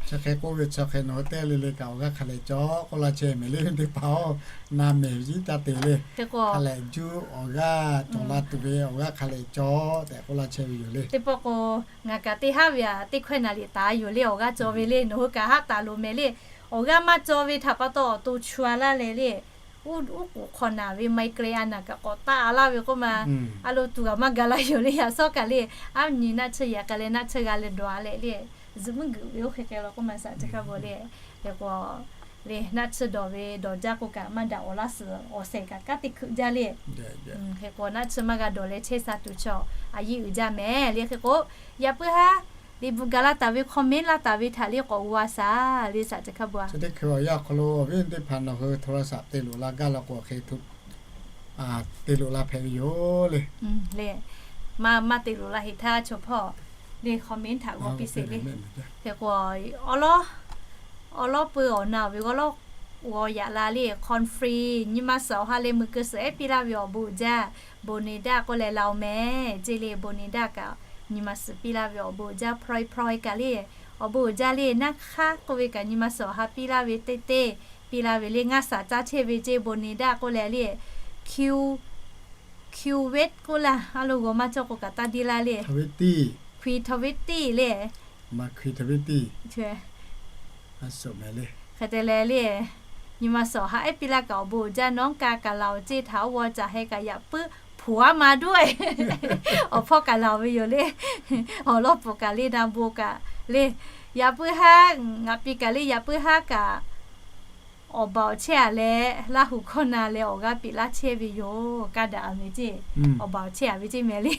Chi hk'e k'oˆ ve chi hk'e nawˬ hui teˇ le le kaꞈ awˬ g'aˇ hk'a leh cawˬ k'oˆ laˇ chehˇ mehˍ le, teˇ hpaˍ-oˬ, na mehˍ ve iˉ taˇ te le. Hk'e k'o hk'a leh juˇ awˬ g'aˇ cawˬ la tuˬ ve awˬ g'aˇ hk'a leh cawˬ tehꞈ k'oˆ laˇ chehˇ ve yoˬ le. Teˇ pawˆ k'o ngaˬ kaꞈ teˇ haˉ ve aꞈ teˇ hkawehˇ naˍ liꞈ taˍ yoˬ le, awˬ g'aˇ cawˬ ve le, nawˬ hui kaꞈ haˉ taˍ loˍ mehˍ le. Awˬ g'aˇ maˇ cawˬ ve htaꞈ pa taw awˬ to chu a laˇ leh le, uˉ k'oˍ hk'aw naˍ ve migraine a naˍ kaꞈ k'awꞈ taˆ a laˇ ve k'oˆ ma, a lo tuˬ g'a maˇ ga laˇ yoˬ le. Yaꞈ shawˉ kaꞈ le, aˉ nyi naˆ tsuhˇ yaꞈ k'ai leh naˆ tsuhˇ g'a leh dawˬ a leh le, zuhꞈ muiˉ geuꞈ ve oˇ hk'e k'ai law k'oˆ ma shaˍ ca hk'a bon le. Hk'e k'o le naˆ tsuhˇ dawˬ ve dawˬ jaˇ k'o kaꞈ maˇ daꞈ awˬ laˇ suhˍ awˬ shehˍ kaꞈ kanˉ te hkeuꞈ jaˇ le. Hk'e k'o naˆ tsuhˇ maˇ g'a dawˬ leh chehˇ sha tuˬ chaw a yeˇ uiˍ jaˇ mehˍ le. Hk'e k'o yaꞈ puiˉ haˉ liꞈ bvuhꞈ gaˬ laˇ taˍ ve, comment laˇ taˍ ve htaꞈ le k'awꞈ g'aw a shaˍ le shaˍ ca hk'a bon. Chi teˇ hkui awˬ yanˇ awˬ hk'aw lo awˬ viˉ teˇ hpaˍ nawˬ hui โทรศัพท์ te loꞈ la gaˇ law k'o hk'e te loꞈ la hpehꞈ ve yoˬ le. Le maˇ maˇ te loꞈ la heˍ htaˇ chaw hpawˇ le comment htaꞈ g'aw piˇ sheˍ le. Hk'e k'o awˬ lawˉ awˬ lawˉ peu awˬ na ve g'awˇ lawˉ g'aw yaꞈ la le, conference nyi ma suhˍ awˬ ha leh mui keu suhˍ ehˉ piˇ laˇ ve awˬ bon uiˍ jaˇ, Bonnie daꞈ k'oˆ leh la oˬ mehˍ ceˇ le. Bonnie daꞈ kaꞈ nyi ma suhˍ piˇ laˇ ve awˬ bon uiˍ jaˇ, Ploy Ploy kaꞈ le awˬ bon uiˍ jaˇ le. Naˇ hk'aˇ k'oˆ ve kaꞈ nyi ma suhˍ awˬ ha piˇ laˇ ve teˇ teˇ piˇ laˇ ve le. Ngaˇ shaˍ caˇ chehˇ ve ceˇ Bonnie daꞈ k'oˆ leh le, Q Q Wet k'oˆ laˇ, a lo g'awˬ maˇ cawˇ k'o kaꞈ taˇ deˇ laˇ le. Hkui Taˍveˍtiˆ le. Hk'e te leh le, nyi ma suhˍ awˬ ha ehˉ piˇ laˇ kaꞈ awˬ bon uiˍ jaˇ, nawˉ kaꞈ kaꞈ laˬ oˬ ceˇ htaꞈ oˇ g'aw caˬ heh kaꞈ yaꞈ puiˉ hpu aˉ ma duˉ awˬ hpawˇ kaꞈ laˬ oˬ ve yoˬ le. Awˬ lawˉ pfuhˍ kaꞈ le na bon kaꞈ le, yaꞈ puiˉ haˉ ngaˬ piˇ kaꞈ le, yaꞈ puiˉ haˉ kaꞈ Awˬ baˬ awˬ chehˇ-a leh Laˇ huˍ hkawˇ na leh awˬ g'aˇ piˇ laˇ chehˇ ve yoˬ. Kaˇ daꞈ-a mehˍ ceˇ. Awˬ baˬ awˬ chehˇ-a ve ceˇ mehˍ le.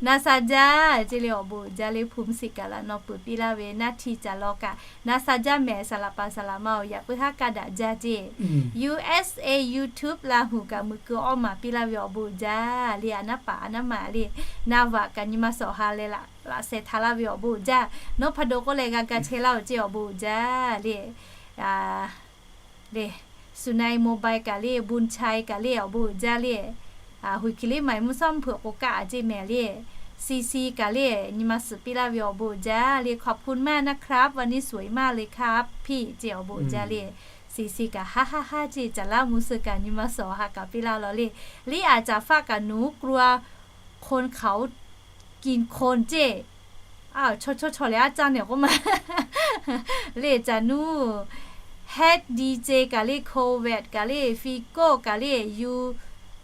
Na sha jaˇ ceˇ le, awˬ bon uiˍ jaˇ le, hpu mvuhˇ shiˍ kaꞈ laꞈ naw peuˬ piˇ laˇ ve naˇ htiˇ ca law kaꞈ na sha jaˇ mehˍ. Saˍ laꞈ paˍ saˍ laꞈ ma-oˬ, yaꞈ puiˉ haˉ kaˇ daꞈ jaˇ ceˇ. U S A YouTube Laˇ huˍ kaꞈ meuꞈ keu awˇ maˍ piˇ laˇ ve awˬ bon uiˍ jaˇ le, a naˉ paˍ a naˉ ma le. Na vaꞈ kaꞈ nyi ma suhˍ ha leh laꞈ sheh htaꞈ laˇ ve awˬ bon uiˍ jaˇ. Nawˉ hpa do k'oˆ leh g'a ga chehˇ laˇ-oˬ ceˇ, awˬ bon uiˍ jaˇ le. Le, Sunai Mobile kaꞈ le, Bun Chai kaꞈ le, awˬ bon uiˍ jaˇ le. Huiˍ kiˬ liˇ maˍ mvuhˇ shawˉ mvuhˇ hpeuꞈ k'o kaˆ-a ceˇ mehˍ le. C C kaꞈ le, nyi ma suhˍ piˇ laˇ ve awˬ bon uiˍ jaˇ le. ขอบคุณมากนะครับ วันนี้สวยมากเลยครับพี่ ceˇ, awˬ bon uiˍ jaˇ le. C C kaꞈ haˉ haˉ haˉ ceˇ, caˍ laˇ mvuhˇ suhˍ kaꞈ nyi ma suhˍ awˬ ha kaꞈ piˇ laˇ law le. Liˇ aˍ caˍ faˆ kaꞈ หนูกลัวคนเขากินคน ceˇ. Chaw chaw chaw leh aˉ caˇ nehˬ k'oˆ ma le. Caˍ nuˇ Head D J kaꞈ le, Covet kaꞈ le, Figo kaꞈ le, U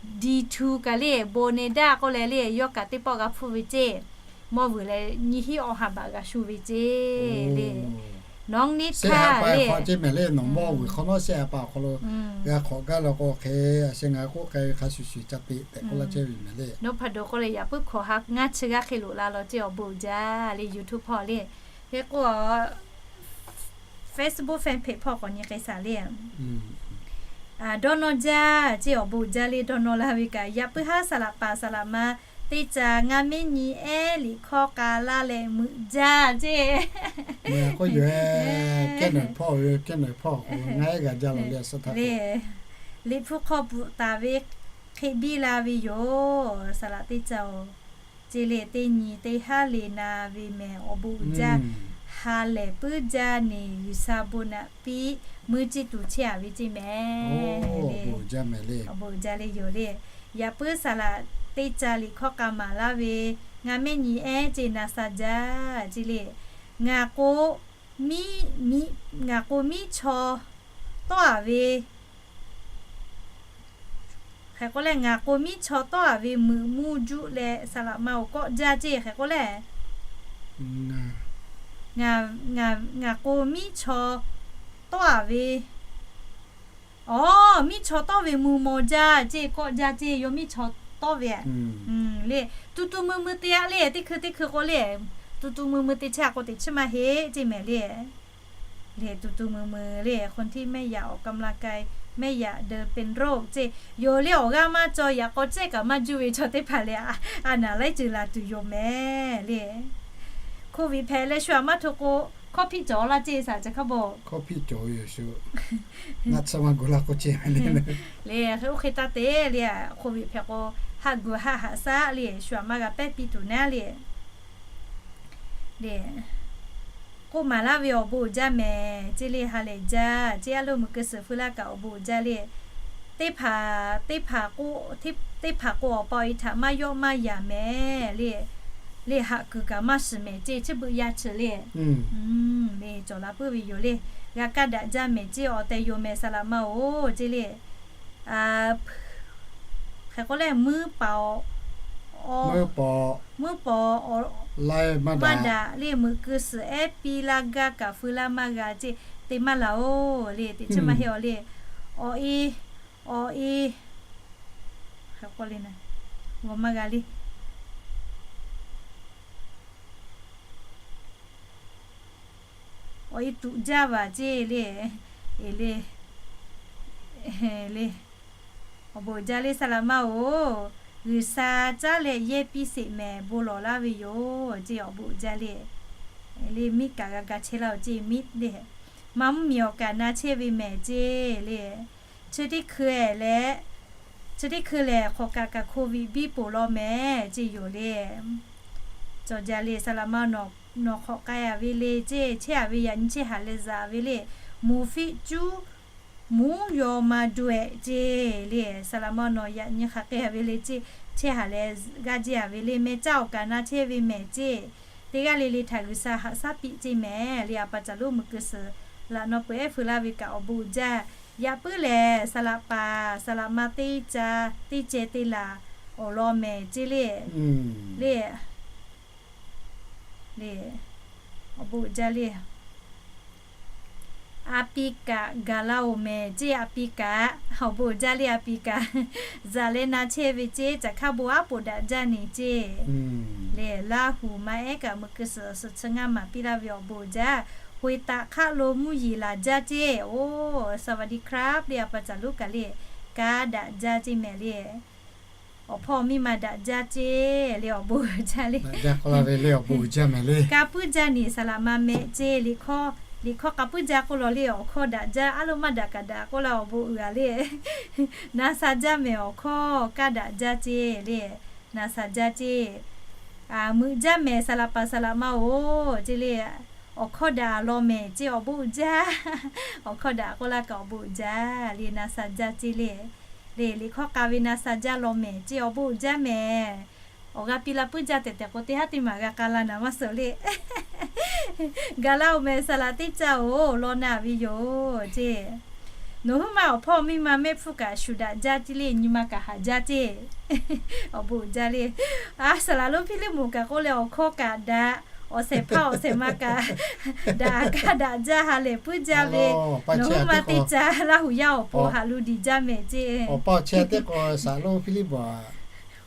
D two kaꞈ le, Boneda k'oˆ leh le, yawˇ kaꞈ teˇ pawˆ g'a hpfuhˇ ve ceˇ. Mawˇ vuiˬ leh nyiˇ hinˉ awˬ ha baꞈ g'a shu ve ceˇ le. Nawˉ niˇ htaˇ le, ceˇ mehˍ le, nawˬ mawˇ vuiˬ hk'awꞈ nawˉ shehˆ ha pa awˬ hk'aw lo g'a hk'awꞈ gaˇ la k'o hk'e, a sheh ngaˬ k'oˆ k'ai ve hk'a shuˍ shuˍ ca te tehꞈ k'oˆ laˇ chehˇ ve mehˍ le. Nawˉ hpa do k'oˆ leh yaꞈ puiˉ hkawꞈ ha ngaˇ chi g'aˇ hk'e loꞈ la law ceˇ, awˬ bon uiˍ jaˇ le. YouTube hpawˇ le, hk'e k'o Facebook fan page hpawˇ k'awꞈ nyi k'ai shaˍ le. Dawˇ nawˇ jaˇ ceˇ, awˬ bon uiˍ jaˇ le. Dawˇ nawˇ laˇ ve kaꞈ yaꞈ puiˉ haˉ saˍ laꞈ paˍ saˍ laꞈ ma teˇ ca ngaˇ mehˉ nyi ehˉ liꞈ hkawˇ k'a laˇ leh meuꞈ jaˇ ceˇ. K'oˆ yoˬ, kehˉ nawˬ hpawˇ ve, kehˉ nawˬ hpawˇ k'o ngaˇ ehˉ g'a jaˇ la le. Liꞈ hpu hk'aw bvuhꞈ taˍ ve hk'e biˇ la ve yoˬ. Saˍ laꞈ teˇ ca-oˬ, ceˇ le, teˇ nyi teˇ haˉ le na ve mehˍ, awˬ bon uiˍ jaˇ. Ha lehˬ puiˉ jaˇ neˬ G'uiˬsha bon naꞈ piˇ muˇ ciˇ tuˬ chehˇ-a ve ceˇ mehˍ. Awˬ bon uiˍ jaˇ le yoˬ le. Yaꞈ puiˉ saˍ laꞈ teˇ ca liꞈ hkawˇ k'a maˍ laˇ ve ngaˇ mehˉ nyi ehˉ ceˇ na sha jaˇ ceˇ le. Ngaˬ k'o miˉ, ngaˬ k'o miˉ chaw tawˇ-a ve, hk'e k'oˆ leh, ngaˬ k'o miˉ chaw tawˇ-a ve meuꞈ mvuhˇ juˆ leh saˍ laꞈ ma-oˬ kawˆ jaˇ ceˇ. Hk'e k'oˆ leh, ngaˬ k'o miˉ chaw tawˇ-a ve, aˬ, miˉ chaw tawˇ ve mvuhˇ maw jaˇ ceˇ, kawˆ jaˇ ceˇ. Yawˇ miˉ chaw tawˇ ve le, tu tu mui mui te-a le, teˇ hkui teˇ hkui k'o le, tu tu mui mui te chehˇ-a k'o teꞈ chiˉ maˇ heˆ ceˇ mehˍ le. Le tu tu mui mui le, คนที่ไม่อยากออกกำลังกาย ไม่อยากเดินเป็นโรค ceˇ. Yoˬ le, awˬ g'aˇ maˇ caw, yaꞈ k'aw cehˇ kaꞈ maˇ juˇ ve chaw teˇ hpaˍ le, a naˍ laiˉ ceuˬ laˬ tuˬ yoˬ mehˍ le. Hkoˍ viꞈ hpehꞈ leh shu aꞈ maˇ hto k'o, hkawˇ hpiˆ cawˬ laˇ ceˇ saˍ ca hk'a bawˬ. Hkawˇ hpiˆ cawˬ ve yoˬ shu. Ngaˇ chi maˇ gu laˇ k'oˆ ceˇ le. Le hk'e oˇ hk'e taˇ te le, hkoˍ viꞈ hpehꞈ k'o, haˆ gu haˆ haꞈ shaˉ le, shu aꞈ maˇ g'a pehˉ piˇ tuˬ naˉ le. Le k'oˆ maˍ laˇ ve awˬ bon uiˍ jaˇ mehˍ ceˇ le, ha lehˬ jaˇ ceˇ. A lo meuꞈ keu suhˍ feu laˇ kaꞈ awˬ bon uiˍ jaˇ le. Teˇ hpaˍ, teˇ hpaˍ k'o, teˇ hpaˍ k'o awˬ pa awˬ e htaꞈ maˇ yawˆ maˇ yaˍ mehˍ le. Le haꞈ kuiˬ kaꞈ maˇ shiˍ mehˍ ceˇ, chi beuꞈ yaˇ chi le. Le cawˬ la puiˉ ve yoˬ le. G'a kaˇ daꞈ jaˇ mehˍ ceˇ, awˬ tehˬ yoˬ mehˍ saˍ laꞈ ma-oˬ ceˇ le. Hk'e k'oˆ leh, muiˉ paˍ, muiˉ paˍ, maˇ daꞈ le, meuꞈ keu suhˍ ehˉ piˇ laˇ gaˇ kaꞈ feu laˇ maˇ g'a ceˇ, te maˇ laˬ-oˬ le, teꞈ chiˉ maˇ heˆ-aw le. Awˬ e, awˬ e, hk'e k'oˆ le, g'aw maˇ g'a le. Awˬ e tuꞈ jaˇ vaˬ ceˇ le, e le, le, awˬ bon uiˍ jaˇ le saˍ laꞈ ma-oˬ. G'uiˬsha caˉ leh yehˇ piˇ sheˍ mehˍ, bon lawˬ laˇ ve yoˬ ceˇ, awˬ bon uiˍ jaˇ le. Le miˉ kaꞈ g'a ga chehˇ laˇ-oˬ ceˇ, miˉ le, maˇ mvuhˇ miˬ awˬ kaꞈ na chehˇ ve mehˍ ceˇ le. Chi teˇ hkui leh, chi teˇ hkui lehˬ hk'awꞈ kaꞈ kaꞈ hkoˍ viꞈ biˇ poˬ law mehˍ ceˇ yoˬ le. Cawˬ jaˇ le saˍ laꞈ ma, nawˬ hk'awꞈ k'ai-a ve le ceˇ, chehˇ-a ve yaꞈ nyi chehˇ haꞈ leh zaꞈ ve le. Muˍ fiˆ cuˉ muˉ yaw ma duehꞈ ceˇ le. Saˍ laꞈ ma, nawˬ yaꞈ nyi hk'aˬ k'ai-a ve le ceˇ, chehˇ haꞈ leh g'aˇ jiˇ-a ve le. Meh caˇ awˬ kaꞈ na chehˇ ve mehˍ ceˇ. Teˇ g'aˇ le le htaꞈ G'uiˬsha haꞈ shaˉ piˇ ceˇ mehˍ le. A pa caˬ lo meuꞈ keu suhˍ laꞈ naw peuˬ ehˉ feu laˇ ve kaꞈ awˬ bon uiˍ jaˇ. Yaꞈ puiˉ lehˬ saˍ laꞈ paˍ saˍ laꞈ ma teˇ ca teˇ ceh te laˬ awˬ lawn mehˍ ceˇ le. Le, le, awˬ bon uiˍ jaˇ le. A pi kaꞈ gaˬ la oˬ mehˍ ceˇ, a pi kaꞈ. Awˬ bon uiˍ jaˇ le, a pi kaꞈ. Zaˍ leh na chehˇ ve ceˇ, caˬ hkaˇ bon aˉ poꞈ daꞈ jaˇ neˬ ceˇ. Lehˬ, Laˇ huˍ ma ehˉ kaꞈ meuꞈ keu suhˍ suhˍ chi ngaˇ maˍ piˇ laˇ ve awˬ bon uiˍ jaˇ. Hoꞈ taꞈ hk'aˆ lo mvuhˇ yeˬ laˬ jaˇ ceˇ. Oˬ, สวัสดีครับ le, a pa caˬ lonˉ kaꞈ le, kaˇ daꞈ jaˇ ceˇ mehˍ le. Awˬ hpawˇ miˇ ma daꞈ jaˇ ceˇ le, awˬ bon uiˍ jaˇ le. Ka puiˉ jaˇ neˬ saˍ laꞈ ma mehˆ ceˇ. Liꞈ hkawˇ k'a puiˉ jaˇ k'oˆ law le, awˬ hkawˇ daꞈ jaˇ, aˉ lo maˇ daꞈ kaꞈ daꞈ k'oˆ la awˬ bon uiˍ a le. Na sha jaˇ mehˍ awˬ hkawˇ kaˇ daꞈ jaˇ ceˇ le. Na sha jaˇ ceˇ. Meuꞈ jaˇ mehˍ saˍ laꞈ paˍ saˍ laꞈ ma oˬ ceˇ le. Awˬ hkawˇ daꞈ law mehˍ ceˇ, awˬ bon uiˍ jaˇ. Awˬ hkawˇ daꞈ k'oˆ laˇ kaꞈ awˬ bon uiˍ jaˇ le, na sha jaˇ ceˇ le. Le, liꞈ hkawˇ k'a ve na sha jaˇ law mehˍ ceˇ, awˬ bon uiˍ jaˇ mehˍ. Awˬ g'a piˇ la puiˉ jaˇ tehꞈ tehꞈ k'o, teˇ haˉ teˇ maˬ g'a k'a la naˍ maˇ suhˍ le. Gaˬ la oˬ mehˍ saˍ laꞈ teˇ caˇ oˬ, law naˍ ve yoˬ ceˇ. Nawˬ huiˉ ma awˬ hpawˇ miˇ ma mehˆ hpfuhˇ kaꞈ shuˍ daꞈ jaˇ ceˇ le, nyi ma kaꞈ haˍ jaˇ ceˇ. Awˬ bon uiˍ jaˇ le. A, saˍ laꞈ lonˉ Hpiˇliˇ moˍ kaꞈ k'oˆ leh, awˬ hkawˇ kaꞈ daꞈ, awˬ shehˍ hpaˇ awˬ shehˍ ma kaꞈ daꞈ, kaˇ daꞈ jaˇ, ha lehˬ puiˉ jaˇ ve. Nawˬ huiˉ ma teˇ caˇ Laˇ huˍ yaˇ awˬ pon haꞈ lu diˬ jaˇ mehˍ ceˇ. Awˬ pa awˬ chehˇ teˇ k'o saˍ laꞈ lonˉ Hpiˇliˇ moˍ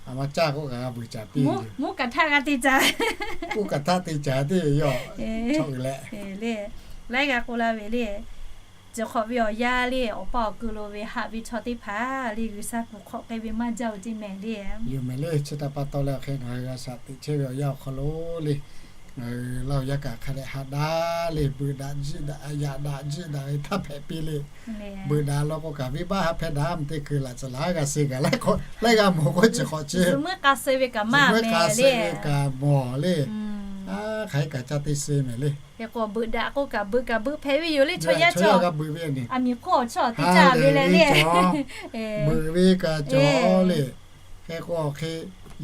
a ma caˇ k'oˆ kaꞈ g'a vuiˬ caˍ piˇ. Mvuhˇ kaꞈ htaˆ g'a teˇ caˇ. Mvuhˇ kaꞈ htaˆ teˇ caˇ teˇ yawˇ le. Laiˉ g'a k'oˆ la ve le. Ceuˬ hk'awꞈ ve awˬ yanˇ le, awˬ pa awˬ keu lo ve haꞈ ve chaw teˇ hpaˍ le, G'uiˬsha kuˬ hk'awꞈ k'ai ve maˇ jaˇ oˬ ceˇ mehˍ le. Yoˬ mehˍ le, chi htaꞈ pa taw leh awˬ hk'e ngaˬ hui g'a shaꞈ teꞈ chehˇ ve awˬ yanˇ awˬ hk'aw lo le, ngaˬ hui Laˇ huˍ yaˇ kaꞈ hk'a dehꞈ haꞈ daꞈ le, beuꞈ daꞈ jiˆ daꞈ, yaꞈ daꞈ jiˆ daꞈ ve htaˇ hpehꞈ piˇ le. Beuꞈ daꞈ law k'o kaꞈ venˇbaˆ haˉ hpehˇ daꞈ, mvuhˇ teˇ hkui laꞈ caˬ laˬ g'a suh kaꞈ laiˉ g'a mawˬ k'oˆ chi hk'awꞈ chi, meuˇ k'a suh ve kaꞈ mawˬ le. Hk'aˬ hk'e kaꞈ caˇ teˇ suh mehˍ le. Hk'e k'o beuꞈ daꞈ k'oˆ kaꞈ beuꞈ kaꞈ beuꞈ hpehꞈ ve yoˬ le, chaw yaˇ chaw g'a beuꞈ ve, aˬ miˍ hk'oˆ awˬ chawˇ teˇ caˇ ve le le. Beuꞈ ve kaꞈ cawˬ le. Hk'e k'o hk'e,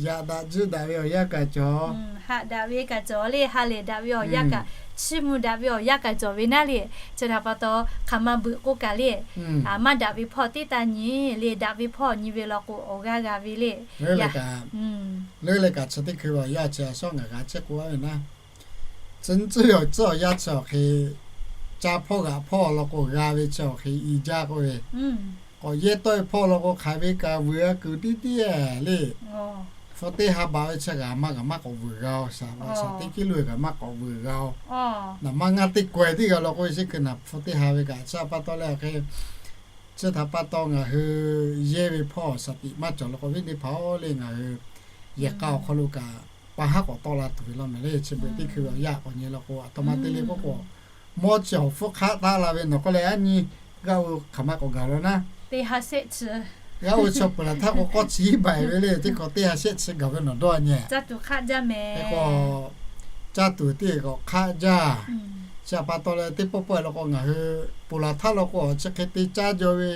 yaꞈ daꞈ jiˆ daꞈ ve awˬ yanˇ kaꞈ cawˬ. Haꞈ daꞈ ve kaꞈ cawˬ le, ha lehˬ daꞈ ve awˬ yanˇ kaꞈ, chiˇ mvuh daꞈ ve awˬ yanˇ kaꞈ cawˬ ve naˉ le. Chi htaꞈ pa taw hk'aˬ ma beuꞈ k'oˆ kaꞈ le, maˇ daꞈ ve hpawˇ teˇ taˇ nyi le, daꞈ ve hpawˇ nyi ve law k'o awˬ g'aˇ g'a ve le. Leuˉ leh kaꞈ chi teˇ hkui ve awˬ yanˇ chi a shawˉ ngaˬ g'a chehˇ k'oˆ a ve naˉ, tcuh nyi tcuhˇ ve awˬ tcuhˇ awˬ yanˇ chi awˬ hk'e, ca hpawˇ g'aꞈ hpawˇ law k'o g'a ve chi awˬ hk'e i jaˇ k'oˆ ve, k'awꞈ yehˇ tawˆ ve hpawˇ law k'o hk'aˬ ve kaꞈ vuiˬ g'a kuiˬ tiˉ tiˉ le. Hpu teˇ ha baˬ ve chi g'a maˇ g'a maˇ k'awꞈ vuiˬ g'a oˬ, saˍ laꞈ shaˍ teˇ kiˉ lo kaꞈ maˇ k'awꞈ vuiˬ g'a oˬ. Naˍ maˇ ngaˇ teˇ kawehˬ tiˉ g'a law k'o, chi hkui naˍ hpu teˇ ha ve kaꞈ chi htaꞈ pa taw leh awˬ hk'e, chi htaꞈ pa taw ngaˬ hui yehˇ ve hpawˇ shaˍ tiꞈ maˇ cawˬ law k'o, viˉ teˇ hpaˍ-oˬ le, ngaˬ hui yehˬ k'a awˬ hk'aw lo kaꞈ pa haˉ k'awꞈ tawˆ la tuˬ ve law mehˍ le. Chi beuꞈ teˇ hkui ve awˬ yanˇ k'awꞈ nyi law k'o, a htoꞈ ma te le k'oˆ k'o, mawˇ chi awˬ hpfuhˇ hk'aˆ taˆ la ve nawˬ k'oˆ leh, aˉ nyi g'aˇ oˇ hk'aˬ ma k'awꞈ gaˬ law naˉ, g'aˇ oˇ chaw peuˬ laˬ htaˇ k'o k'awˇ chi hiˉ baiˬ ve le. Teˇ hk'awꞈ teˇ ha shehˆ chi gaˬ ve nawˬ dawˇ nyi. Hk'e k'o, caˇ tuˬ teˇ k'awꞈ hk'aˆ jaˇ. Chi htaꞈ pa taw leh teˇ pawˆ pawehˇ law k'o ngaˬ hui ponˬ laˬ htaˇ law k'o chi hk'e te caˇ jaw ve,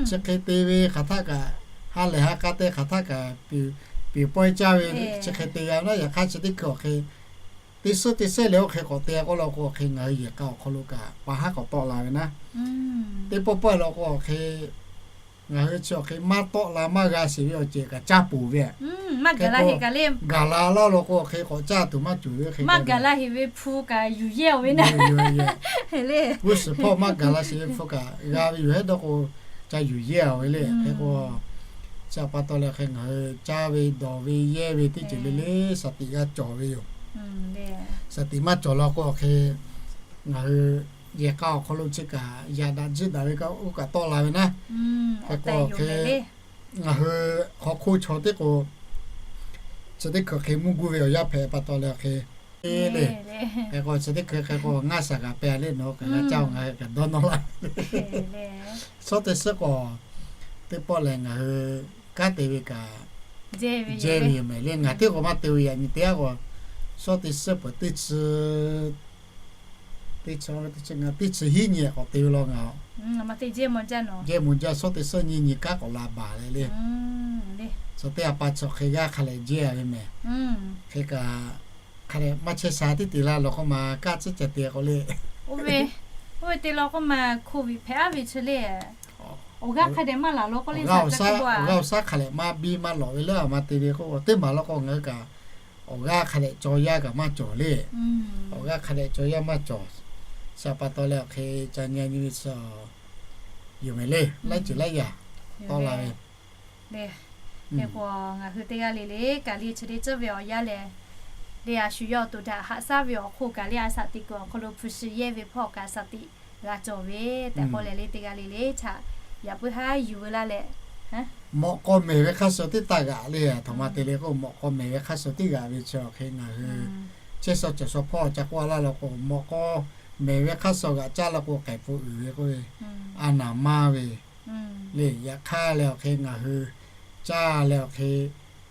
chi hk'e te ve hk'aˬ htaˆ kaꞈ, ha lehˬ ha k'a te hk'aˬ htaˆ kaꞈ, piˍ pawehˇ caˇ ve chi hk'e te g'a naˉ. Yaꞈ hk'aˇ chi teˇ hkui awˬ hk'e, teˇ suhˉ teˇ suhˉ leh oˇ hk'e k'awꞈ te k'oˆ law k'o, awˬ hk'e ngaˬ hui yehˬ k'a awˬ hk'aw lo kaꞈ pa haˉ k'awꞈ tawˆ la ve naˉ. Teˇ pawˆ pawehˇ law k'o awˬ hk'e, ngaˬ hui chi awˬ hk'e maˇ tawˆ la maˇ g'a sheˍ ve awˬ ceuˬ kaꞈ caˇ poˬ ve. Gaˬ la laˇ law k'o awˬ hk'e k'awꞈ caˇ tuˬ maˇ cawˬ ve hk'e, maˇ gaˬ la sheˍ ve hpu kaꞈ yuˬ yehˇ ve naˉ. G'uˇ suhˍ hpawˇ maˇ gaˬ la sheˍ ve hpu kaꞈ g'a ve yoˬ hehˉ dawˇ k'o, ca yuˬ yehˇ ve le. Hk'e k'o, chi htaꞈ pa taw leh hk'e ngaˬ hui caˇ ve dawˬ ve yehˇ ve teˇ ceuˬ le le shaˍ tiꞈ g'a cawˬ ve yoˬ. Shaˍ tiꞈ maˇ cawˬ law k'o awˬ hk'e, ngaˬ hui yehˬ k'a awˬ hk'aw lo chi kaꞈ yaꞈ daꞈ jiˆ daꞈ ve kaꞈ oˇ kaꞈ tawˆ la ve naˉ. Hk'e k'o awˬ hk'e, ngaˬ hui hk'aw hk'oˆ chaw teˇ k'o, chi teˇ hkui hk'e mvuhˇ guˇ ve awˬ yanˇ hpehꞈ pa taw leh awˬ hk'e, le, hk'e k'o chi teˇ hkui hk'e k'o ngaˇ shaˍ kaꞈ pehˬ le, nawˬ kaꞈ g'a caˇ ngaˬ hui kaꞈ dawˇ nawˇ laˇ. Suhˉ teˇ suhˉ k'o, teˇ pawˆ lehˬ ngaˬ hui kanˉ te ve kaꞈ jehˇ ve yoˬ mehˍ le. Ngaˬ teˇ k'o maˇ te ve yaꞈ nyi teˇ g'aˇ k'o, suhˉ teˇ suhˉ peuˬ teˇ chi teˇ chi, teˇ chi hiˉ nyi k'awꞈ te ve law ngaˬ, jehˇ mvuh jaˇ suhˉ teˇ suhˉ nyi nyi kanˉ k'awꞈ la baˬ leh le. Suhˉ teˇ ha pa chi hk'e g'aˇ hk'a lehˬ jehˇ ve mehˍ. Hk'e kaꞈ, hk'a lehˬ maˇ chehˇ sha tiˉ te laˇ law k'oˆ ma, kanˉ tcuhˉ ca te k'o le. Oˇ ve, oˇ ve te law k'oˆ ma, โควิด hpehꞈ aˉ ve chi le. Awˬ g'aˇ hk'a dehꞈ maˇ laˬ law k'oˆ le, awˬ g'aˇ awˬ shaˉ hk'a lehˬ maˇ biˇ maˇ lawꞈ ve leuˉ a ma te ve k'o, teˇ maˬ law k'o ngaˬ hui kaꞈ awˬ g'aˇ hk'a dehꞈ caw yaˇ kaꞈ maˇ cawˬ le. Awˬ g'aˇ hk'a dehꞈ caw yaˇ maˇ cawˬ. Chi pa taw leh awˬ hk'e ca nyi nyi ve chi yoˬ mehˍ le, laiˉ ceuˬ laiˉ yaꞈ tawˆ la ve. Hk'e k'o ngaˬ hui teˇ g'aˇ le le kaꞈ le chi teˇ ceuˬ ve awˬ yanˇ lehˬ, le a shu yawˇ to daꞈ haꞈ shaˉ ve awˬ hk'oˆ kaꞈ le a shaꞈ teꞈ kuiˬ awˬ hk'aw lo hpu shi yehˇ ve hpawˇ kaꞈ shaꞈ teꞈ g'a cawˬ ve tehꞈ k'oˆ leh le teˇ g'aˇ le le htaꞈ yaꞈ puiˉ haˉ yuˬ veu laˇ leh, mawꞈ k'aw mehˍ ve hk'aˇ suh teˇ taˇ g'aꞈ le. Aˬ htoꞈ ma te le k'o mawꞈ k'aw mehˍ ve hk'aˇ suh teˇ g'aꞈ ve chi awˬ hk'e ngaˬ hui chehˇ sawˇ cawˬ sawˇ hpawˇ ca k'oˆ laˇ law k'o, mawꞈ k'aw mehˍ ve hk'aˇ suh g'aꞈ caˇ law k'o k'ehˬ pfuh uiˍ ve k'oˆ ve, a naˍ maˇ ve le. Yaꞈ hk'aˇ leh awˬ hk'e ngaˬ hui caˇ leh awˬ hk'e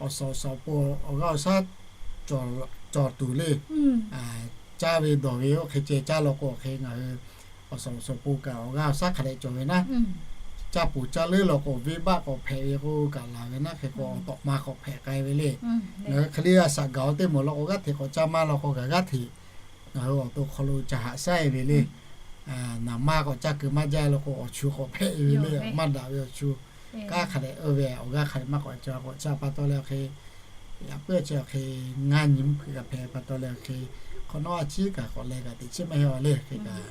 awˬ suhˍ awˬ suhˍ awˬ pon awˬ g'aˇ awˬ shaˉ cawˬ tuˬ le. Caˇ ve dawˬ ve oˇ hk'e ceh caˇ law k'o awˬ hk'e ngaˬ hui awˬ suhˍ awˬ suhˍ awˬ pon kaꞈ awˬ g'aˇ awˬ shaˉ hk'a dehꞈ cawˬ ve naˉ. Caˇ puˍ caˇ leuˉ law k'o venˇbaˆ k'awꞈ hpehꞈ ve k'o kaꞈ laˬ ve naˉ. Hk'e k'o awˬ tawꞈ ma k'awꞈ hpehꞈ k'ai ve le. Ngaˬ hui hk'e le a shaꞈ gaˬ-oˬ teˇ moˍ law k'o g'aˇ hteꞈ k'awꞈ caˇ maˇ law k'o kaꞈ g'aˇ hteꞈ ngaˬ hui awˬ to hk'aw lo ca haꞈ shaˉ e ve le. Naˍ maˇ k'awꞈ caˇ keu maˇ jaˇ law k'o awˬ chu k'awꞈ hpehꞈ e ve le. Maˇ daꞈ ve awˬ chu, kanˉ hk'a dehꞈ oˇ ve awˬ g'aˇ hk'a dehꞈ maˇ k'awꞈ ca k'awꞈ caˇ pa taw leh awˬ hk'e, yaꞈ puiˉ chi awˬ hk'e ngaˇ nyi mvuhˇ hkui kaꞈ hpehꞈ pa taw leh awˬ hk'e, hk'awꞈ nawˉ a ciˉ kaꞈ k'awꞈ leh kaꞈ teꞈ chiˉ maˇ heˆ a le. Hk'e kaꞈ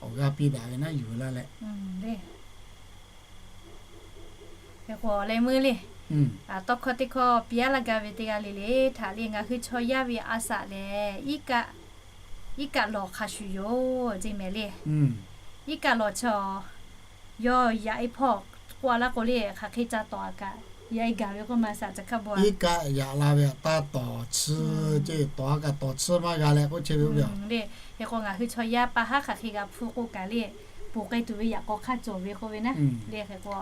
awˬ g'aˇ piˇ daꞈ ve naˉ yuˬ laˇ leh Hk'e k'o leh meuˇ le, tawˇ hkawˇ teˇ hkawˇ piˇ laˇ gaˇ ve teˇ g'aˇ le le htaꞈ le ngaˬ hui chaw yaˇ ve a shaꞈ lehˬ, iˉ kaˆ lawˬ hk'a shuˍ yoˬ ceˇ mehˍ le. Iˉ kaˆ lawˬ chaw yawˇ yaꞈ e hpawˇ k'oˆ laˇ k'o le, hk'aˬ hk'e ca tawˍ a kaꞈ yaꞈ e gaˬ ve k'oˆ ma shaꞈ ca hkaˇ bo a. Iˉ kaˆ yaꞈ la ve htaꞈ taˇ tawˍ chiˇ ceˇ, tawˍ a kaꞈ tawˍ chiˇ maˇ g'a leh k'oˆ chehˇ ve oˇ ve le. Hk'e k'o ngaˬ hui chaw yaˇ pa haˉ hk'aˬ hk'e g'a hpu k'oˆ kaꞈ le, ponˬ k'ai tuˬ ve yaꞈ k'aw hk'aˇ cawˬ ve k'oˆ ve naˉ le. Hk'e k'o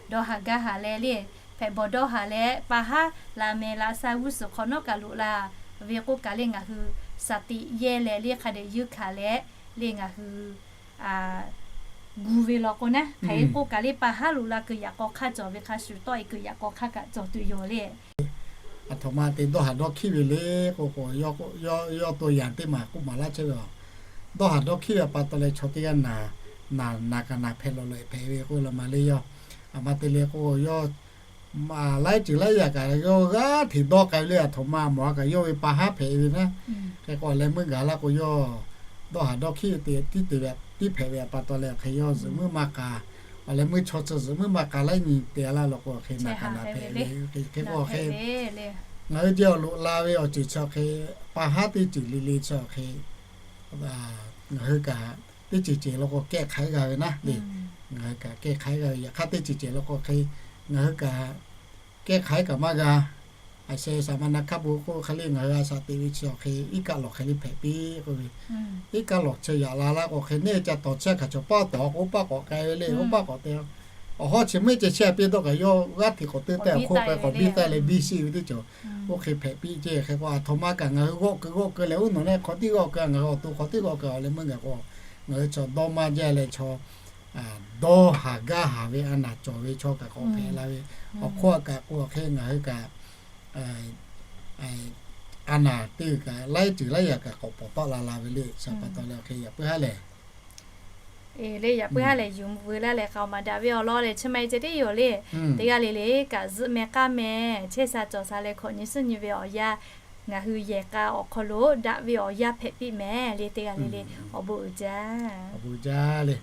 dawˇ haˍ gaˇ haˍ leh le, hpehꞈ bawˬ dawˇ haˍ leh pa haˉ la meh la sha g'uˇ suhˍ hk'awꞈ nawˉ kaꞈ loꞈ la ve k'oˆ kaꞈ le ngaˬ hui shaˍ tiꞈ yehˇ leh le hk'a dehꞈ yeunˇ hkanˍ leh le ngaˬ hui gu ve law k'o naˉ, hk'aˬ hk'e k'oˆ kaꞈ le pa haˉ loꞈ la kuiˬ yaꞈ k'aw hk'aˇ cawˬ ve hk'a shuˍ tawˆ e kuiˬ yaꞈ k'aw hk'aˇ kaꞈ cawˬ tuˬ yoˬ le. Aˬ htoꞈ ma te dawˇ haˍ dawˇ hkiˆ ve le k'o k'o, yawˇ to yanˍ teˇ maˬ k'oˆ maˍ laˇ chehˇ ve a. Dawˇ haˍ dawˇ hkiˆ ve pa taw leh chaw teˇ g'aˇ naˬ, naˬ kaꞈ naˬ hpehꞈ lawˬ leh hpehꞈ ve k'oˆ la ma le yawˇ. Aˬ ma te le k'o yawˇ laiˉ ceuˬ laiˉ yaꞈ kaꞈ yawˇ g'aˇ hteꞈ dawˇ k'ai ve le. Aˬ htoꞈ ma mawˬ a kaꞈ yawˇ ve pa haˉ hpehꞈ ve naˉ. Hk'e k'o awˬ leh meuˇ gaˬ laˇ k'o yawˇ dawˇ haˍ dawˇ hkiˆ ve te tiˉ te ve tiˉ hpehꞈ ve pa taw leh awˬ hk'e yawˇ zuhꞈ muiˉ maˇ k'a, awˬ leh meuˇ chaw chi zuhꞈ muiˉ maˇ k'a laiˉ nyi te laˇ law k'o awˬ hk'e naˬ kaꞈ naˬ hpehꞈ ve. Hk'e k'o awˬ hk'e ngaˬ hui jehˬ awˬ loꞈ la ve awˬ ceuˬ chi awˬ hk'e pa haˉ teˇ ceuˬ le le chi awˬ hk'e ngaˬ hui kaꞈ teˇ ceuˬ ceuˬ law k'o kehˇ hk'aiˉ g'a ve naˉ le. Ngaˬ hui kaꞈ kehˇ hk'aiˉ g'a ve yaꞈ hk'aˇ teˇ ceuˬ ceuˬ law k'o hk'e ngaˬ hui kaꞈ kehˇ hk'aiˉ kaꞈ maˇ g'a. Aˬ sheh saˍ ma na hkaˇ bon k'oˆ hk'e le ngaˬ hui a shaꞈ teꞈ ve chi awˬ hk'e iˉ kaˆ lawˬ hk'e le hpehꞈ piˇ k'oˆ ve, iˉ kaˆ lawˬ chi yaꞈ la laˇ k'o hk'e neˇ ca tawˍ chiˇ a kaꞈ chaw paˇ tawˍ k'o oˇ paˇ k'awꞈ k'ai ve le, oˇ paˇ k'awꞈ te. Awˬ hawˉ chi meuˇ ceh chiˇ a piˇ dawˇ kaꞈ yawˇ g'aˇ hteꞈ k'awꞈ te tehꞈ hk'oˆ k'ai k'awꞈ biˇ taˆ leh biˇ shiˆ ve teˇ cawˬ oˇ hk'e hpehꞈ piˇ ceˇ. Hk'e k'o aˬ htoꞈ ma kaꞈ ngaˬ hui g'awˆ keu g'awˆ keu leh uˉ nawˬ leh hk'aw tiˉ g'awˆ keu ngaˬ hui awˬ to hk'aw tiˉ g'awˆ keu awˬ leh meuˇ gaˬ k'o ngaˬ hui chaw dawˇ maˇ jaˇ leh chaw dawˇ haˍ gaˇ haˍ ve a naˬ cawˬ ve chaw kaꞈ k'awꞈ hpehꞈ la ve. Awˬ hk'oˆ a kaꞈ k'o awˬ hk'e ngaˬ hui kaꞈ a naˬ teˇ g'uiˬ kaꞈ laiˉ ceuˬ laiˉ yaꞈ kaꞈ k'awꞈ pawˍ tawˆ la la ve le. Chi pa taw leh awˬ hk'e yaꞈ puiˉ haˉ lehˬ, le yaꞈ puiˉ haˉ lehˬ yuˬ veu laˇ leh k'a maˍ daꞈ ve awˬ lawn lehˬ chi ma e ceh tiˉ yoˬ le. Teˇ g'aˇ le le kaꞈ zuhˆ meh k'aˉ meh chehˇ sha cawˬ sha leh hkawꞈ nyi suhˉ nyi ve awˬ yanˇ ngaˬ hui yehˬ k'a awˬ hk'aw lo daꞈ ve awˬ yanˇ hpehꞈ piˇ mehˍ le. Teˇ g'aˇ le le awˬ bon uiˍ jaˇ, awˬ bon jaˇ le.